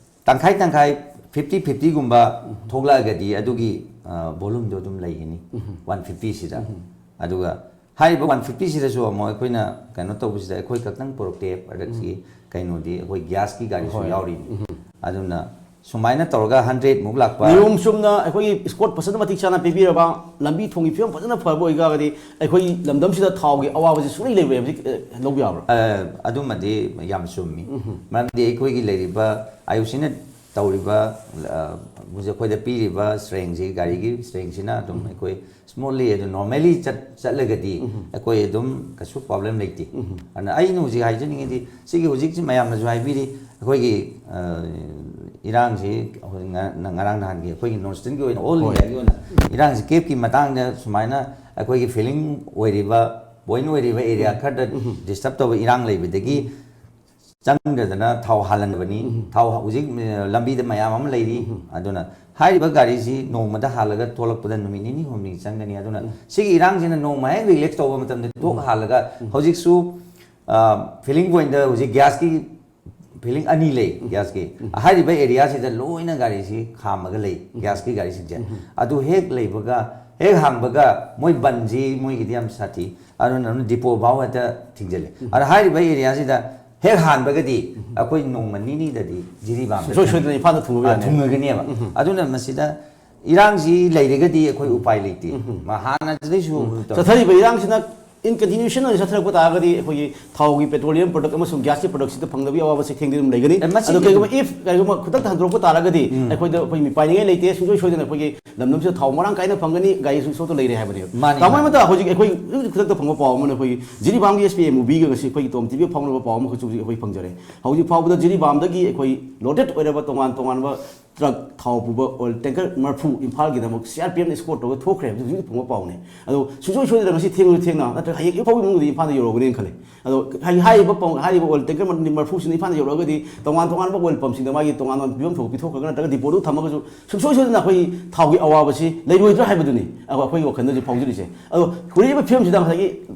ꯇꯪꯈꯥꯏ ꯇꯪꯈꯥꯏ, fifty fiftyꯒꯨꯝꯕ ꯎꯝ꯫ ꯊꯣꯛꯂꯛꯑꯒꯗꯤ ꯑꯗꯨꯒꯤ, ꯑ, volumeꯗꯣ ꯑꯗꯨꯝ ꯂꯩꯒꯅꯤ, ꯎꯝ꯫ One fiftyꯁꯤꯗ꯫ ꯎꯝ꯫ ꯑꯗꯨꯒ ꯍꯥꯏꯔꯤꯕ one fiftyꯁꯤꯗꯁꯨ ꯑꯃꯨꯛ ꯑꯩꯈꯣꯏꯅ ꯀꯩꯅꯣ ꯇꯧꯕꯁꯤꯗ ꯑꯩꯈꯣꯏ ꯈꯛꯇꯪ ꯄꯨꯔꯛꯇꯦ, ꯄ꯭ꯔꯗꯛꯁꯤ ꯎꯝ꯫ ꯀꯩꯅꯣꯗꯤ ꯑꯩꯈꯣꯏ ꯒ꯭ꯌꯥꯁꯀꯤ ꯒꯥꯔꯤꯁꯨ ꯍꯣꯏ꯫ ꯌꯥꯎꯔꯤꯅꯤ꯫ ꯎꯝ꯫ ꯑꯗꯨꯅ ꯁꯨꯃꯥꯏꯅ ꯇꯧꯔꯒ hundredꯃꯨꯛ ꯂꯥꯛꯄ꯫ ꯅꯤꯌꯣꯝ ꯆꯨꯝꯅ ꯑꯩꯈꯣꯏꯒꯤ escort ꯐꯖꯅ ꯃꯇꯤꯛ ꯆꯥꯅ ꯄꯤꯕꯤꯔꯕ, ꯂꯝꯕꯤ ꯊꯣꯡꯒꯤ ꯐꯤꯕꯝ ꯐꯖꯅ ꯐꯕ ꯑꯣꯏꯇꯥꯔꯒꯗꯤ ꯑꯩꯈꯣꯏ ꯂꯝꯗꯝꯁꯤꯗ ꯊꯥꯎꯒꯤ ꯑꯋꯥꯕꯁꯤ ꯁꯨꯡꯂꯩ ꯂꯩꯔꯣꯏ ꯍꯥꯏꯕꯁꯤ, ꯑ, ꯂꯧꯕ ꯌꯥꯕ꯭ꯔꯥ? ꯑ, ꯑꯗꯨꯃꯗꯤ ꯌꯥꯝ ꯆꯨꯝꯃꯤ꯫ ꯎꯝ꯫ ꯃꯔꯝꯗꯤ ꯑꯩꯈꯣꯏꯒꯤ ꯂꯩꯔꯤꯕ IOCꯅ ꯇꯧꯔꯤꯕ, ꯑ, ꯍꯧꯖꯤꯛ ꯑꯩꯈꯣꯏꯗ ꯄꯤꯔꯤꯕ strengthꯁꯤ, ꯒꯥꯔꯤꯒꯤ strengthꯁꯤꯅ ꯑꯗꯨꯝ ꯎꯝ꯫ ꯑꯩꯈꯣꯏ smoothly ꯑꯗꯨꯝ normally ꯆꯠ-, ꯆꯠꯂꯒꯗꯤ ꯎꯝ꯫ ꯑꯩꯈꯣꯏ ꯑꯗꯨꯝ ꯀꯩꯁꯨ problem ꯂꯩꯇꯦ꯫ ꯎꯝ꯫ ꯑꯗꯨꯅ ꯑꯩꯅ ꯍꯧꯖꯤꯛ ꯍꯥꯏꯖꯅꯤꯡꯉꯤꯗꯤ, ꯁꯤꯒꯤ ꯍꯧꯖꯤꯛꯁꯤ ꯃꯌꯥꯝꯅꯁꯨ ꯍꯥꯏꯕꯤꯔꯤ, ꯑꯩꯈꯣꯏꯒꯤ, ꯑ, ꯏꯔꯥꯡꯁꯤ ꯍꯧꯖꯤꯛ ꯉ-, ꯉꯔꯥꯡ ꯅꯍꯥꯟꯒꯤ ꯑꯩꯈꯣꯏꯒꯤ North Easternꯒꯤ ꯑꯣꯏꯅ, all ꯍꯣꯏ꯫ Indiaꯒꯤ ꯑꯣꯏꯅ ꯏꯔꯥꯡꯁꯤ ꯀꯦꯞꯀꯤ ꯃꯇꯥꯡꯗ ꯁꯨꯃꯥꯏꯅ ꯑꯩꯈꯣꯏꯒꯤ feeling ꯑꯣꯏꯔꯤꯕ, point ꯑꯣꯏꯔꯤꯕ area ꯎꯝ꯫ ꯈꯔꯗ ꯎꯝ꯫ Disturb ꯇꯧꯕ ꯏꯔꯥꯡ ꯂꯩꯕꯗꯒꯤ ꯎꯝ꯫ ꯆꯪꯗꯗꯅ ꯊꯥꯎ ꯍꯥꯜꯍꯟꯕꯅꯤ꯫ ꯎꯝ꯫ ꯊꯥꯎ ꯍꯧꯖꯤꯛ, ꯑ, ꯂꯝꯕꯤꯗ ꯃꯌꯥꯝ ꯑꯃ ꯂꯩꯔꯤ꯫ ꯎꯝ꯫ ꯑꯗꯨꯅ ꯍꯥꯏꯔꯤꯕ ꯒꯥꯔꯤꯁꯤ ꯅꯣꯡꯃꯗ ꯍꯥꯜꯂꯒ ꯊꯣꯛꯂꯛꯄꯗ ꯅꯨꯃꯤꯠ ꯅꯤꯅꯤ ꯍꯨꯝꯅꯤ ꯆꯪꯒꯅꯤ꯫ ꯑꯗꯨꯅ ꯎꯝ꯫ ꯁꯤꯒꯤ ꯏꯔꯥꯡꯁꯤꯅ ꯅꯣꯡꯃ ꯍꯦꯛ relax ꯇꯧꯕ ꯃꯇꯝꯗ ꯊꯣꯛ ꯎꯝ꯫ ꯍꯥꯜꯂꯒ ꯎꯝ꯫ ꯍꯧꯖꯤꯛꯁꯨ, ꯑ, filling pointꯗ ꯍꯧꯖꯤꯛ ꯒ꯭ꯌꯥꯁꯀꯤ filling ꯑꯅꯤ ꯂꯩ, ꯎꯝ꯫ ꯒ꯭ꯌꯥꯁꯀꯤ꯫ ꯎꯝ꯫ ꯍꯥꯏꯔꯤꯕ areaꯁꯤꯗ ꯂꯣꯏꯅ ꯒꯥꯔꯤꯁꯤ ꯈꯥꯝꯃꯒ ꯂꯩ, ꯎꯝ꯫ ꯒ꯭ꯌꯥꯁꯀꯤ ꯒꯥꯔꯤꯁꯤꯡꯁꯦ꯫ ꯎꯝ꯫ ꯑꯗꯨ ꯍꯦꯛ ꯂꯩꯕꯒ, ꯍꯦꯛ ꯍꯥꯡꯕꯒ ꯃꯣꯏ ꯕꯟꯁꯤ ꯃꯣꯏꯒꯤꯗꯤ ꯌꯥꯝ ꯁꯥꯊꯤ꯫ ꯑꯗꯨꯅ ꯑꯗꯨꯝ depot ꯐꯥꯎ ꯍꯦꯛꯇ ꯊꯤꯡꯖꯤꯜꯂꯤ꯫ ꯎꯝ꯫ ꯑꯗ ꯍꯥꯏꯔꯤꯕ areaꯁꯤꯗ ꯍꯦꯛ ꯍꯥꯟꯕꯒꯗꯤ ꯎꯝ꯫ ꯑꯩꯈꯣꯏ ꯅꯣꯡꯃ ꯅꯤꯅꯤꯗꯗꯤ ꯖꯤꯔꯤꯕꯥꯝꯗ ꯁꯨꯡꯁꯣꯏ ꯁꯣꯏꯗꯅ ꯏꯝꯐꯥꯜꯗ ꯊꯨꯡꯉꯕ ꯑ, ꯌꯥꯅꯦ꯫ ꯊꯨꯡꯉꯒꯅꯦꯕ꯫ ꯎꯝ꯫ ꯑꯗꯨꯅ ꯃꯁꯤꯗ ꯏꯔꯥꯡꯁꯤ ꯂꯩꯔꯒꯗꯤ ꯑꯩꯈꯣꯏ ꯎꯄꯥꯏ ꯂꯩꯇꯦ꯫ ꯎꯝ꯫ ꯃ-, ꯍꯥꯟꯅꯗꯒꯤꯁꯨ ꯎꯝ꯫ ꯇꯧ- ꯆꯠꯊꯔꯤꯕ ꯏꯔꯥꯡꯁꯤꯅ In continuation ꯑꯣꯏꯅ ꯆꯠꯊꯔꯛꯄ ꯇꯥꯔꯒꯗꯤ ꯑꯩꯈꯣꯏꯒꯤ ꯊꯥꯎꯒꯤ petroleum product ꯑꯃꯁꯨꯡ gas ꯀꯤ product ꯁꯤꯗ ꯐꯪꯗꯕꯒꯤ ꯑꯋꯥꯕꯁꯤ ꯊꯦꯡꯅꯗꯤ ꯑꯗꯨꯝ ꯂꯩꯒꯅꯤ꯫ ꯑꯦ, ꯃꯁꯤꯗꯤ ꯑꯗꯣ ꯀꯩꯒꯨꯝꯕ, if ꯀꯩꯒꯨꯝꯕ ꯈꯨꯗꯛꯇ ꯍꯟꯗꯣꯔꯛꯄ ꯇꯥꯔꯒꯗꯤ, ꯎꯝ꯫ ꯑꯩꯈꯣꯏꯗ, ꯑꯩꯈꯣꯏ ꯃꯤꯄꯥꯏꯅꯤꯡꯉꯥꯏ ꯂꯩꯇꯦ꯫ ꯁꯨꯡꯁꯣꯏ ꯁꯣꯏꯗꯅ ꯑꯩꯈꯣꯏꯒꯤ ꯂꯝꯗꯝꯁꯤꯗ ꯊꯥꯎ ꯃꯔꯥꯡ ꯀꯥꯏꯅ ꯐꯪꯒꯅꯤ, ꯒꯥꯔꯤ ꯁꯨꯡꯁꯣꯏ ꯁꯣꯏꯗꯅ ꯂꯩꯔꯦ ꯍꯥꯏꯕꯅꯦꯕ꯫ ꯃꯥꯅꯤ, ꯇꯥꯃꯣ ꯃꯥꯅꯤ꯫ ꯑꯃꯗ ꯍꯧꯖꯤꯛ ꯑꯩꯈꯣꯏ ꯍꯧꯖꯤꯛ ꯈꯨꯗꯛꯇ ꯐꯪꯕ ꯄꯥꯎ ꯑꯃꯅ ꯑꯩꯈꯣꯏꯒꯤ ꯖꯤꯔꯤꯕꯥꯝꯒꯤ S P M movie ꯒ ꯉꯁꯤ ꯑꯩꯈꯣꯏꯒꯤ ꯇꯣꯝ ꯇꯤꯚꯤꯗ ꯐꯥꯎꯅꯕ ꯄꯥꯎ ꯑꯃꯈꯛꯁꯨ ꯍꯧꯖꯤꯛ ꯑꯩꯈꯣꯏ ꯐꯪꯖꯔꯦ꯫ ꯍꯧꯖꯤꯛ ꯐꯥꯎꯕꯗ ꯖꯤꯔꯤꯕꯥꯝꯗꯒꯤ ꯑꯩꯈꯣꯏ loaded ꯑꯣꯏꯔꯕ ꯇꯣꯉꯥꯟ ꯇꯣꯉꯥꯟꯕ truck ꯊꯥꯎ ꯄꯨꯕ oil tanker ꯃꯔꯐꯨ ꯏꯝꯐꯥꯜꯒꯤꯗꯃꯛ C R P F ꯅ escort ꯇꯧꯔꯒ ꯊꯣꯛꯈ꯭ꯔꯦ ꯍꯥꯏꯕꯁꯤ ꯍꯧꯖꯤꯛ ꯐꯪꯕ ꯄꯥꯎꯅꯦ꯫ ꯑꯗꯣ ꯁꯨꯡꯁꯣꯏ ꯁꯣꯏꯗꯅ ꯉꯁꯤ ꯊꯦꯡꯂꯁꯨ ꯊꯦꯡꯅ ꯅꯠꯇ꯭ꯔꯒ ꯍꯌꯦꯡ ꯏꯐꯥꯎꯒꯤ ꯃꯅꯨꯡꯗꯗꯤ ꯏꯝꯐꯥꯜꯗ ꯌꯧꯔꯛꯑꯒꯅꯦꯅ ꯈꯜꯂꯤ꯫ ꯑꯗꯣ ꯍꯥꯏ-, ꯍꯥꯏꯔꯤꯕ ꯄꯥꯎ, ꯍꯥꯏꯔꯤꯕ oil tanker ꯃꯔꯐꯨꯁꯤꯅ ꯏꯝꯐꯥꯜꯗ ꯌꯧꯔꯛꯑꯒꯗꯤ ꯇꯣꯉꯥꯟ ꯇꯣꯉꯥꯟꯕ oil pump ꯁꯤꯡꯗ ꯃꯥꯒꯤ ꯇꯣꯉꯥꯟ ꯇꯣꯉꯥꯟꯕ ꯄꯤꯐꯝ ꯊꯣꯛꯄ ꯄꯤꯊꯣꯛꯈ꯭ꯔꯒ ꯅꯠꯇ꯭ꯔꯒ depot ꯗ ꯊꯝꯃꯒꯁꯨ ꯁꯨꯡꯁꯣꯏ ꯁꯣꯏꯗꯅ ꯑꯩꯈꯣꯏ ꯊꯥꯎꯒꯤ ꯑꯋꯥꯕꯁꯤ ꯂꯩꯔꯣꯏꯗ꯭ꯔꯥ ꯍꯥꯏꯕꯗꯨꯅꯤ ꯑꯩꯈꯣꯏꯒꯤ ꯋꯥꯈꯜꯗ ꯍꯧꯖꯤꯛ ꯐꯥꯎꯖꯔꯤꯁꯦ꯫ ꯑꯗꯣ ꯍꯧꯖꯤꯛꯀꯤ ꯐꯤꯕꯝꯁꯤꯗ ꯉꯁꯥꯏꯒꯤ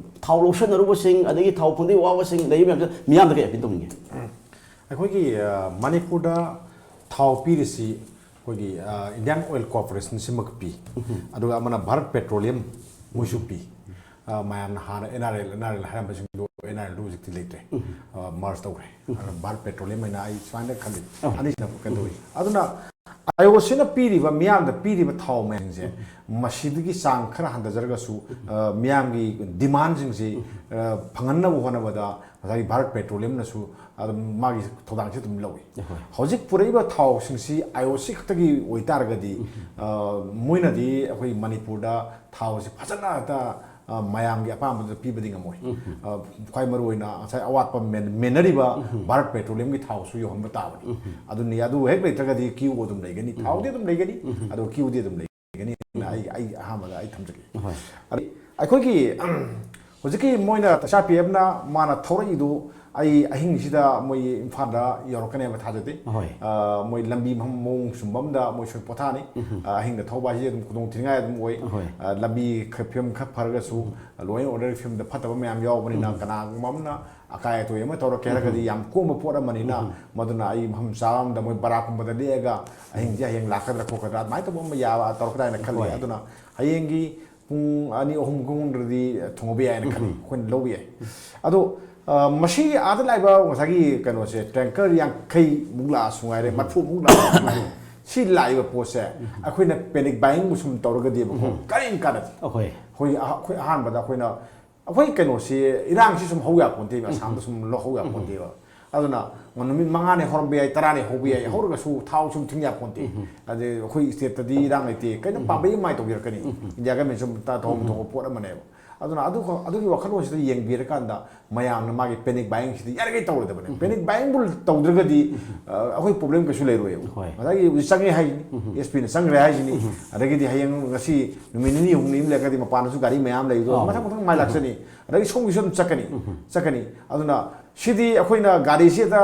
ꯊꯥꯎ ꯂꯧꯁꯟꯅꯔꯨꯕꯁꯤꯡ ꯑꯗꯒꯤ ꯊꯥꯎ ꯐꯪꯗꯕꯒꯤ ꯑꯋꯥꯕꯁꯤꯡ ꯂꯩꯔꯤꯕ ꯃꯌꯥꯝꯁꯤꯗ ꯃꯤꯌꯥꯝꯗ ꯀꯩ appeal ꯇꯧꯅꯤꯡꯒꯦ? ꯑꯩꯈꯣꯏꯒꯤ, ꯑ, ꯃꯅꯤꯄꯨꯔꯗ ꯊꯥꯎ ꯄꯤꯔꯤꯁꯤ ꯑꯩꯈꯣꯏꯒꯤ, ꯑ, Indian Oil Corporation ꯁꯤꯃꯛ ꯄꯤ꯫ ꯑꯗꯨꯒ ꯑꯃꯅ Bharat Petroleum ꯃꯣꯏꯁꯨ ꯄꯤ꯫ ꯑ, ꯃꯌꯥꯝꯅ ꯍꯥꯟꯅ N R L, N R L ꯍꯥꯏꯔꯝꯕꯁꯤꯡꯗꯣ N R L ꯗꯨ ꯍꯧꯖꯤꯛꯇꯤ ꯂꯩꯇ꯭ꯔꯦ꯫ ꯑ, merge ꯇꯧꯈ꯭ꯔꯦ꯫ ꯑꯗꯨꯅ Bharat Petroleum ꯍꯥꯏꯅ ꯑꯩ ꯁꯨꯃꯥꯏꯅ ꯈꯜꯂꯤ꯫ ꯑꯅꯤꯁꯤꯅ ꯀꯩꯅꯣ ꯇꯧꯏ꯫ ꯑꯗꯨꯅ IOC ꯅ ꯄꯤꯔꯤꯕ, ꯃꯤꯌꯥꯝꯗ ꯄꯤꯔꯤꯕ ꯊꯥꯎ ꯃꯌꯥꯝꯁꯦ, ꯃꯁꯤꯗꯒꯤ ꯆꯥꯡ ꯈꯔ ꯍꯟꯊꯖꯔꯒꯁꯨ, ꯑ, ꯃꯤꯌꯥꯝꯒꯤ demand ꯁꯤꯡꯁꯤ, ꯑ, ꯐꯪꯍꯟꯅꯕ ꯍꯣꯠꯅꯕꯗ ꯉꯁꯥꯏꯒꯤ Bharat Petroleum ꯅꯁꯨ ꯑꯗꯨꯝ ꯃꯥꯒꯤ ꯊꯧꯗꯥꯡꯁꯤ ꯑꯗꯨꯝ ꯂꯧꯏ꯫ ꯍꯧꯖꯤꯛ ꯄꯨꯔꯛꯏꯕ ꯊꯥꯎꯁꯤꯡꯁꯤ IOC ꯈꯛꯇꯒꯤ ꯑꯣꯏꯇꯥꯔꯒꯗꯤ, ꯑ, ꯃꯣꯏꯅꯗꯤ ꯑꯩꯈꯣꯏ ꯃꯅꯤꯄꯨꯔꯗ ꯊꯥꯎꯁꯤ ꯐꯖꯅ ꯍꯦꯛꯇ, ꯑ, ꯃꯌꯥꯝꯒꯤ ꯑꯄꯥꯝꯕꯗꯨꯗ ꯄꯤꯕꯗꯤ ꯉꯝꯃꯣꯏ꯫ ꯑ, ꯈ꯭ꯋꯥꯏ ꯃꯔꯨꯑꯣꯏꯅ ꯉꯁꯥꯏ ꯑꯋꯥꯠꯄ ꯃꯦꯟ-, ꯃꯦꯟꯅꯔꯤꯕ Bharat Petroleum ꯒꯤ ꯊꯥꯎꯁꯨ ꯌꯧꯍꯟꯕ ꯇꯥꯕꯅꯤ꯫ ꯑꯗꯨꯅꯤ, ꯑꯗꯨ ꯍꯦꯛ ꯂꯩꯇ꯭ꯔꯒꯗꯤ queue ꯑꯗꯨꯝ ꯂꯩꯒꯅꯤ, ꯊꯥꯎꯗꯤ ꯑꯗꯨꯝ ꯂꯩꯒꯅꯤ, ꯑꯗꯨꯒ queue ꯗꯤ ꯑꯗꯨꯝ ꯂꯩꯒꯅꯤ꯫ ꯑꯩ, ꯑꯩ ꯑꯍꯥꯟꯕꯗ ꯑꯩ ꯊꯝꯖꯒꯦ꯫ ꯑꯗꯩ ꯑꯩꯈꯣꯏꯒꯤ, ꯍꯧꯖꯤꯛꯀꯤ ꯃꯣꯏꯅ C R P F ꯅ ꯃꯥꯅ ꯊꯧꯔꯛꯏꯗꯨ, ꯑꯩ ꯑꯍꯤꯡꯁꯤꯗ ꯃꯣꯏ ꯏꯝꯐꯥꯜꯗ ꯌꯧꯔꯛꯀꯅꯦꯕ ꯊꯥꯖꯗꯦ꯫ ꯑꯍꯣꯏ꯫ ꯑ, ꯃꯣꯏ ꯂꯝꯕꯤ ꯃꯐꯝ ꯃꯑꯣꯡ ꯆꯨꯝꯕ ꯑꯃꯗ ꯃꯣꯏ ꯁꯣꯏ ꯄꯣꯊꯥꯅꯤ꯫ ꯑ, ꯑꯍꯤꯡꯗ ꯊꯧꯕ ꯍꯥꯏꯁꯤ ꯑꯗꯨꯝ ꯈꯨꯗꯣꯡ ꯊꯤꯅꯤꯡꯉꯥꯏ ꯑꯗꯨꯝ ꯑꯣꯏ꯫ ꯑꯍꯣꯏ꯫ ꯑ, ꯂꯝꯕꯤ ꯈꯔ ꯐꯤꯕꯝ ꯈꯔ ꯐꯔꯒꯁꯨ, law and order ꯐꯤꯕꯝꯗ ꯐꯠꯇꯕ ꯃꯌꯥꯝ ꯌꯥꯎꯕꯅꯤꯅ, ꯀꯅꯥꯒꯨꯝꯕ ꯑꯃꯅ ꯑꯀꯥꯏ ꯑꯇꯣꯏ ꯑꯃ ꯇꯧꯔꯛꯀꯦ ꯍꯥꯏꯔꯒꯗꯤ ꯌꯥꯝ ꯀꯣꯝꯕ ꯄꯣꯠ ꯑꯃꯅꯤꯅ, ꯃꯗꯨꯅ ꯑꯩ ꯃꯐꯝ ꯆꯥꯕ ꯑꯃꯗ ꯃꯣꯏ ꯕꯔꯥꯀꯨꯝꯕꯗ ꯂꯦꯛꯑꯒ ꯑꯍꯤꯡꯁꯦ ꯍꯌꯦꯡ ꯂꯥꯛꯀꯗ꯭ꯔꯥ ꯈꯣꯠꯀꯗ꯭ꯔꯥ ꯑꯗꯨꯃꯥꯏꯅ ꯇꯧꯕ ꯑꯃ ꯌꯥꯕ ꯇꯧꯔꯛꯀꯗ꯭ꯔꯥ ꯍꯥꯏꯅ ꯈꯜꯂꯤ꯫ ꯍꯣꯏ꯫ ꯑꯗꯨꯅ ꯍꯌꯦꯡꯒꯤ ꯄꯨꯡ ꯑꯅꯤ ꯑꯍꯨꯝ ꯃꯅꯨꯡꯗꯗꯤ ꯊꯨꯡꯉꯕ ꯌꯥꯏꯅ ꯈꯜꯂꯤ, ꯑꯩꯈꯣꯏꯅ ꯂꯧꯕ ꯌꯥꯏ꯫ ꯑꯗꯣ, ꯑ, ꯃꯁꯤ ꯑꯥꯗ ꯂꯥꯛꯏꯕ ꯉꯁꯥꯏꯒꯤ ꯀꯩꯅꯣꯁꯦ, tanker ꯌꯥꯡꯈꯩ ꯃꯨꯛ ꯂꯥꯛꯑꯁꯨ ꯉꯥꯏꯔꯦ, ꯃꯔꯐꯨ ꯃꯨꯛ ꯂꯥꯛꯑꯁꯨ ꯉꯥꯏꯔꯦ, ꯁꯤ ꯂꯥꯛꯏꯕ ꯄꯣꯠꯁꯦ ꯑꯩꯈꯣꯏꯅ panic buying ꯁꯨꯝ ꯇꯧꯔꯒꯗꯤꯕꯀꯣ, ꯀꯔꯤꯝ ꯀꯥꯟꯅꯗꯦ꯫ ꯑꯩꯈꯣꯏ ꯑꯩꯈꯣꯏ ꯑꯍ-, ꯑꯩꯈꯣꯏ ꯑꯍꯥꯟꯕꯗ ꯑꯩꯈꯣꯏꯅ ꯑꯩꯈꯣꯏ ꯀꯩꯅꯣꯁꯤ, ꯏꯔꯥꯡꯁꯤ ꯁꯨꯝ ꯍꯧ ꯌꯥꯄꯣꯟꯇꯦꯕ, ꯑꯁꯥꯝꯗ ꯁꯨꯝ ꯂꯧ ꯍꯧ ꯌꯥꯄꯣꯟꯇꯦꯕ꯫ ꯑꯗꯨꯅ ꯅꯨꯃꯤꯠ ꯃꯉꯥꯅꯤ ꯍꯧꯔꯝꯕ ꯌꯥꯏ, ꯇꯔꯥꯅꯤ ꯍꯧꯕ ꯌꯥꯏ, ꯍꯧꯔꯒꯁꯨ ꯊꯥꯎ ꯁꯨꯝ ꯊꯤꯡ ꯌꯥꯄꯣꯟꯇꯦ꯫ ꯑꯗꯩ ꯑꯩꯈꯣꯏ ꯁ꯭ꯇꯦꯠꯇꯗꯤ ꯏꯔꯥꯡ ꯂꯩꯇꯦ, ꯀꯩꯅꯣ ꯄꯥꯝꯕꯩ ꯃꯥꯏ ꯇꯧꯕꯤꯔꯛꯀꯅꯤ꯫ ꯏꯟꯗꯤꯌꯥ ꯒꯃꯦꯟ ꯁꯨꯝ ꯇꯧꯐꯝ ꯊꯣꯛꯄ ꯄꯣꯠ ꯑꯃꯅꯦꯕ꯫ ꯑꯗꯨꯅ ꯑꯗꯨ, ꯑꯗꯨꯒꯤ ꯋꯥꯈꯜꯂꯣꯟꯁꯤꯗ ꯌꯦꯡꯕꯤꯔꯀꯥꯟꯗ ꯃꯌꯥꯝꯅ ꯃꯥꯒꯤ ꯄꯦꯅꯤꯛ ꯕꯥꯏꯌꯤꯡꯁꯤꯗꯤ ꯌꯥꯔꯤꯈꯩ ꯇꯧꯔꯣꯏꯗꯕꯅꯦ꯫ ꯄꯦꯅꯤꯛ ꯕꯥꯏꯌꯤꯡꯕꯨ ꯇꯧꯗ꯭ꯔꯒꯗꯤ, ꯑ, ꯑꯩꯈꯣꯏ ꯄ꯭ꯔꯣꯕ꯭ꯂꯦꯝ ꯀꯩꯁꯨ ꯂꯩꯔꯣꯏꯕ꯫ ꯍꯣꯏ꯫ ꯉꯁꯥꯏꯒꯤ ꯍꯧꯖꯤꯛ ꯆꯪꯉꯦ ꯍꯥꯏꯁꯤꯅꯤ, ꯑꯦꯁ ꯄꯤꯅ ꯆꯪꯈ꯭ꯔꯦ ꯍꯥꯏꯁꯤꯅꯤ, ꯑꯗꯒꯤꯗꯤ ꯍꯌꯦꯡ ꯉꯁꯤ ꯅꯨꯃꯤꯠ ꯅꯤꯅꯤ ꯍꯨꯝꯅꯤ ꯑꯃ ꯂꯩꯔꯒꯗꯤ ꯃꯄꯥꯟꯗꯁꯨ ꯒꯥꯔꯤ ꯃꯌꯥꯝ ꯂꯩꯕꯗꯣ ꯑꯥꯎ꯫ ꯃꯊꯪ ꯃꯊꯪ ꯃꯥꯏ ꯂꯥꯛꯆꯅꯤ꯫ ꯑꯗꯒꯤ ꯁꯣꯝꯒꯤꯁꯨ ꯑꯗꯨꯝ ꯆꯠꯀꯅꯤ, ꯆꯠꯀꯅꯤ꯫ ꯑꯗꯨꯅ ꯁꯤꯗꯤ ꯑꯩꯈꯣꯏꯅ ꯒꯥꯔꯤꯁꯤ ꯍꯦꯛꯇ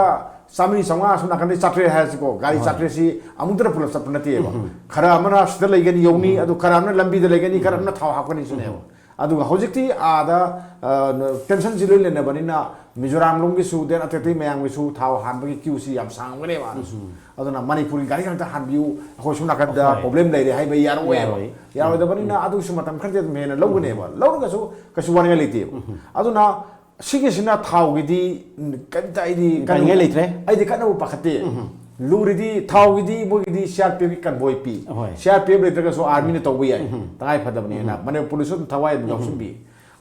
ꯆꯥꯝꯃꯔꯤ ꯆꯥꯝꯃꯉꯥ ꯁꯣꯝ ꯅꯥꯀꯟꯗꯩ ꯆꯥꯇ꯭ꯔꯦꯠ ꯍꯥꯏꯔꯁꯤꯀꯣ, ꯒꯥꯔꯤ ꯍꯣꯏ꯫ ꯆꯥꯇ꯭ꯔꯦꯠꯁꯤ ꯑꯃꯨꯛꯇꯗ ꯄꯨꯂꯞ ꯆꯠꯄ ꯅꯠꯇꯦꯕ꯫ ꯈꯔ ꯑꯃꯅ ꯁꯤꯗ ꯂꯩꯒꯅꯤ, ꯌꯧꯅꯤ, ꯑꯗꯨ ꯈꯔ ꯑꯃꯅ ꯂꯝꯕꯤꯗ ꯂꯩꯒꯅꯤ, ꯈꯔ ꯑꯃꯅ ꯊꯥꯎ ꯍꯥꯞꯀꯅꯤ ꯁꯤꯅꯦꯕ꯫ ꯑꯗꯨꯒ ꯍꯧꯖꯤꯛꯇꯤ ꯑꯥꯗ, ꯑ, ꯇꯦꯟꯁꯟꯁꯤ ꯂꯣꯏ ꯂꯩꯅꯕꯅꯤꯅ ꯃꯤꯖꯣꯔꯥꯝ ꯂꯣꯝꯒꯤꯁꯨ, then ꯑꯇꯩ ꯑꯇꯩ ꯃꯌꯥꯝꯒꯤꯁꯨ ꯊꯥꯎ ꯍꯥꯟꯕꯒꯤ ꯀ꯭ꯌꯨꯁꯤ ꯌꯥꯝ ꯁꯥꯡꯕꯅꯦꯕ ꯑꯥꯗꯁꯨ꯫ ꯑꯗꯨꯅ ꯃꯅꯤꯄꯨꯔꯒꯤ ꯒꯥꯔꯤ ꯉꯥꯛꯇ ꯍꯥꯟꯕꯤꯌꯨ, ꯑꯩꯈꯣꯏ ꯁꯣꯝ ꯅꯥꯀꯟꯗ ꯍꯣꯏ꯫ ꯄ꯭ꯔꯣꯕ꯭ꯂꯦꯝ ꯂꯩꯔꯦ ꯍꯥꯏꯕ ꯌꯥꯔꯛꯑꯣꯏꯕ꯫ ꯌꯥꯔꯣꯏ꯫ ꯌꯥꯔꯣꯏꯗꯕꯅꯤꯅ ꯑꯗꯨꯒꯤꯁꯨ ꯃꯇꯝ ꯈꯔꯗꯤ ꯑꯗꯨꯝ ꯍꯦꯟꯅ ꯂꯧꯒꯅꯦꯕ꯫ ꯂꯧꯔꯒꯁꯨ ꯀꯩꯁꯨ ꯋꯥꯅꯤꯡꯉꯥꯏ ꯂꯩꯇꯦꯕ꯫ ꯑꯗꯨꯅ ꯁꯤꯒꯤꯁꯤꯅ ꯊꯥꯎꯒꯤꯗꯤ, ꯎꯝ, ꯀꯩꯝꯇ ꯑꯩꯗꯤ ꯀꯟꯅ-, ꯀꯟꯅꯤꯡꯉꯥꯏ ꯂꯩꯇ꯭ꯔꯦ꯫ ꯑꯩꯗꯤ ꯀꯟꯅꯕꯨ ꯄꯥꯈꯠꯇꯦ꯫ ꯂꯨꯔꯤꯗꯤ ꯊꯥꯎꯒꯤꯗꯤ ꯃꯣꯏꯒꯤꯗꯤ ꯁꯤ ꯑꯥꯔ ꯄꯤ ꯑꯦꯐꯀꯤ ꯀꯟꯚꯣꯏ ꯄꯤ꯫ ꯍꯣꯏ꯫ ꯁꯤ ꯑꯥꯔ ꯄꯤ ꯑꯦꯐ ꯂꯩꯇ꯭ꯔꯒꯁꯨ ꯑꯥꯔꯃꯤꯅ ꯇꯧꯕ ꯌꯥꯏ꯫ ꯇꯉꯥꯏ ꯐꯗꯕꯅꯤꯅ ꯃꯅꯤꯄꯨꯔꯗꯁꯨ ꯑꯗꯨꯝ ꯊꯋꯥꯏ ꯑꯗꯨꯝ ꯌꯥꯎꯁꯤꯟꯕꯤ꯫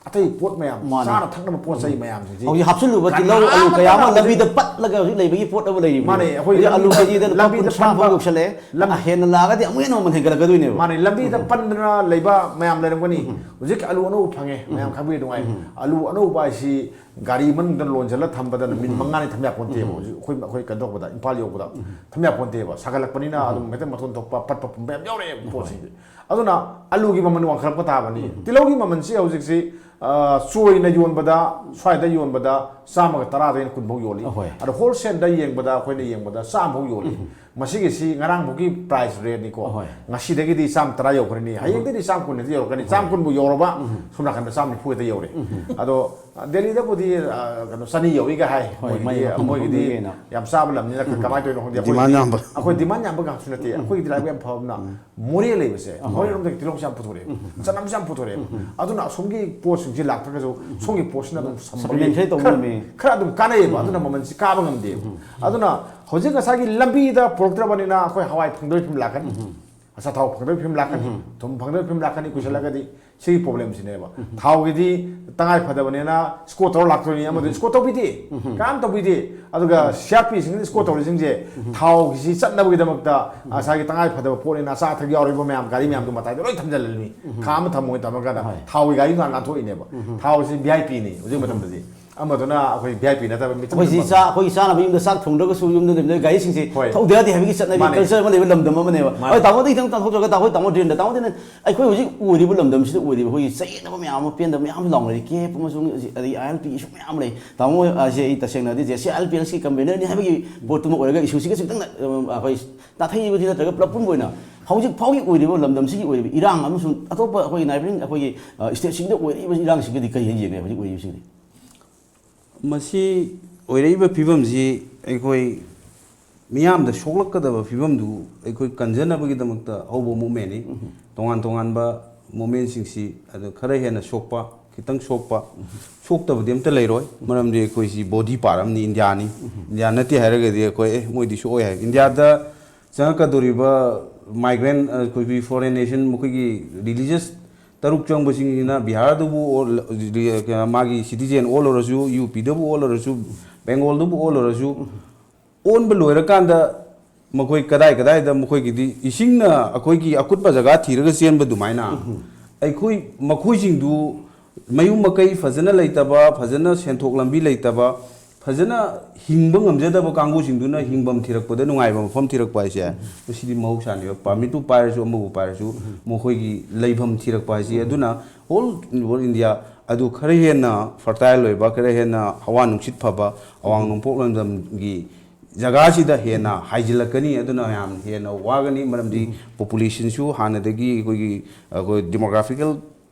ꯑꯇꯩ ꯄꯣꯠ ꯃꯌꯥꯝ, ꯃꯥꯅꯦ꯫ ꯆꯥꯅ ꯊꯛꯅꯕ ꯄꯣꯠ ꯆꯩ ꯃꯌꯥꯝꯁꯤꯡꯁꯤ ꯍꯧꯖꯤꯛ ꯍꯥꯞꯆꯤꯜꯂꯨꯕ ꯇꯤꯜꯍꯧ, ꯑꯂꯨ ꯀꯅꯥꯝꯇ ꯀꯌꯥ ꯑꯃ ꯂꯝꯕꯤꯗ ꯄꯠꯂꯒ ꯍꯧꯖꯤꯛ ꯂꯩꯕꯒꯤ ꯄꯣꯠ ꯑꯃ ꯂꯩꯔꯤꯕꯅꯦ꯫ ꯃꯥꯅꯦ, ꯑꯩꯈꯣꯏ ꯍꯧꯖꯤꯛ ꯑꯂꯨ ꯂꯝꯕꯤꯗ, ꯀꯦꯖꯤꯗ ꯂꯨꯄꯥ ꯂꯝꯕꯤꯗ ꯀꯨꯟꯊ꯭ꯔꯥ ꯐꯥꯎ ꯄꯟꯕ, ꯌꯧꯁꯜꯂꯛꯑꯦ꯫ ꯂꯝ-, ꯑ, ꯍꯦꯟꯅ ꯂꯥꯛꯑꯒꯗꯤ ꯑꯃꯨꯛ ꯍꯦꯟꯅ ꯃꯃꯜ ꯍꯦꯟꯒꯠꯂꯛꯀꯗꯣꯏꯅꯦꯕ꯫ ꯃꯥꯅꯦ, ꯂꯝꯕꯤꯗ ꯄꯟꯗꯅ ꯂꯩꯕ ꯃꯌꯥꯝ ꯂꯩꯔꯝꯒꯅꯤ꯫ ꯍꯧꯖꯤꯛ ꯑꯂꯨ ꯑꯅꯧꯕ ꯐꯪꯉꯦ, ꯃꯌꯥꯝ ꯈꯪꯕꯤꯒꯗꯧꯉꯥꯏ꯫ ꯑꯂꯨ ꯑꯅꯧꯕ ꯍꯥꯏꯁꯤ ꯒꯥꯔꯤ ꯃꯅꯨꯡꯗ ꯂꯣꯟꯁꯤꯜꯂ ꯊꯝꯕꯗ ꯅꯨꯃꯤꯠ ꯃꯉꯥꯅꯤ ꯊꯝ ꯌꯥꯄꯣꯟꯇꯦꯕ꯫ ꯍꯧꯖꯤꯛ ꯑꯩꯈꯣꯏ, ꯑꯩꯈꯣꯏ ꯀꯩꯅꯣ ꯇꯧꯕꯗ, ꯏꯝꯐꯥꯜ ꯌꯧꯕꯗ ꯊꯝ ꯌꯥꯄꯣꯟꯇꯦꯕ꯫ ꯁꯥꯒꯠꯂꯛꯄꯅꯤꯅ ꯑꯗꯨꯝ ꯍꯦꯛꯇ ꯃꯇꯣꯟ ꯊꯣꯛꯄ, ꯄꯠꯄ ꯄꯨꯝꯕ ꯌꯥꯝ ꯌꯥꯎꯔꯛꯑꯦꯕ ꯄꯣꯠꯁꯤꯡꯁꯦ꯫ ꯑꯗꯨꯅ ꯑꯂꯨꯒꯤ ꯃꯃꯜ ꯋꯥꯡꯈꯠꯂꯛꯄ ꯇꯥꯕꯅꯤ꯫ ꯇꯤꯜꯍꯧꯒꯤ ꯃꯃꯜꯁꯤ ꯍꯧꯖꯤꯛꯁꯤ, ꯑ, ꯆꯣꯏꯅ ꯌꯣꯟꯕꯗ, ꯁ꯭ꯋꯥꯏꯗ ꯌꯣꯟꯕꯗ ꯆꯥꯝꯃꯒ ꯇꯔꯥꯗꯩꯅ ꯀꯨꯟ ꯐꯥꯎ ꯌꯣꯜꯂꯤ꯫ ꯑꯍꯣꯏ꯫ ꯑꯗꯣ ꯍꯣꯜꯁꯦꯜꯗ ꯌꯦꯡꯕꯗ, ꯑꯩꯈꯣꯏꯅ ꯌꯦꯡꯕꯗ ꯆꯥꯝꯃ ꯐꯥꯎ ꯌꯣꯜꯂꯤ꯫ ꯃꯁꯤꯒꯤꯁꯤ ꯉꯔꯥꯡꯐꯥꯎꯒꯤ ꯄ꯭ꯔꯥꯏꯁ ꯔꯦꯠꯅꯤꯀꯣ꯫ ꯑꯍꯣꯏ꯫ ꯉꯁꯤꯗꯒꯤꯗꯤ ꯆꯥꯝꯃ ꯇꯔꯥ ꯌꯧꯈ꯭ꯔꯅꯤ, ꯍꯌꯦꯡꯗꯒꯤꯗꯤ ꯆꯥꯝꯃ ꯀꯨꯟ ꯍꯦꯛꯇ ꯌꯧꯔꯛꯀꯅꯤ꯫ ꯆꯥꯝꯃ ꯀꯨꯟꯕꯨ ꯌꯧꯔꯕ, ꯁꯣꯝ ꯅꯥꯀꯟꯗ ꯆꯥꯝꯃ ꯅꯤꯐꯨ ꯍꯦꯛꯇ ꯌꯧꯔꯦ꯫ ꯑꯗꯣ, ꯑ, ꯗꯦꯜꯂꯤꯗꯕꯨꯗꯤ, ꯑ, ꯀꯩꯅꯣ, ꯆꯅꯤ ꯌꯧꯏꯒ ꯍꯥꯏ꯫ ꯍꯣꯏ, ꯃꯣꯏꯒꯤꯗꯤ, ꯃꯥꯏ ꯃꯐꯝ ꯃꯣꯏꯒꯤꯗꯤ ꯃꯐꯝꯗꯨꯒꯤ ꯑꯣꯏꯅ꯫ ꯌꯥꯝ ꯆꯥꯕ ꯂꯝꯅꯤꯅ ꯀꯃꯥꯏꯅ ꯇꯧꯔꯤꯅꯣ ꯈꯪꯗꯦ꯫ ꯑꯩꯈꯣꯏꯒꯤꯗꯤ, ꯗꯤꯃꯥꯟ ꯌꯥꯝꯕ꯫ ꯑꯩꯈꯣꯏ ꯗꯤꯃꯥꯟ ꯌꯥꯝꯕ ꯉꯥꯛꯁꯨ ꯅꯠꯇꯦ꯫ ꯑꯩꯈꯣꯒꯤꯗꯤ ꯂꯥꯏꯕꯛ ꯌꯥꯝ ꯐꯕꯅ ꯃꯣꯔꯦ ꯂꯩꯕꯁꯦ, ꯑꯍꯣꯏ꯫ ꯃꯣꯔꯦꯔꯣꯝꯗꯒꯤ ꯇꯤꯜꯍꯧꯁꯦ ꯌꯥꯝ ꯄꯨꯊꯣꯔꯛꯑꯦ꯫ ꯆꯅꯝꯁꯦ ꯌꯥꯝ ꯄꯨꯊꯣꯔꯛꯑꯦ꯫ ꯑꯗꯨꯅ ꯑꯁꯣꯝꯒꯤ ꯄꯣꯠꯁꯤꯡꯁꯦ ꯂꯥꯛꯇ꯭ꯔꯒꯁꯨ ꯁꯣꯝꯒꯤ ꯄꯣꯠꯁꯤꯅ ꯑꯗꯨꯝ ꯁꯝꯕꯒꯤ ꯁꯄ꯭ꯂꯤꯃꯦꯟ ꯈꯔ ꯇꯧꯕ ꯈꯔ, ꯉꯝꯃꯦ꯫ ꯈꯔ ꯑꯗꯨꯝ ꯀꯥꯟꯅꯩꯌꯦꯕ꯫ ꯑꯗꯨꯅ ꯃꯃꯜꯁꯤ ꯀꯥꯕ ꯉꯝꯗꯦꯕ꯫ ꯑꯗꯨꯅ ꯍꯧꯖꯤꯛ ꯉꯁꯥꯏꯒꯤ ꯂꯝꯕꯤꯗ ꯄꯨꯔꯛꯇ꯭ꯔꯕꯅꯤꯅ ꯑꯩꯈꯣꯏ ꯍꯋꯥꯏ ꯐꯪꯗꯕꯒꯤ ꯐꯤꯕꯝ ꯂꯥꯛꯀꯅꯤ꯫ ꯑꯆꯥꯊꯥꯎ ꯐꯪꯗꯕꯒꯤ ꯐꯤꯕꯝ ꯂꯥꯛꯀꯅꯤ, ꯊꯨꯝ ꯐꯪꯗꯕꯒꯤ ꯐꯤꯕꯝ ꯂꯥꯛꯀꯅꯤ, ꯀꯨꯏꯁꯜꯂꯒꯗꯤ꯫ ꯁꯤꯒꯤ ꯄ꯭ꯔꯣꯕ꯭ꯂꯦꯝꯁꯤꯅꯦꯕ꯫ ꯊꯥꯎꯒꯤꯗꯤ ꯇꯉꯥꯏ ꯐꯗꯕꯅꯤꯅ ꯁ꯭ꯀꯣꯠ ꯇꯧꯔ ꯂꯥꯛꯇꯣꯏꯅꯤ, ꯑꯃꯗꯨ ꯁ꯭ꯀꯣꯠ ꯇꯧꯕꯤꯗꯦ, ꯀꯅꯥꯝ ꯇꯧꯕꯤꯗꯦ꯫ ꯑꯗꯨꯒ ꯁꯤ ꯑꯥꯔ ꯄꯤꯁꯤꯡꯁꯤꯅ ꯁ꯭ꯀꯣꯠ ꯇꯧꯔꯤꯁꯤꯡꯁꯦ ꯊꯥꯎꯒꯤꯁꯤ ꯆꯠꯅꯕꯒꯤꯗꯃꯛꯇ ꯉꯁꯥꯏꯒꯤ ꯇꯉꯥꯏ ꯐꯗꯕ ꯄꯣꯠꯅꯤꯅ ꯑꯆꯥ ꯑꯊꯛ ꯌꯥꯎꯔꯤꯕ ꯃꯌꯥꯝ, ꯒꯥꯔꯤ ꯃꯌꯥꯝꯗꯨ ꯃꯇꯥꯏꯗ ꯂꯣꯏ ꯊꯝꯖꯤꯜꯂꯅꯤ꯫ ꯈꯥꯝꯃ ꯊꯝꯃꯣꯏ ꯊꯝꯃꯀꯥꯟꯗ ꯊꯥꯎꯒꯤ ꯒꯥꯔꯤ ꯉꯥꯛ ꯅꯥꯟꯊꯣꯛꯏꯅꯦꯕ꯫ ꯊꯥꯎꯁꯤ ꯚꯤ ꯑꯥꯏ ꯄꯤꯅꯤ ꯍꯧꯖꯤꯛ ꯃꯇꯝꯗꯗꯤ꯫ ꯑꯃꯗꯨꯅ ꯑꯩꯈꯣꯏ ꯚꯤ ꯑꯥꯏ ꯄꯤ ꯅꯠꯇꯕ ꯃꯤꯆꯝ ꯑꯩꯈꯣꯏꯁꯤ ꯆꯥ-, ꯑꯩꯈꯣꯏꯒꯤ ꯆꯥꯅꯕ ꯌꯨꯝꯗ ꯆꯥꯛ ꯊꯣꯡꯗ꯭ꯔꯒꯁꯨ ꯌꯨꯝꯗ ꯂꯩꯕ ꯒꯥꯔꯤꯁꯤꯡꯁꯦ ꯍꯣꯏ꯫ ꯊꯧꯗ ꯌꯥꯗꯦ ꯍꯥꯏꯕꯒꯤ ꯆꯠꯅꯕꯤ ꯃꯥꯅꯦ꯫ ꯀꯜꯆꯔ ꯑꯃ ꯂꯩꯕ ꯂꯝꯗꯝ ꯑꯃꯅꯦꯕ꯫ ꯃꯥꯅꯦ꯫ ꯍꯣꯏ, ꯇꯥꯃꯣꯗꯤ ꯈꯤꯇꯪ ꯇꯥꯟꯊꯣꯛꯆꯔꯒ ꯇꯥꯃꯣ ꯇꯥꯃꯣ ꯗ꯭ꯔꯦꯟꯗ ꯇꯥꯃꯣꯗꯤ ꯅꯪ-, ꯑꯩꯈꯣꯏ ꯍꯧꯖꯤꯛ ꯑꯣꯏꯔꯤꯕ ꯂꯝꯗꯝꯁꯤꯗ ꯑꯣꯏꯔꯤꯕ ꯑꯩꯈꯣꯏꯒꯤ ꯆꯌꯦꯠꯅꯕ ꯃꯌꯥꯝ ꯑꯃ, ꯄꯦꯟꯗꯕ ꯃꯌꯥꯝ ꯑꯃ ꯂꯥꯎꯅꯔꯤ꯫ ꯀꯦ ꯑꯦꯐ ꯑꯃꯁꯨꯡ ꯑꯗꯒꯤ ꯑꯥꯏ ꯑꯦꯜ ꯄꯤ ꯏꯁꯨ ꯃꯌꯥꯝ ꯂꯩ꯫ ꯇꯥꯃꯣ, ꯑꯁꯦ ꯑꯩ ꯇꯁꯦꯡꯅꯗꯤ J C I L P ꯑꯦꯜꯁꯀꯤ ꯀꯟꯚꯦꯅꯔꯅꯤ ꯍꯥꯏꯕꯒꯤ ꯄꯣꯠꯇꯨꯃ ꯑꯣꯏꯔꯒ ꯏꯁꯨꯁꯤꯒꯁꯨ ꯈꯤꯇꯪ, ꯑ, ꯑꯩꯈꯣꯏ ꯅꯥꯊꯩꯕꯗꯤ ꯅꯠꯇ꯭ꯔꯒ ꯄꯨꯂꯞ ꯄꯨꯟꯕ ꯑꯣꯏꯅ ꯍꯧꯖꯤꯛ ꯐꯥꯎꯒꯤ ꯑꯣꯏꯔꯤꯕ ꯂꯝꯗꯝꯁꯤꯒꯤ ꯑꯣꯏꯔꯤꯕ ꯏꯔꯥꯡ ꯑꯃꯁꯨꯡ ꯑꯇꯣꯞꯄ ꯑꯩꯈꯣꯏ ꯅꯥꯏꯕꯔꯤꯡ ꯑꯩꯈꯣꯏꯒꯤ, ꯑ, ꯁ꯭ꯇꯦꯠꯁꯤꯡꯗ ꯑꯣꯏꯔꯛꯏꯕ ꯏꯔꯥꯡꯁꯤꯒꯗꯤ ꯀꯔꯤ ꯍꯥꯏꯅ ꯌꯦꯡꯅꯩ ꯍꯧꯖꯤꯛ ꯑꯣꯏꯔꯤꯕꯁꯤꯒꯗꯤ? ꯃꯁꯤ ꯑꯣꯏꯔꯛꯏꯕ ꯐꯤꯕꯝꯁꯤ ꯑꯩꯈꯣꯏ ꯃꯤꯌꯥꯝꯗ ꯁꯣꯛꯂꯛꯀꯗꯕ ꯐꯤꯕꯝꯗꯨ ꯑꯩꯈꯣꯏ ꯀꯟꯖꯅꯕꯒꯤꯗꯃꯛꯇ ꯍꯧꯕ ꯃꯨꯞꯃꯦꯟꯅꯤ꯫ ꯇꯣꯉꯥꯟ ꯇꯣꯉꯥꯟꯕ ꯃꯨꯞꯃꯦꯟꯁꯤꯡꯁꯤ ꯑꯗꯨ ꯈꯔ ꯍꯦꯟꯅ ꯁꯣꯛꯄ, ꯈꯤꯇꯪ ꯁꯣꯛꯄ, ꯁꯣꯛꯇꯕꯗꯤ ꯑꯝꯇ ꯂꯩꯔꯣꯏ꯫ ꯃꯔꯝꯗꯤ ꯑꯩꯈꯣꯏꯁꯤ ꯕꯣꯗꯤ ꯄꯥꯔꯠ ꯑꯃꯅꯤ, ꯏꯟꯗꯤꯌꯥꯅꯤ꯫ ꯏꯟꯗꯤꯌꯥ ꯅꯠꯇꯦ ꯍꯥꯏꯔꯒꯗꯤ ꯑꯩꯈꯣꯏ, "ꯑꯦ, ꯃꯣꯏꯗꯤ ꯁꯣꯛꯑꯣꯏ" ꯍꯥꯏ꯫ ꯏꯟꯗꯤꯌꯥꯗ ꯆꯪꯉꯛꯀꯗꯧꯔꯤꯕ ꯃꯥꯏꯒ꯭ꯔꯦꯟ, ꯑꯩꯈꯣꯏꯒꯤ ꯐꯣꯔꯦꯟ ꯅꯦꯁꯟ, ꯃꯈꯣꯏꯒꯤ ꯔꯤꯂꯤꯖꯁ ꯇꯔꯨꯛ ꯆꯪꯕꯁꯤꯡꯁꯤꯅ ꯕꯤꯍꯥꯔꯗꯕꯨ ꯑꯣꯜ-, ꯃꯥꯒꯤ ꯁꯤꯇꯤꯖꯦꯟ ꯑꯣꯜꯂꯨꯔꯁꯨ, ꯌꯨ ꯄꯤꯗꯕꯨ ꯑꯣꯜꯂꯨꯔꯁꯨ, ꯕꯦꯡꯒꯣꯜꯗꯕꯨ ꯑꯣꯜꯂꯨꯔꯁꯨ, ꯑꯣꯟꯕ ꯂꯣꯏꯔꯀꯥꯟꯗ ꯃꯈꯣꯏ ꯀꯗꯥꯏ ꯀꯗꯥꯏꯗ ꯃꯈꯣꯏꯒꯤꯗꯤ ꯏꯁꯤꯡꯅ ꯑꯩꯈꯣꯏꯒꯤ ꯑꯀꯨꯠꯄ ꯖꯒꯥ ꯊꯤꯔꯒ ꯆꯦꯟꯕ ꯑꯗꯨꯃꯥꯏꯅ, ꯑꯩꯈꯣꯏ, ꯃꯈꯣꯏꯁꯤꯡꯗꯨ ꯃꯌꯨꯝ ꯃꯀꯩ ꯐꯖꯅ ꯂꯩꯇꯕ, ꯐꯖꯅ ꯁꯦꯟꯊꯣꯛ ꯂꯝꯕꯤ ꯂꯩꯇꯕ, ꯐꯖꯅ ꯍꯤꯡꯕ ꯉꯝꯖꯗꯕ ꯀꯥꯡꯕꯨꯁꯤꯡꯗꯨꯅ ꯍꯤꯡꯐꯝ ꯊꯤꯔꯛꯄꯗ ꯅꯨꯡꯉꯥꯏꯕ ꯃꯐꯝ ꯊꯤꯔꯛꯄ ꯍꯥꯏꯁꯦ, ꯃꯁꯤꯗꯤ ꯃꯍꯧꯁꯥꯅꯦꯕ꯫ ꯄꯥꯔꯃꯤꯠꯄꯨ ꯄꯥꯏꯔꯁꯨ, ꯑꯃꯕꯨ ꯄꯥꯏꯔꯁꯨ, ꯃꯈꯣꯏꯒꯤ ꯂꯩꯐꯝ ꯊꯤꯔꯛꯄ ꯍꯥꯏꯁꯤ꯫ ꯑꯗꯨꯅ all over India ꯑꯗꯨ ꯈꯔ ꯍꯦꯟꯅ ꯐꯔꯇꯥꯏꯜ ꯑꯣꯏꯕ, ꯈꯔ ꯍꯦꯟꯅ ꯍꯋꯥ ꯅꯨꯡꯁꯤꯠ ꯐꯕ, ꯑꯋꯥꯡ ꯅꯣꯡꯄꯣꯛ ꯂꯝꯗꯝꯒꯤ ꯖꯒꯥꯁꯤꯗ ꯍꯦꯟꯅ ꯍꯥꯏꯖꯤꯜꯂꯛꯀꯅꯤ꯫ ꯑꯗꯨꯅ ꯌꯥꯝ ꯍꯦꯟꯅ ꯋꯥꯒꯅꯤ, ꯃꯔꯝꯗꯤ ꯄꯣꯄꯨꯂꯦꯁꯟꯁꯨ ꯍꯥꯟꯅꯗꯒꯤ ꯑꯩꯈꯣꯏꯒꯤ, ꯑꯩꯈꯣꯏ ꯗꯤꯃꯣꯒ꯭ꯔꯥꯐꯤꯀꯦꯜ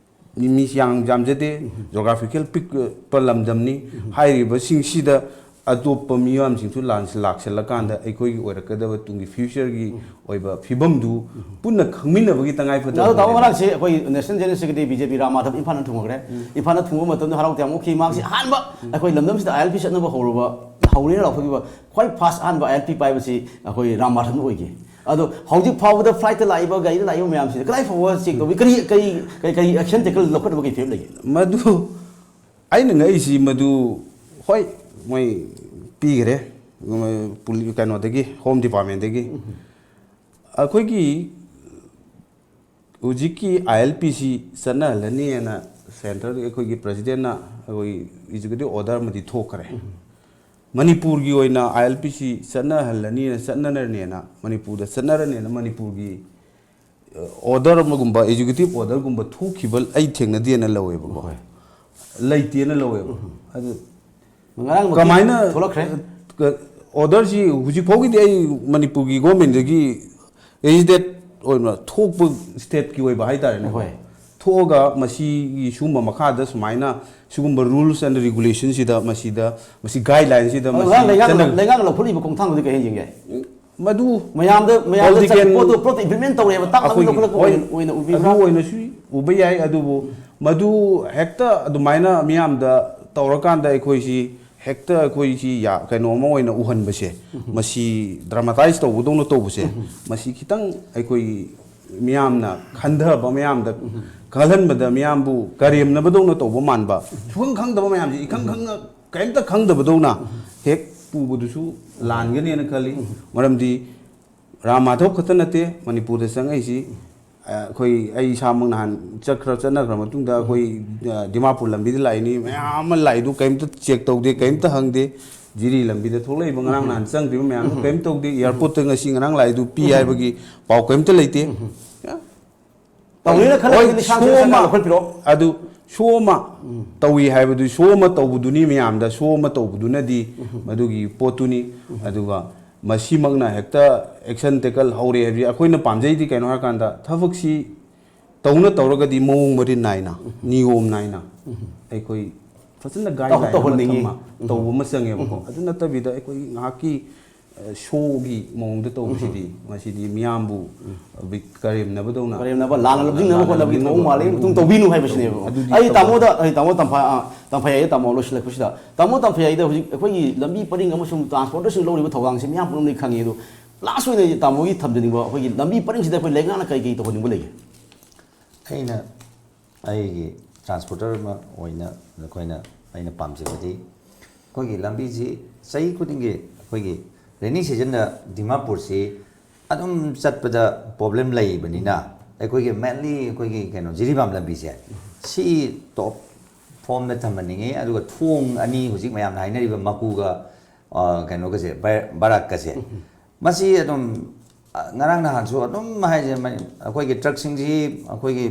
ꯃꯤ, ꯃꯤꯁꯤ ꯌꯥꯝ ꯌꯥꯝꯖꯗꯦ꯫ ꯖꯣꯒ꯭ꯔꯥꯐꯤꯀꯦꯜ ꯄꯤꯛꯄ ꯂꯝꯗꯝꯅꯤ꯫ ꯍꯥꯏꯔꯤꯕꯁꯤꯡꯁꯤꯗ ꯑꯇꯣꯞꯄ ꯃꯤꯌꯥꯝꯁꯤꯡꯁꯨ ꯂꯥꯟꯁꯤ ꯂꯥꯛꯁꯤꯜꯂꯀꯥꯟꯗ ꯑꯩꯈꯣꯏꯒꯤ ꯑꯣꯏꯔꯛꯀꯗꯕ ꯇꯨꯡꯒꯤ ꯐ꯭ꯌꯨꯆꯔꯒꯤ ꯑꯣꯏꯕ ꯐꯤꯕꯝꯗꯨ ꯄꯨꯟꯅ ꯈꯪꯃꯤꯟꯅꯕꯒꯤ ꯇꯉꯥꯏ ꯐꯗꯕ ꯑꯗꯣ ꯇꯥꯃꯣ, ꯂꯩꯔꯦ꯫ ꯉꯔꯥꯡꯁꯦ ꯑꯩꯈꯣꯏ national general secretary B J P Ram Madhav ꯏꯝꯐꯥꯜꯗ ꯊꯨꯡꯉꯈ꯭ꯔꯦ꯫ ꯏꯝꯐꯥꯜꯗ ꯊꯨꯡꯕ ꯃꯇꯝꯗ ꯍꯔꯥꯎ ꯇꯌꯥꯝ ꯑꯣꯛꯈꯤ꯫ ꯃꯍꯥꯛꯁꯤ ꯑꯍꯥꯟꯕ ꯑꯩꯈꯣꯏ ꯂꯝꯗꯝꯁꯤꯗ ꯑꯥꯏ ꯑꯦꯜ ꯄꯤ ꯆꯠꯅꯕ ꯍꯧꯔꯕ, ꯍꯧꯔꯦꯅ ꯂꯥꯎꯊꯣꯛꯈꯤꯕ ꯈ꯭ꯋꯥꯏ ꯐꯥꯔꯁ ꯑꯍꯥꯟꯕ ꯑꯥꯏ ꯑꯦꯜ ꯄꯤ ꯄꯥꯏꯕꯁꯤ ꯑꯩꯈꯣꯏ ꯔꯥꯝ ꯃꯥꯙꯕꯅ ꯑꯣꯏꯈꯤ꯫ ꯑꯗꯣ ꯍꯧꯖꯤꯛ ꯐꯥꯎꯕꯗ flight ꯇ ꯂꯥꯛꯏꯕ, ꯒꯥꯔꯤꯗ ꯂꯥꯛꯏꯕ ꯃꯌꯥꯝꯁꯤꯗ ꯀꯗꯥꯏ ꯐꯥꯎꯕ check ꯇꯧꯕꯤ? ꯀꯔꯤ, ꯀꯔꯤ, ꯀꯔꯤ, ꯀꯔꯤ action tackle ꯂꯧꯈꯠꯅꯕꯒꯤ ꯐꯤꯕꯝ ꯂꯩꯒꯦ? ꯃꯗꯨ ꯑꯩꯅ ꯉꯛꯏꯁꯤ ꯃꯗꯨ, ꯍꯣꯏ, ꯃꯣꯏ ꯄꯤꯈ꯭ꯔꯦ, ꯃꯣꯏ ꯄꯨꯂꯤ-, ꯀꯩꯅꯣꯗꯒꯤ, Home Department ꯇꯒꯤ꯫ ꯑꯩꯈꯣꯏꯒꯤ ꯍꯧꯖꯤꯛꯀꯤ I L P ꯁꯤ ꯆꯠꯅꯍꯜꯂꯅꯤꯅ centre ꯗꯒꯤ ꯑꯩꯈꯣꯏꯒꯤ President ꯅ ꯑꯩꯈꯣꯏ executive order ꯑꯃꯗꯤ ꯊꯣꯛꯈ꯭ꯔꯦ꯫ ꯃꯅꯤꯄꯨꯔꯒꯤ ꯑꯣꯏꯅ I L P ꯁꯤ ꯆꯠꯅꯍꯜꯂꯅꯤꯅ, ꯆꯠꯅꯔꯅꯦꯅ, ꯃꯅꯤꯄꯨꯔꯗ ꯆꯠꯅꯔꯅꯦꯅ ꯃꯅꯤꯄꯨꯔꯒꯤ order ꯑꯃꯒꯨꯝꯕ, executive order ꯒꯨꯝꯕ ꯊꯣꯛꯈꯤꯕ ꯑꯩ ꯊꯦꯡꯅꯗꯦꯅ ꯂꯧꯋꯦꯕꯀꯣ꯫ ꯍꯣꯏ꯫ ꯂꯩꯇꯦꯅ ꯂꯧꯋꯦꯕ꯫ ꯑꯗꯨ ꯉꯔꯥꯡꯃꯛꯇꯤ ꯀꯃꯥꯏꯅ ꯊꯣꯛꯂꯛꯈ꯭ꯔꯦ꯫ Order ꯁꯤ ꯍꯧꯖꯤꯛ ꯐꯥꯎꯒꯤꯗꯤ ꯑꯩ ꯃꯅꯤꯄꯨꯔꯒꯤ government ꯗꯒꯤ hesitate ꯑꯣꯏꯅ ꯊꯣꯛꯄ state ꯀꯤ ꯑꯣꯏꯕ ꯍꯥꯏꯇꯥꯔꯦꯅꯦ꯫ ꯍꯣꯏ꯫ ꯊꯣꯛꯑꯒ ꯃꯁꯤꯒꯤ ꯁꯤꯒꯨꯝꯕ ꯃꯈꯥꯗ ꯁꯨꯃꯥꯏꯅ ꯁꯤꯒꯨꯝꯕ rules and regulation ꯁꯤꯗ, ꯃꯁꯤꯗ, ꯃꯁꯤ guideline ꯁꯤꯗ ꯑꯗꯣ ꯃꯁꯤ ꯉꯔꯥꯡ ꯂꯩꯉꯥꯛꯅ, ꯆꯠꯅ- ꯂꯩꯉꯥꯛꯅ ꯂꯧꯈꯠꯂꯤꯕ ꯈꯣꯡꯊꯥꯡꯗꯨꯗꯤ ꯀꯩ ꯍꯥꯏꯅ ꯌꯦꯡꯒꯦ? ꯃꯗꯨ ꯃꯌꯥꯝꯗ, ꯃꯌꯥꯝꯗ Political ꯆꯠ-, ꯄꯣꯠꯇꯨ, ꯄꯣꯠꯇꯨ implement ꯇꯧꯔꯦꯕ, ꯇꯥꯛꯄꯗ ꯑꯩꯈꯣꯏꯒꯤ, ꯂꯧꯈꯠꯂꯛꯄ ꯍꯣꯏ, ꯑꯣꯏꯅ, ꯑꯣꯏꯅ ꯑꯗꯨ ꯎꯕꯤꯕ꯭ꯔꯥ? ꯑꯣꯏꯅꯁꯨ ꯎꯕ ꯌꯥꯏ, ꯑꯗꯨꯕꯨ ꯃꯗꯨ ꯍꯦꯛꯇ ꯑꯗꯨꯃꯥꯏꯅ ꯃꯤꯌꯥꯝꯗ ꯇꯧꯔꯀꯥꯟꯗ ꯑꯩꯈꯣꯏꯁꯤ ꯍꯦꯛꯇ ꯑꯩꯈꯣꯏꯁꯤ ꯌꯥ-, ꯀꯩꯅꯣ ꯑꯃ ꯑꯣꯏꯅ ꯎꯍꯟꯕꯁꯦ, ꯃꯁꯤ dramatize ꯇꯧꯕꯗꯧꯅ ꯇꯧꯕꯁꯦ, ꯃꯁꯤ ꯈꯤꯇꯪ ꯑꯩꯈꯣꯏ ꯃꯤꯌꯥꯝꯅ ꯈꯟꯊꯕ, ꯃꯌꯥꯝꯗ ꯈꯜꯍꯟꯕꯗ ꯃꯤꯌꯥꯝꯕꯨ ꯀꯔꯦꯝꯅꯕꯗꯧꯅ ꯇꯧꯕ ꯃꯥꯟꯕ, ꯁꯨꯈꯪ ꯈꯪꯗꯕ ꯃꯌꯥꯝꯁꯦ, ꯏꯈꯪ ꯈꯪꯅ ꯀꯔꯤꯝꯇ ꯈꯪꯗꯕꯗꯧꯅ ꯍꯦꯛ ꯄꯨꯕꯗꯨꯁꯨ ꯂꯥꯟꯒꯅꯦꯅ ꯈꯜꯂꯤ꯫ ꯃꯔꯝꯗꯤ ꯔꯥꯝ ꯃꯥꯙꯕ ꯈꯛꯇ ꯅꯠꯇꯦ ꯃꯅꯤꯄꯨꯔꯗ ꯆꯪꯉꯛꯏꯁꯤ꯫ ꯑꯩꯈꯣꯏ, ꯑꯩ ꯏꯁꯥꯃꯛ ꯅꯍꯥꯟ ꯆꯠꯈ꯭ꯔ, ꯆꯠꯅꯈ꯭ꯔ ꯃꯇꯨꯡꯗ ꯑꯩꯈꯣꯏ, ꯑ, ꯗꯤꯃꯥꯄꯨꯔ ꯂꯝꯕꯤꯗ ꯂꯥꯛꯏꯅꯤ, ꯃꯌꯥꯝ ꯑꯃ ꯂꯥꯛꯏꯗꯨ ꯀꯔꯤꯝꯇ check ꯇꯧꯗꯦ, ꯀꯔꯤꯝꯇ ꯍꯪꯗꯦ꯫ ꯖꯤꯔꯤ ꯂꯝꯕꯤꯗ ꯊꯣꯛꯂꯛꯏꯕ ꯉꯔꯥꯡ ꯅꯍꯥꯟ ꯆꯪꯈ꯭ꯔꯤꯕ ꯃꯌꯥꯝꯗꯣ ꯀꯔꯤꯝ ꯇꯧꯗꯦ꯫ Airport ꯇ ꯉꯁꯤ ꯉꯔꯥꯡ ꯂꯥꯛꯏꯗꯨ ꯄꯤ ꯍꯥꯏꯕꯒꯤ ꯄꯥꯎ ꯀꯔꯤꯝꯇ ꯂꯩꯇꯦ꯫ ꯇꯧꯅꯤꯅ ꯈꯜꯂꯒꯗꯤ ꯍꯣꯏ, ꯂꯤꯁꯥꯡ show ꯁꯤꯡ ꯑꯃ, ꯂꯧꯈꯠꯄꯤꯔꯣ꯫ ꯑꯗꯨ show ꯑꯃ ꯇꯧꯏ ꯍꯥꯏꯕꯗꯨ, show ꯑꯃ ꯇꯧꯕꯗꯨꯅꯤ ꯃꯌꯥꯝꯗ, show ꯑꯃ ꯇꯧꯕꯗꯨꯅꯗꯤ ꯃꯗꯨꯒꯤ ꯄꯣꯠꯇꯨꯅꯤ꯫ ꯑꯗꯨꯒ ꯃꯁꯤꯃꯛꯅ ꯍꯦꯛꯇ action tackle ꯍꯧꯔꯦ ꯍꯥꯏꯕꯁꯤ ꯑꯩꯈꯣꯏꯅ ꯄꯥꯝꯖꯩꯗꯤ ꯀꯩꯅꯣ ꯍꯥꯏꯔꯀꯥꯟꯗ, ꯊꯕꯛꯁꯤ ꯇꯧꯅ ꯇꯧꯔꯒꯗꯤ ꯃꯑꯣꯡ ꯃꯔꯤꯟ ꯅꯥꯏꯅ, ꯅꯤꯌꯣꯝ ꯅꯥꯏꯅ ꯑꯩꯈꯣꯏ ꯐꯖꯅ guideline ꯑꯃ ꯇꯧꯍꯟꯅꯤꯡꯉꯤ꯫ ꯊꯝꯃ ꯇꯧꯕ ꯑꯃ ꯆꯪꯉꯦꯕꯀꯣ꯫ ꯑꯗꯨ ꯅꯠꯇꯕꯤꯗ ꯑꯩꯈꯣꯏꯒꯤ ꯉꯥꯏꯍꯥꯛꯀꯤ, ꯑ, show ꯒꯤ ꯃꯑꯣꯡꯗ ꯇꯧꯕꯁꯤꯗꯤ, ꯃꯁꯤꯗꯤ ꯃꯤꯌꯥꯝꯕꯨ ꯀꯔꯦꯝꯅꯕꯗꯧꯅ, ꯀꯔꯦꯝꯅꯕ, ꯂꯥꯟꯅ ꯂꯧꯁꯤꯟꯅꯕ ꯂꯥꯟꯅ ꯍꯣꯠꯅꯕꯒꯤ ꯂꯧꯁꯤꯟꯅꯕ ꯃꯑꯣꯡ ꯃꯥꯜꯂꯤ꯫ ꯍꯣꯠꯅꯕꯒꯤ ꯃꯇꯨꯡ ꯇꯧꯕꯤꯅꯨ ꯍꯥꯏꯕꯁꯤꯅꯦꯕ꯫ ꯑꯗꯨꯗꯤ ꯑꯩ ꯇꯧꯕ ꯇꯥꯃꯣꯗ, ꯑꯩ ꯇꯥꯃꯣ ꯇꯝꯐꯥ-, ꯑ, ꯇꯝꯐꯥꯌꯥꯏꯗ ꯇꯥꯃꯣ ꯂꯣꯏꯁꯤꯜꯂꯛꯄꯁꯤꯗ, ꯇꯥꯃꯣ ꯇꯝꯐꯥꯌꯥꯏꯗ ꯍꯧꯖꯤꯛ ꯑꯩꯈꯣꯏꯒꯤ ꯂꯝꯕꯤ ꯄꯔꯤꯡ ꯑꯃꯁꯨꯡ transport ꯁꯤꯡ ꯂꯧꯔꯤꯕ ꯊꯧꯗꯥꯡꯁꯤ ꯃꯤꯌꯥꯝ ꯄꯨꯝꯅꯃꯛꯅ ꯈꯪꯉꯤ꯫ ꯑꯗꯣ ꯂꯥꯁ ꯑꯣꯏꯅ ꯇꯥꯃꯣꯒꯤ ꯊꯝꯖꯅꯤꯡꯕ ꯑꯩꯈꯣꯏꯒꯤ ꯂꯝꯕꯤ ꯄꯔꯤꯡꯁꯤꯗ ꯑꯩꯈꯣꯏ ꯂꯩꯉꯥꯛꯅ ꯀꯔꯤ ꯀꯔꯤ ꯇꯧꯍꯟꯅꯤꯡꯕ ꯂꯩꯒꯦ? ꯑꯩꯅ ꯑꯩꯒꯤ ꯇ꯭ꯔꯥꯟꯁꯄꯣꯔꯇꯔ ꯑꯃ ꯑꯣꯏꯅ ꯑꯩꯈꯣꯏꯅ ꯑꯩꯅ ꯄꯥꯝꯖꯕꯗꯤ ꯑꯩꯈꯣꯏꯒꯤ ꯂꯝꯕꯤꯁꯤ ꯆꯍꯤ ꯈꯨꯗꯤꯡꯒꯤ ꯑꯩꯈꯣꯏꯒꯤ ꯔꯦꯅꯤ ꯁꯤꯖꯟꯗ ꯗꯤꯃꯥꯄꯨꯔꯁꯤ ꯑꯗꯨꯝ ꯆꯠꯄꯗ ꯄ꯭ꯔꯣꯕ꯭ꯂꯦꯝ ꯂꯩꯕꯅꯤꯅ ꯑꯩꯈꯣꯏꯒꯤ ꯃꯦꯟꯂꯤ ꯑꯩꯈꯣꯏꯒꯤ ꯀꯩꯅꯣ ꯖꯤꯔꯤꯕꯥꯝ ꯂꯝꯕꯤꯁꯦ ꯁꯤ ꯇꯣꯞ ꯐꯣꯝꯗ ꯊꯝꯍꯟꯅꯤꯡꯉꯤ꯫ ꯑꯗꯨꯒ ꯊꯣꯡ ꯑꯅꯤ ꯍꯧꯖꯤꯛ ꯃꯌꯥꯝꯅ ꯍꯥꯏꯅꯔꯤꯕ ꯃꯀꯨꯒ ꯀꯩꯅꯣꯒꯁꯦ ꯕꯔꯥꯛꯀꯁꯦ ꯃꯁꯤ ꯑꯗꯨꯝ ꯉꯔꯥꯡ ꯅꯍꯥꯟꯁꯨ ꯑꯗꯨꯝ ꯍꯥꯏꯁꯦ ꯑꯩꯈꯣꯏꯒꯤ ꯇ꯭ꯔꯛꯁꯤꯡꯁꯤ ꯑꯩꯈꯣꯏꯒꯤ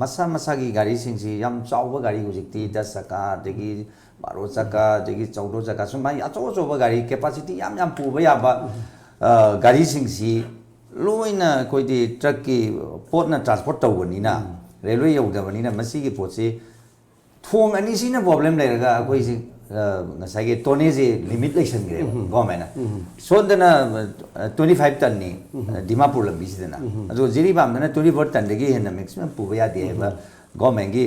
ꯃꯁꯥ ꯃꯁꯥꯒꯤ ꯒꯥꯔꯤꯁꯤꯡꯁꯤ ꯌꯥꯝ ꯆꯥꯎꯕ ꯒꯥꯔꯤ ꯍꯧꯖꯤꯛꯇꯤ ꯗꯁ ꯆꯀꯥ ꯑꯗꯒꯤ ꯕꯥꯔꯣ ꯆꯀꯥ ꯑꯗꯒꯤ ꯆꯧꯗꯣ ꯆꯀꯥ ꯁꯨꯃꯥꯏꯅ ꯑꯆꯧ ꯑꯆꯧꯕ ꯒꯥꯔꯤ ꯀꯦꯄꯥꯁꯤꯇꯤ ꯌꯥꯝ ꯌꯥꯝ ꯄꯨꯕ ꯌꯥꯕ ꯒꯥꯔꯤꯁꯤꯡꯁꯤ ꯂꯣꯏꯅ ꯑꯩꯈꯣꯏꯗꯤ ꯇ꯭ꯔꯛꯀꯤ ꯄꯣꯠꯅ ꯇ꯭ꯔꯥꯟꯁꯄꯣꯔꯠ ꯇꯧꯕꯅꯤꯅ ꯔꯦꯜꯋꯦ ꯌꯧꯗꯕꯅꯤꯅ ꯃꯁꯤꯒꯤ ꯄꯣꯠꯁꯤ ꯊꯣꯡ ꯑꯅꯤꯁꯤꯅ ꯄ꯭ꯔꯣꯕ꯭ꯂꯦꯝ ꯂꯩꯔꯒ ꯑꯩꯈꯣꯏꯁꯤ ꯉꯁꯥꯏꯒꯤ ꯇꯣꯅꯦꯁꯤ ꯂꯤꯃꯤꯠ ꯂꯩꯁꯟꯈ꯭ꯔꯦꯕ ꯒꯣꯔꯃꯦꯟꯅ ꯁꯣꯝꯗꯅ ꯇ꯭ꯋꯦꯟꯇꯤ ꯐꯥꯏꯚ ꯇꯟꯅꯤ ꯗꯤꯃꯥꯄꯨꯔ ꯂꯝꯕꯤꯁꯤꯗꯅ ꯑꯗꯣ ꯖꯤꯔꯤꯕꯥꯝꯗꯅ ꯇ꯭ꯋꯦꯟꯇꯤ ꯐꯣꯔ ꯇꯟꯗꯒꯤ ꯍꯦꯟꯅ ꯃꯦꯛꯁꯤꯃꯝ ꯄꯨꯕ ꯌꯥꯗꯦ ꯍꯥꯏꯕ ꯒꯣꯔꯃꯦꯟꯒꯤ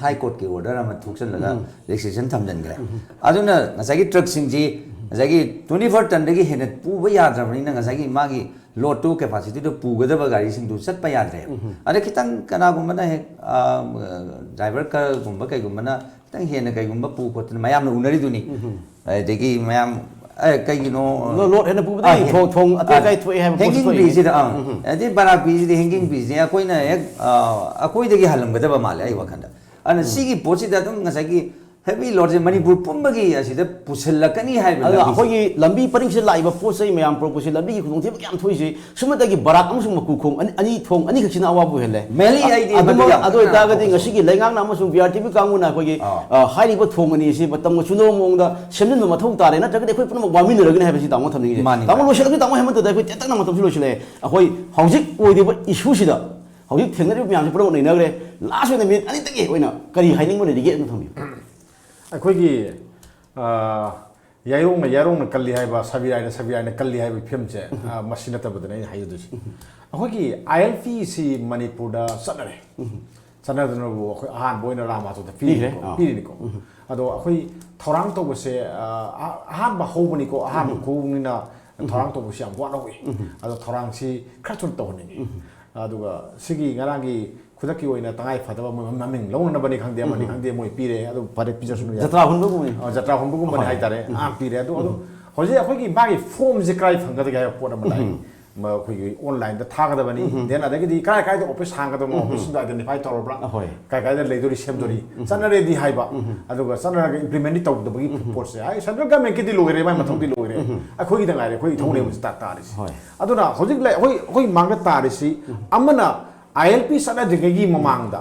ꯍꯥꯏ ꯀꯣꯔꯠꯀꯤ ꯑꯣꯔꯗꯔ ꯑꯃ ꯊꯣꯛꯆꯜꯂꯒ ꯔꯦꯁꯇ꯭ꯔꯤꯛꯁꯟ ꯊꯝꯖꯤꯟꯈ꯭ꯔꯦ꯫ ꯑꯗꯨꯅ ꯉꯁꯥꯏꯒꯤ ꯇ꯭ꯔꯛꯁꯤꯡꯁꯤ ꯉꯁꯥꯏꯒꯤ ꯇ꯭ꯋꯦꯟꯇꯤ ꯐꯣꯔ ꯇꯟꯗꯒꯤ ꯍꯦꯟꯅ ꯄꯨꯕ ꯌꯥꯗ꯭ꯔꯕꯅꯤꯅ ꯉꯁꯥꯏꯒꯤ ꯃꯥꯒꯤ ꯂꯣꯠꯇꯨ ꯀꯦꯄꯥꯁꯤꯇꯤꯗꯨ ꯄꯨꯒꯗꯕ ꯒꯥꯔꯤꯁꯤꯡꯗꯨ ꯆꯠꯄ ꯌꯥꯗ꯭ꯔꯦ꯫ ꯑꯗ ꯈꯤꯇꯪ ꯀꯅꯥꯒꯨꯝꯕꯅ ꯍꯦꯛ ꯗ꯭ꯔꯥꯏꯚꯔ ꯀꯔꯒꯨꯝꯕ ꯀꯩꯒꯨꯝꯕꯅ ꯈꯤꯇꯪ ꯍꯦꯟꯅ ꯀꯩꯒꯨꯝꯕ ꯄꯨ ꯈꯣꯠꯇꯅ ꯃꯌꯥꯝꯅ ꯎꯅꯔꯤꯗꯨꯅꯤ꯫ ꯑꯗꯒꯤ ꯃꯌꯥꯝ ꯑꯦ ꯀꯩꯒꯤꯅꯣ ꯂꯣ- ꯂꯣꯠ ꯍꯦꯟꯅ ꯄꯨꯕꯗꯒꯤ ꯑꯥ, ꯍꯦ- ꯊꯣꯡ- ꯊꯣꯡ ꯑꯇꯦꯛ ꯑꯥ, ꯑꯀꯥꯏ ꯊꯣꯛꯑꯦ ꯍꯥꯏꯕ ꯄꯣꯠꯁꯨ ꯍꯦꯡꯒꯤꯡ ꯊꯣꯛꯏꯅꯦ꯫ ꯐꯤꯁꯤꯗ ꯑꯥ, ꯑꯗꯩ ꯕꯔꯥ ꯐꯤꯁꯤꯗꯤ ꯍꯦꯡꯒꯤꯡ ꯐꯤꯁꯤꯗꯤ ꯑꯩꯈꯣꯏꯅ ꯍꯦꯛ ꯑꯥ, ꯑꯩꯈꯣꯏꯗꯒꯤ ꯍꯜꯂꯝꯒꯗꯕ ꯃꯥꯜꯂꯦ ꯑꯩ ꯋꯥꯈꯜꯗ꯫ ꯑꯗꯨꯅ ꯁꯤꯒꯤ ꯄꯣꯠꯁꯤꯗ ꯑꯗꯨꯝ ꯉꯁꯥꯏꯒꯤ ꯍꯦꯚꯤ ꯂꯣꯗꯁꯦ ꯃꯅꯤꯄꯨꯔ ꯄꯨꯝꯕꯒꯤ ꯑꯁꯤꯗ ꯄꯨꯁꯤꯜꯂꯛꯀꯅꯤ ꯍꯥꯏꯕ ꯑꯗꯨꯅ ꯂꯝꯕꯤꯁꯦ꯫ ꯑꯩꯈꯣꯏꯒꯤ ꯂꯝꯕꯤ ꯄꯔꯤꯡꯁꯤꯗ ꯂꯥꯛꯏꯕ ꯄꯣꯠ ꯆꯩ ꯃꯌꯥꯝ ꯄꯨꯔꯛꯄꯁꯤ ꯂꯝꯕꯤꯒꯤ ꯈꯨꯗꯣꯡꯊꯤꯕ ꯀꯌꯥꯝ ꯊꯣꯛꯏꯁꯦ ꯁꯨꯝꯃꯇꯒꯤ ꯕꯔꯥꯛ ꯑꯃꯁꯨꯡ ꯃꯀꯨ ꯈꯣꯡ ꯑꯅꯤ, ꯑꯅꯤ ꯊꯣꯡ ꯑꯅꯤꯈꯛꯁꯤꯅ ꯑꯋꯥꯕ ꯑꯣꯏꯍꯜꯂꯦ꯫ Mainly ꯑꯩꯗꯤ ꯑꯗꯨꯃꯛ ꯃꯗꯨ ꯌꯥꯝ ꯑꯗꯨ ꯀꯟꯅ ꯑꯣꯏꯇꯥꯔꯒꯗꯤ focus ꯉꯁꯤꯒꯤ ꯂꯩꯉꯥꯛꯅ ꯑꯃꯁꯨꯡ ꯕꯤ ꯑꯥꯔ ꯇꯤ ꯚꯤ ꯀꯥꯡꯕꯨꯅ ꯑꯩꯈꯣꯏꯒꯤ ꯑꯥ꯫ ꯑ, ꯍꯥꯏꯔꯤꯕ ꯊꯣꯡ ꯑꯅꯤ ꯑꯁꯤ ꯃꯇꯝꯒ ꯆꯨꯅꯕ ꯃꯑꯣꯡꯗ ꯁꯦꯝꯖꯤꯟꯕ ꯃꯊꯧ ꯇꯥꯔꯦ, ꯅꯠꯇ꯭ꯔꯒꯗꯤ ꯑꯩꯈꯣꯏ ꯄꯨꯝꯅꯃꯛ ꯋꯥꯃꯤꯟꯅꯔꯒꯅꯤ ꯍꯥꯏꯕꯁꯤ ꯇꯥꯃꯣ ꯊꯝꯅꯤꯡꯉꯤꯁꯦ꯫ ꯃꯥꯅꯤ, ꯇꯥꯃꯣ ꯃꯥꯅꯤ꯫ ꯂꯣꯏꯁꯤꯜꯂꯛꯄꯒꯤ ꯇꯥꯃꯣ ꯍꯦꯃꯟꯇꯗ ꯑꯩꯈꯣꯏ ꯇꯦꯟꯇꯛꯅ ꯃꯇꯝꯁꯨ ꯂꯣꯏꯁꯤꯜꯂꯛꯑꯦ꯫ ꯑꯩꯈꯣꯏ ꯍꯧꯖꯤꯛ ꯑꯣꯏꯔꯤꯕ ꯏꯁꯨꯁꯤꯗ ꯍꯧꯖꯤꯛ ꯊꯦꯡꯅꯔꯤꯕ ꯃꯌꯥꯝꯁꯤ ꯄꯨꯝꯅꯃꯛ ꯅꯩꯅꯈ꯭ꯔꯦ꯫ ꯂꯥꯁ ꯑꯣꯏꯅ ꯃꯤꯅꯤꯠ ꯑꯅꯤꯇꯪꯒꯤ ꯑꯣꯏꯅ ꯀꯔꯤ ꯍꯥꯏꯅꯤꯡꯕ ꯂꯩꯔꯤꯒꯦ ꯑꯗꯨꯝ ꯊꯝꯕꯤꯌꯨ꯫ ꯑꯩꯈꯣꯏꯒꯤ ꯑ, ꯌꯥꯏꯔꯣꯡꯅ ꯌꯥꯏꯔꯣꯡꯅ ꯀꯜꯂꯤ ꯍꯥꯏꯕ, ꯁꯕꯤꯔꯥꯏꯅ ꯁꯕꯤꯔꯥꯏꯅ ꯀꯜꯂꯤ ꯍꯥꯏꯕꯒꯤ ꯐꯤꯂꯝꯁꯦ, ꯑ, ꯃꯁꯤ ꯅꯠꯇꯕꯗꯅ ꯑꯩꯅ ꯍꯥꯏꯖꯗꯣꯏꯁꯦ꯫ ꯑꯩꯈꯣꯏꯒꯤ ꯑꯥꯏ ꯑꯦꯜ ꯄꯤ ꯁꯤ ꯃꯅꯤꯄꯨꯔꯗ ꯆꯠꯅꯔꯦ꯫ ꯆꯠꯅꯗꯅꯕꯨ ꯑꯩꯈꯣꯏ ꯑꯍꯥꯟꯕ ꯑꯣꯏꯅ ꯔꯥꯃꯥꯖꯣꯗ ꯄꯤꯔꯤꯅꯤꯀꯣ, ꯄꯤꯈ꯭ꯔꯦ, ꯑꯥ꯫ ꯄꯤꯔꯤꯅꯤꯀꯣ꯫ ꯑꯗꯣ ꯑꯩꯈꯣꯏ ꯊꯧꯔꯥꯡ ꯇꯧꯕꯁꯦ, ꯑ, ꯑ-, ꯑꯍꯥꯟꯕ ꯍꯧꯕꯅꯤꯀꯣ, ꯑꯍꯥꯟꯕ ꯈꯨꯍꯧꯕꯅꯤꯅ ꯊꯧꯔꯥꯡ ꯇꯧꯕꯁꯤ ꯌꯥꯝ ꯋꯥꯠꯍꯧꯏ꯫ ꯑꯗꯣ ꯊꯧꯔꯥꯡꯁꯤ ꯈꯔ ꯊꯨꯅ ꯇꯧꯍꯟꯅꯤꯡꯉꯤ꯫ ꯑꯗꯨꯒ ꯁꯤꯒꯤ ꯉꯔꯥꯡꯒꯤ ꯈꯨꯗꯛꯀꯤ ꯑꯣꯏꯅ ꯇꯉꯥꯏ ꯐꯗꯕ ꯃꯣꯏ ꯃꯃꯤꯡ ꯂꯧꯅꯅꯕꯅꯤ ꯈꯪꯗꯦ, ꯑꯃꯅꯤ ꯈꯪꯗꯦ, ꯃꯣꯏ ꯄꯤꯔꯦ꯫ ꯑꯗꯨ ꯐꯔꯦ, ꯄꯤꯖꯁꯅꯨ, ꯌꯥꯏ꯫ ꯖꯇ꯭ꯔꯥ ꯍꯨꯟꯕꯒꯨꯝꯕꯅꯤ꯫ ꯑ, ꯖꯇ꯭ꯔꯥ ꯍꯨꯟꯕꯒꯨꯝꯕꯅꯤ ꯍꯣꯏ꯫ ꯍꯥꯏꯇꯥꯔꯦ꯫ ꯑꯥ, ꯄꯤꯔꯦ꯫ ꯑꯗꯨ, ꯑꯗꯨ ꯍꯧꯖꯤꯛ ꯑꯩꯈꯣꯏꯒꯤ ꯃꯥꯒꯤ ꯐꯣꯝꯁꯦ ꯀꯗꯥꯏ ꯐꯪꯒꯗꯒꯦ ꯍꯥꯏꯕ ꯄꯣꯠ ꯑꯃ ꯂꯥꯛꯏ꯫ ꯃ-, ꯑꯩꯈꯣꯏꯒꯤ ꯑꯣꯟꯂꯥꯏꯟꯗ ꯊꯥꯒꯗꯕꯅꯤ꯫ Then ꯑꯗꯒꯤꯗꯤ ꯀꯔꯥꯏ ꯀꯔꯥꯏꯗ ꯑꯣꯐꯤꯁ ꯍꯥꯡꯒꯗꯕꯅꯣ, ꯑꯣꯐꯤꯁꯁꯤꯡꯗꯣ identify ꯇꯧꯔꯕ꯭ꯔꯥ? ꯑꯍꯣꯏ꯫ ꯀꯥꯏ ꯀꯥꯏꯗ ꯂꯩꯗꯣꯔꯤ, ꯁꯦꯝꯗꯣꯔꯤ? ꯆꯠꯅꯔꯦꯗꯤ ꯍꯥꯏꯕ꯫ ꯑꯗꯨꯒ ꯆꯠꯅꯔꯒ implement ꯇꯧꯗꯕꯒꯤ ꯄꯣꯠꯁꯦ, ꯍꯥꯏ, central government ꯀꯤꯗꯤ ꯂꯣꯏꯔꯦ, ꯃꯥꯏ ꯃꯊꯧꯗꯤ ꯂꯣꯏꯔꯦ꯫ ꯑꯩꯈꯣꯏꯒꯤꯗ ꯉꯥꯏꯔꯦ ꯑꯩꯈꯣꯏ ꯏꯊꯧꯅꯦ ꯍꯧꯖꯤꯛ ꯇꯥ-, ꯇꯥꯔꯤꯁꯦ꯫ ꯍꯣꯏ꯫ ꯑꯗꯨꯅ ꯍꯧꯖꯤꯛ ꯂꯩ-, ꯑꯩꯈꯣꯏ, ꯑꯩꯈꯣꯏ ꯃꯥꯡꯗ ꯇꯥꯔꯤꯁꯤ, ꯑꯃꯅ I L P ꯆꯠꯅꯗ꯭ꯔꯤꯉꯩꯒꯤ ꯃꯃꯥꯡꯗ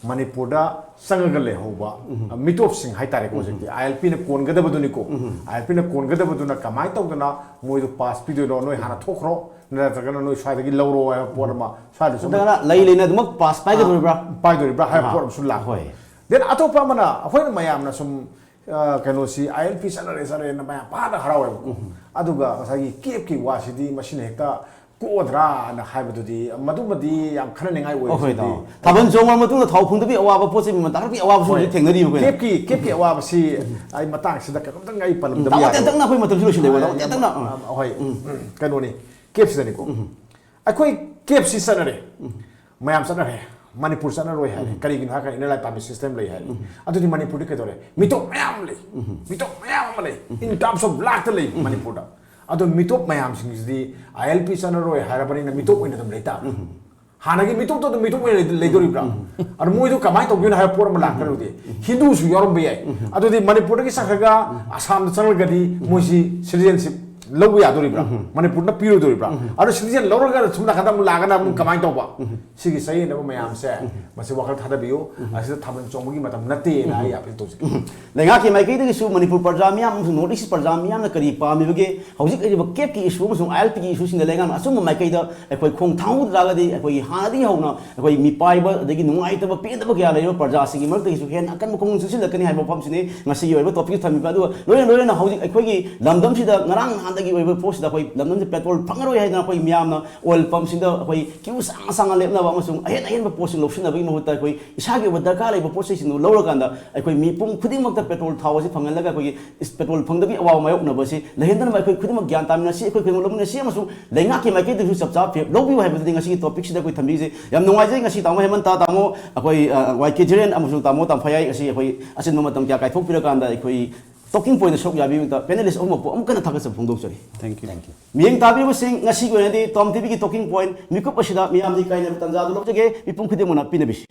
ꯃꯅꯤꯄꯨꯔꯗ ꯆꯪꯉꯒ ꯂꯩꯍꯧꯕ, ꯑ, ꯃꯤꯇꯣꯞꯁꯤꯡ ꯍꯥꯏꯇꯥꯔꯦꯀꯣ꯫ ꯍꯧꯖꯤꯛꯇꯤ I L P ꯅ ꯀꯣꯟꯒꯗꯕꯗꯨꯅꯤꯀꯣ꯫ I L P ꯅ ꯀꯣꯟꯒꯗꯕꯗꯨꯅ ꯀꯃꯥꯏꯅ ꯇꯧꯗꯅ ꯃꯣꯏꯗꯣ ꯄꯥꯁ ꯄꯤꯗꯣꯏꯅꯣ? ꯅꯣꯏ ꯍꯥꯟꯅ ꯊꯣꯛꯈ꯭ꯔꯣ, ꯅꯠꯇ꯭ꯔꯒꯅ ꯅꯣꯏ ꯁ꯭ꯋꯥꯏꯗꯒꯤ ꯂꯧꯔꯣ ꯍꯥꯏꯕ ꯄꯣꯠ ꯑꯃ ꯁ꯭ꯋꯥꯏꯗꯁꯨ ꯑꯃ ꯅꯠꯇ꯭ꯔꯒꯅ ꯂꯩ ꯂꯩꯅ ꯑꯗꯨꯃꯛ ꯄꯥꯁ ꯄꯥꯏꯒꯗꯧꯔꯤꯕ꯭ꯔꯥ? ꯄꯥꯏꯗꯣꯔꯤꯕ꯭ꯔꯥ ꯍꯥꯏꯕ ꯑꯥ, ꯄꯣꯠ ꯑꯃꯁꯨ ꯂꯥꯛꯄ꯫ ꯍꯣꯏ꯫ Then ꯑꯇꯣꯞꯄ ꯑꯃꯅ ꯑꯩꯈꯣꯏꯅ ꯃꯌꯥꯝꯅ ꯁꯨꯝ, ꯑ, ꯀꯩꯅꯣꯁꯤ I L P ꯆꯠꯅꯔꯦ, ꯆꯠꯅꯔꯦꯅ ꯃꯌꯥꯝ ꯄꯥꯗ ꯍꯔꯥꯎꯋꯦꯕꯀꯣ꯫ ꯑꯗꯨꯒ ꯉꯁꯥꯏꯒꯤ ꯀꯦꯞꯀꯤ ꯋꯥꯁꯤꯗꯤ ꯃꯁꯤꯅ ꯍꯦꯛꯇ ꯀꯣꯛꯑꯗ꯭ꯔꯥꯅ ꯍꯥꯏꯕꯗꯨꯗꯤ, ꯃꯗꯨꯃꯗꯤ ꯌꯥꯝ ꯈꯟꯅꯅꯤꯡꯉꯥꯏ ꯑꯣꯏ꯫ ꯑꯣ, ꯍꯣꯏ, ꯁꯤꯗꯤ ꯇꯥꯃꯣ꯫ ꯊꯥꯕꯜ ꯆꯣꯡꯕ ꯃꯇꯨꯡꯗ ꯊꯥꯎ ꯐꯪꯗꯕꯤ ꯑꯋꯥꯕ ꯄꯣꯠꯁꯤ ꯃꯃꯜ ꯇꯥꯡꯈꯠꯄꯒꯤ ꯑꯋꯥꯕꯁꯨ ꯍꯣꯏ꯫ ꯍꯧꯖꯤꯛ ꯊꯦꯡꯅꯔꯤꯕ ꯑꯩꯈꯣꯏꯅ꯫ ꯀꯦꯞꯀꯤ, ꯀꯦꯞꯀꯤ ꯑꯋꯥꯕꯁꯤ ꯑꯩ ꯃꯇꯥꯡꯁꯤꯗ ꯀꯩꯅꯣꯝꯇꯪ ꯑꯩ ꯄꯜꯂꯝꯗꯕ ꯇꯥꯃꯣ, ꯌꯥꯔꯣꯏ꯫ ꯇꯦꯟꯇꯛꯅ ꯑꯩꯈꯣꯏ ꯃꯇꯝꯁꯨ ꯂꯣꯏꯁꯤꯜꯂꯦꯕ, ꯇꯥꯃꯣ, ꯑ, ꯇꯦꯟꯇꯛꯅ꯫ ꯑ, ꯍꯣꯏ꯫ ꯀꯩꯅꯣꯅꯤ, ꯀꯦꯞꯁꯤꯗꯅꯤꯀꯣ꯫ ꯑꯩꯈꯣꯏ ꯀꯦꯞꯁꯤ ꯆꯠꯅꯔꯦ꯫ ꯃꯌꯥꯝ ꯆꯠꯅꯔꯦ꯫ ꯃꯅꯤꯄꯨꯔ ꯆꯠꯅꯔꯣꯏ ꯍꯥꯏꯔꯦ꯫ ꯀꯔꯤꯒꯤꯅꯣ ꯍꯥꯏꯔ ꯀꯥꯟꯗ inner line permit system ꯂꯩ ꯍꯥꯏꯔꯦ꯫ ꯑꯗꯨꯗꯤ ꯃꯅꯤꯄꯨꯔꯗꯤ ꯀꯩꯗꯧꯔꯦ? ꯃꯤꯇꯣꯞ ꯃꯌꯥꯝ ꯑꯃ ꯂꯩ꯫ ꯃꯤꯇꯣꯞ ꯃꯌꯥꯝ ꯑꯃ ꯂꯩ꯫ In terms of ꯂꯥꯛꯇ ꯂꯩ ꯃꯅꯤꯄꯨꯔꯗ꯫ ꯑꯗꯣ ꯃꯤꯇꯣꯞ ꯃꯌꯥꯝꯁꯤꯡꯁꯤꯗꯤ I L P ꯆꯠꯅꯔꯣꯏ ꯍꯥꯏꯔꯕꯅꯤꯅ ꯃꯤꯇꯣꯞ ꯑꯣꯏꯅ ꯑꯗꯨꯝ ꯂꯩꯇꯥꯕꯅꯤ꯫ ꯍꯥꯟꯅꯒꯤ ꯃꯤꯇꯣꯞꯇꯣ ꯑꯗꯨꯝ ꯃꯤꯇꯣꯞ ꯑꯣꯏꯅ ꯂꯩ-, ꯂꯩꯗꯣꯔꯤꯕ꯭ꯔꯥ? ꯑꯗꯣ ꯃꯣꯏꯗꯣ ꯀꯃꯥꯏꯅ ꯇꯧꯗꯣꯏꯅꯣ ꯍꯥꯏꯕ ꯄꯣꯠ ꯑꯃ ꯂꯥꯛꯀꯗꯧꯗꯤ꯫ ꯍꯤꯟꯗꯨꯁꯨ ꯌꯥꯎꯔꯝꯕ ꯌꯥꯏ꯫ ꯑꯗꯨꯗꯤ ꯃꯅꯤꯄꯨꯔꯗꯒꯤ ꯆꯠꯈ꯭ꯔꯒ ꯑꯁꯥꯝꯗ ꯆꯪꯂꯒꯗꯤ ꯃꯣꯏꯁꯤ citizenship ꯂꯧꯕ ꯌꯥꯗꯣꯔꯤꯕ꯭ꯔꯥ? ꯃꯅꯤꯄꯨꯔꯅ ꯄꯤꯔꯣꯏꯗꯣꯔꯤꯕ꯭ꯔꯥ? ꯑꯗꯣ citizen ꯂꯧꯔꯒ ꯁꯣꯝ ꯅꯥꯀꯟꯗ ꯑꯃꯨꯛ ꯂꯥꯛꯑꯒꯅ ꯑꯃꯨꯛ ꯀꯃꯥꯏꯅ ꯇꯧꯕ? ꯁꯤꯒꯤ ꯆꯌꯦꯠꯅꯕ ꯃꯌꯥꯝꯁꯦ, ꯃꯁꯤ ꯋꯥꯈꯜ ꯊꯥꯗꯕꯤꯌꯨ꯫ ꯑꯁꯤꯗ ꯊꯥꯕꯜ ꯆꯣꯡꯕꯒꯤ ꯃꯇꯝ ꯅꯠꯇꯦꯅ ꯑꯩ appeal ꯇꯧꯖꯒꯦ꯫ ꯂꯩꯉꯥꯛꯀꯤ ꯃꯥꯏꯀꯩꯗꯒꯤꯁꯨ ꯃꯅꯤꯄꯨꯔ ꯄ꯭ꯔꯖꯥ ꯃꯤꯌꯥꯝ ꯑꯃꯁꯨꯡ North East ꯄ꯭ꯔꯖꯥ ꯃꯤꯌꯥꯝꯅ ꯀꯔꯤ ꯄꯥꯝꯃꯤꯕꯒꯦ? ꯍꯧꯖꯤꯛ ꯂꯩꯔꯤꯕ ꯀꯦꯞꯀꯤ issue ꯑꯃꯁꯨꯡ I L P ꯒꯤ issue ꯁꯤꯡꯗ ꯂꯩꯉꯥꯛꯅ ꯑꯆꯨꯝꯕ ꯃꯥꯏꯀꯩꯗ ꯑꯩꯈꯣꯏ ꯈꯣꯡ ꯊꯥꯡꯕ ꯇꯥꯔꯒꯗꯤ ꯑꯩꯈꯣꯏꯒꯤ ꯍꯥꯟꯅꯗꯒꯤ ꯍꯧꯅ ꯑꯩꯈꯣꯏ ꯃꯤꯄꯥꯏꯕ ꯑꯗꯒꯤ ꯅꯨꯡꯉꯥꯏꯇꯕ ꯄꯦꯟꯗꯕ ꯀꯌꯥ ꯂꯩꯔꯤꯕ ꯄ꯭ꯔꯖꯥꯁꯤꯡꯒꯤ ꯃꯔꯛꯇꯒꯤꯁꯨ ꯍꯦꯟꯅ ꯑꯀꯟꯕ ꯈꯣꯡꯖꯪ ꯆꯪꯁꯤꯜꯂꯛꯀꯅꯤ ꯍꯥꯏꯕ ꯋꯥꯐꯝꯁꯤꯅꯤ ꯉꯁꯤꯒꯤ ꯑꯣꯏꯕ topic ꯊꯝꯃꯤꯕ꯫ ꯑꯗꯨꯒ ꯂꯣꯏꯅ ꯂꯣꯏꯅꯅ ꯍꯧꯖꯤꯛ ꯑꯩꯈꯣꯏꯒꯤ ꯂꯝꯗꯝꯁꯤꯗ ꯉꯔꯥꯡ ꯅꯍꯥꯟꯗꯒꯤ ꯑꯣꯏꯕ ꯄꯣꯠꯁꯤꯗ ꯑꯩꯈꯣꯏ ꯂꯝꯗꯝꯁꯤ petrol ꯐꯪꯉꯔꯣꯏ ꯍꯥꯏꯗꯅ ꯑꯩꯈꯣꯏ ꯃꯤꯌꯥꯝꯅ oil pumpꯁꯤꯡꯗ ꯑꯩꯈꯣꯏ queue ꯁꯥꯡ ꯁꯥꯡꯅ ꯂꯦꯞꯅꯕ, ꯑꯃꯁꯨꯡ ꯑꯍꯦꯟ ꯑꯍꯦꯟꯕ ꯄꯣꯠꯁꯤꯡ ꯂꯧꯁꯤꯟꯅꯕꯒꯤ ꯃꯍꯨꯠꯇ ꯑꯩꯈꯣꯏ ꯏꯁꯥꯒꯤ ꯑꯣꯏꯕ ꯗꯔꯀꯥꯔ ꯂꯩꯕ ꯄꯣꯠ ꯆꯩꯁꯤꯡꯗꯨ ꯂꯧꯔꯀꯥꯟꯗ ꯑꯩꯈꯣꯏ ꯃꯤꯄꯨꯝ ꯈꯨꯗꯤꯡꯃꯛꯇ ꯄꯦꯇ꯭ꯔꯣꯜ ꯊꯥꯎ ꯑꯁꯤ ꯐꯪꯍꯜꯂꯒ ꯑꯩꯈꯣꯏꯒꯤ ꯏꯁ-, ꯄꯦꯇ꯭ꯔꯣꯜ ꯐꯪꯗꯕꯒꯤ ꯑꯋꯥꯕ ꯃꯥꯌꯣꯛꯅꯕ ꯑꯁꯤ ꯂꯩꯍꯟꯗꯅꯕ ꯑꯩꯈꯣꯏ ꯈꯨꯗꯤꯡꯃꯛ ꯒ꯭ꯌꯥꯟ ꯇꯥꯃꯤꯟꯅꯁꯤ, ꯑꯩꯈꯣꯏ ꯈꯨꯗꯤꯡꯃꯛ ꯂꯧꯃꯤꯟꯅꯁꯤ ꯑꯃꯁꯨꯡ ꯂꯩꯉꯥꯛꯀꯤ ꯃꯥꯏꯀꯩꯗꯒꯤꯁꯨ ꯆꯞ ꯆꯥꯕ ꯐꯤꯔꯦꯞ ꯂꯧꯕꯤꯌꯨ ꯍꯥꯏꯕꯗꯨꯅꯤ ꯉꯁꯤꯒꯤ ꯇꯣꯄꯤꯛꯁꯤꯗ ꯑꯩꯈꯣꯏ ꯊꯝꯕꯤꯔꯤꯁꯦ꯫ ꯌꯥꯝ ꯅꯨꯡꯉꯥꯏꯖꯩ ꯉꯁꯤ ꯇꯥꯃꯣ ꯍꯦꯃꯟꯇ, ꯇꯥꯃꯣ ꯑꯩꯈꯣꯏ, ꯑ, ꯋꯥꯏ ꯀꯦ ꯖꯤꯔꯦꯟ ꯑꯃꯁꯨꯡ ꯇꯥꯃꯣ ꯇꯥꯝꯐꯥꯌꯥꯏ ꯑꯁꯤ ꯑꯩꯈꯣꯏ ꯑꯆꯤꯟꯕ ꯃꯇꯝ ꯀꯌꯥ ꯀꯥꯏꯊꯣꯛꯄꯤꯔꯀꯥꯟꯗ ꯑꯩꯈꯣꯏ ꯇꯣꯀꯤꯡ ꯄꯣꯏꯟꯗ ꯁꯔꯨꯛ ꯌꯥꯕꯤꯕꯗ ꯄꯦꯅꯦꯂꯤꯁ ꯑꯍꯨꯝꯃꯛꯄꯨ ꯑꯃꯨꯛ ꯍꯟꯅ ꯊꯥꯒꯠꯆꯕ ꯐꯣꯡꯗꯣꯛꯆꯔꯤ꯫ Thank you. Thank you. ꯃꯤꯠꯌꯦꯡ ꯇꯥꯕꯤꯔꯤꯕꯁꯤꯡ, ꯉꯁꯤꯒꯤ ꯑꯣꯏꯅꯗꯤ ꯇꯣꯝ ꯇꯤꯚꯤꯒꯤ ꯇꯣꯀꯤꯡ ꯄꯣꯏꯟ ꯃꯤꯀꯨꯞ ꯑꯁꯤꯗ ꯃꯤꯌꯥꯝꯗ ꯏꯀꯥꯏꯅꯕ ꯇꯥꯟꯖꯥ ꯑꯗꯨ ꯂꯧꯖꯒꯦ꯫ ꯃꯤꯄꯨꯝ ꯈꯨꯗꯤꯡꯃꯛꯅ ꯄꯤꯅꯕꯤꯁꯤ꯫